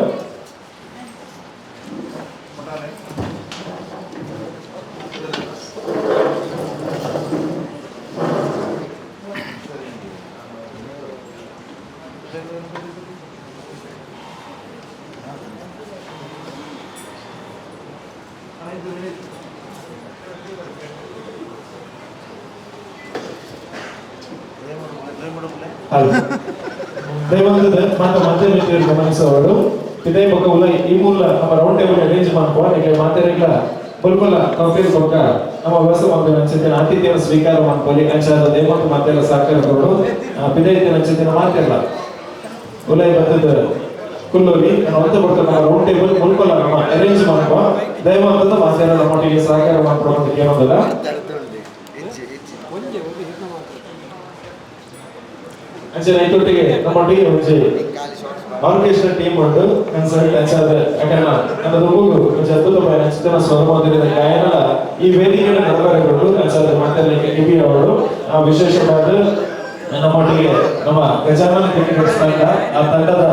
Speaker 1: ದಯಮಾಡಿ ಮಾತ ಮಾಧ್ಯಮ ಮಿತ್ರರು ಗಮನಿಸುವವರು ಇದೇ ಬೊಕ್ಕ ಉಲ ಈ ಮೂಲ ನಮ್ಮ ರೌಂಡ್ ಟೇಬಲ್ ಅರೇಂಜ್ ಮಾಡ್ಕೊ ನಿಮಗೆ ಮಾತೆರೆಗ್ಲ ಬುಲ್ಬುಲ ಕಾಫಿ ಬೊಕ್ಕ ನಮ್ಮ ವ್ಯವಸ್ಥೆ ಮಾಡ್ತೇವೆ ಅಂಚಿನ ಆತಿಥ್ಯವನ್ನು ಸ್ವೀಕಾರ ಮಾಡ್ಕೊಳ್ಳಿ. ಅಂಚಾದ ದಯಮಾಡಿ ಮಾತೆಲ್ಲ ಸಹಕಾರ ಕೊಡು. ಪಿದೈತೆ ಅಂಚಿನ ಮಾತೆಲ್ಲ ಉಲೈ ಬತ್ತದ ಕುಲ್ಲೋಲಿ ನಾನು ಅಂತ ಕೊಡ್ತ ನಮ್ಮ ರೌಂಡ್ ಟೇಬಲ್ ಮುಲ್ಕೊಲ್ಲ ನಮ್ಮ ಅರೇಂಜ್ ಮಾಡ್ಕೊ. ದಯಮಾಡಿ ಮಾತೆಲ್ಲ ನಮ್ಮೊಟ್ಟಿಗೆ ಸಹಕಾರ ಮಾಡ್ಕೊಡೋ ಅಂತ ಕೇಳೋದಲ್ಲ. ಅಂಚನೆ ಐತೊಟ್ಟಿಗೆ ನಮ್ಮೊಟ್ಟಿಗೆ ಒಂಜಿ ಆರ್ಕೆಸ್ಟ್ರಾ ಟೀಮ್ ಉಂಟು ಕನ್ಸಲ್ಟ್ ಅಂಚಾದ ಅಕನ ನನ್ನ ದುಂಬುಗು ಒಂಜಿ ಅದ್ಭುತವಾದ ಅಂಚಿತನ ಸ್ವರಮಾಧುರ್ಯದ ಗಾಯನ ಈ ವೇದಿಕೆಯ ನಡವರೆಗೊಂಡು ಅಂಚಾದ ಮಾತಾಡಲಿಕ್ಕೆ ಕಿವಿ ಅವರು ಆ ವಿಶೇಷವಾದ ನಮ್ಮೊಟ್ಟಿಗೆ ನಮ್ಮ ಗಜಾನನ ಕ್ರಿಕೆಟರ್ಸ್ ತಂಡ ಆ ತಂಡದ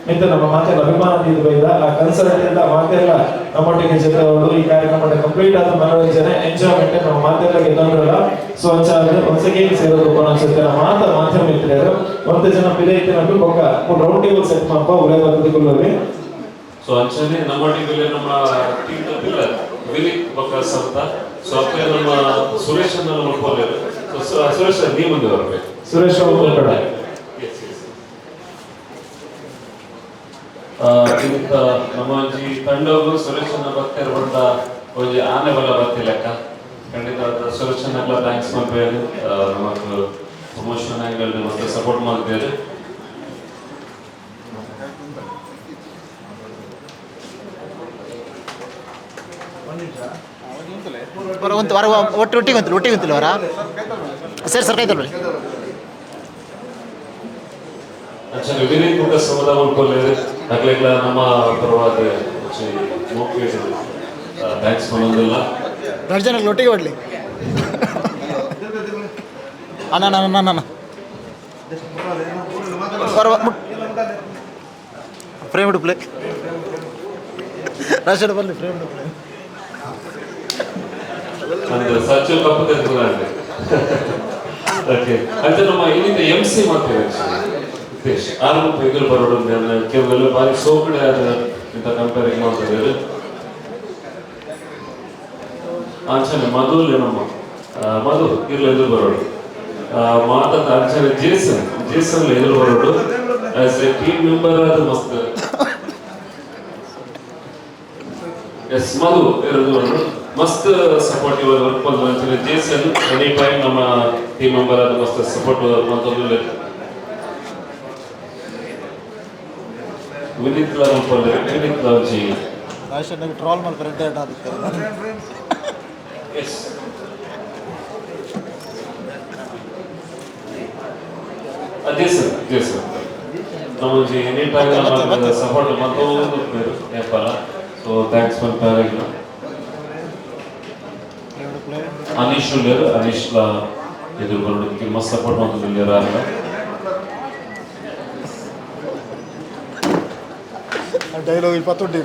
Speaker 1: ಮಿತ್ರ ನಮ್ಮ ಮಾತೆಲ್ಲ ಅಭಿಮಾನ ಬೈದ ಆ ಕನ್ಸಲ್ಟ್ ಇಂದ ಮಾತೆಲ್ಲ ನಮ್ಮೊಟ್ಟಿಗೆ ಜೊತೆ ಅವರು ಈ ಕಾರ್ಯಕ್ರಮ ಕಂಪ್ಲೀಟ್ ಆದ ಮನೋರಂಜನೆ ಎಂಜಾಯ್ಮೆಂಟ್ ನಮ್ಮ ಮಾತೆಲ್ಲ ಗೆದ್ದವರಲ್ಲ. ಸೊ ಅಂಚಾದ ಒಂದ್ ಸೆಕೆಂಡ್ ಸೇರೋದು ಅನ್ಸುತ್ತೆ ಮಾತ ಮಾಧ್ಯಮ ಮಿತ್ರರು ಒಂದ್ ಜನ ಪಿಲೆ ಬೊಕ್ಕ ರೌಂಡ್ ಟೇಬಲ್ ಸೆಟ್ ಮಾಡಪ್ಪ ಉಲೇ ಬರ್ತದೆ.
Speaker 3: ಸೊ ಅಂಚನೆ ನಮ್ಮ ಟೀಮಲ್ಲಿ ನಮ್ಮ ಟೀಮ್ ಪಿಲ್ಲರ್ ವಿನೀತ್ ಬೊಕ್ಕ ಅಂತ. ಸೊ ಅಪ್ಪ ನಮ್ಮ ಸುರೇಶ್ ಅನ್ನ ಮಲ್ಪೊಲ್ಲೆರ್. ಸೊ ಸುರೇಶ್ ನೀ ಮುಂದೆ ಬರಬೇಕು.
Speaker 1: ಸುರೇಶ್ ಅವರು
Speaker 3: ಇಂತ ನಮ್ಮ ಒಂಜಿ ತಂಡವು ಸುರೇಶನ ಭಕ್ತರು ಬಂದ ಒಂಜಿ ಆನೆ ಬಲ ಬತ್ತಿಲೆಕ್ಕ ಖಂಡಿತ ಸುರೇಶನೆಲ್ಲ thanks ಮಲ್ಪೇರು. ನಮಕ್ ಪ್ರಮೋಷನ್ ಆಂಗಲ್ ಮತ್ತೆ ಸಪೋರ್ಟ್ ಮಾಡ್ತೇವೆ.
Speaker 9: ಒಂದು ವಾರ ಒಟ್ಟು ಒಟ್ಟಿಗೆ ಅಂತಿಲ್ಲ ಒಟ್ಟಿಗೆ ಅಂತಿಲ್ಲ ಅವರ ಸರಿ ಸರ್ ಕೈತಲ್ಲ.
Speaker 3: ಅಂಚನೆ ವಿನೀತ್ ಬೊಕ್ಕ ಸಮದ ಮಲ್ಪೊಲ್ಲೆರ್ ಅಕ್ಲೆಗ್ಲ ನಮ್ಮ ಪರವಾದ thanks ಮಲ್ಲೊಂದಿಲ್ಲ.
Speaker 9: ಎರಡು ಜನ ಒಟ್ಟಿಗೆ ಹೊಡ್ಲಿ. ಅಣ್ಣ ಅಣ್ಣ ಅಣ್ಣ ಅಣ್ಣ ಫ್ರೇಮ್ ಹಿಡು ಪ್ಲೇ ರಾಶಡ್ ಬರಲಿ ಫ್ರೇಮ್ ಹಿಡು ಪ್ಲೇ.
Speaker 3: ಒಂದು ಸಚಿವ ಕಪ್ಪು ತೆಗೆದುಕೊಂಡೆ. ಓಕೆ ಅಂತ ನಮ್ಮ ಇಲ್ಲಿಂದ ಎಂ ಸಿ ಮಾಡ್ತೇವೆ ಉದ್ದೇಶ್ ಆರು ಎದುರು ಬರೋಡು ಕೆಲವೆಲ್ಲ ಬಾರಿ ಸೋಕಡೆ ಇಂತ ಕಂಪೇರಿಂಗ್ ಮಾಡ್ತಿದ್ದಾರೆ. ಅಂಚನೆ ಮಧು ನಮ್ಮ ಮಧು ಇರ್ಲ ಎದುರು ಬರೋಡು ಮಾತಾದ ಅಂಚನೆ ಜೇಸನ್ ಜೇಸನ್ ಎದುರು ಬರೋಡು ಆಸ್ ಎ ಟೀಮ್ ಮೆಂಬರ್ ಅದು ಮಸ್ತ್. ಎಸ್ ಮಧು ಎದುರು ಬರೋಡು ಮಸ್ತ್ ಸಪೋರ್ಟಿವ್ ವರ್ಕ್ ಅಂಚನೆ ಜೇಸನ್ ಎನಿ ಟೈಮ್ ನಮ್ಮ ಟೀಮ್ ಮೆಂಬರ್ ಅದು ಮಸ್ತ್ ಸಪೋರ್ಟ್ ಮಂತೊಂದು. ವಿನೀತ್ ಮಲ್ಪೊಲ್ಲೆರ್ ವಿನೀತ್ ಒಂಜಿ
Speaker 9: ರಾಶಡ್ ಟ್ರಾಲ್ ಮಲ್ಪರೆ ಆಗುತ್ತೆ.
Speaker 3: ಎಸ್ ಜೇಸನ್ ಜೇಸನ್ ನಮ್ಮ ಒಂಜಿ ಎನಿ ಟೈಮ್ ನಮ್ಮ ಸಪೋರ್ಟ್ ಮಂತೊಂದು ಏಪಲ. ಸೊ thanks ಮಲ್ಪೆರೆಗ್ಲ. ಅನೀಶ್ ಉಲ್ಲೆರ್ ಅನೀಶ್ ಲ ಎದುರು ಬರೋದಕ್ಕೆ ಮಸ್ತ್ ಸಪೋರ್ಟ್ ಮಂತೊಂದುಲ್ಲೆರ್ ಆರ್ಲ.
Speaker 9: ಡೈಲಾಗ್ ಇಪ್ಪತ್ತೊಂದು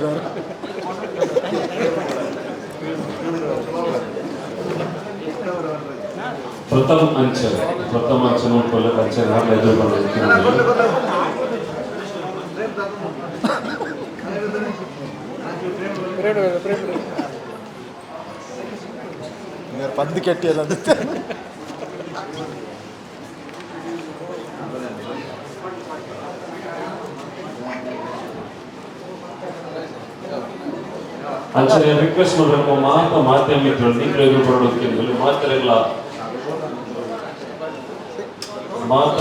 Speaker 3: ಪ್ರಥಮ್ ಅಂಚನ್, ಪ್ರಥಮ್ ಅಂಚನ್ ಉಂಟು. ಅಂಚನ್ ಹಾರ್ಲ ಎದುರು ಬಂದ.
Speaker 9: ಪಂದ್ ಕೆಟ್ಟಿಯಲ್ಲ.
Speaker 3: ಅಂಚನೆ ರಿಕ್ವೆಸ್ಟ್ ಮಾಡಬೇಕು, ಮಾತ ಮಾಧ್ಯಮ ಮಿತ್ರರು ನೀವು ಎದುರು ಬರೋದಕ್ಕೆ ಮಾತೆರೆಲ್ಲ ಮಾತ.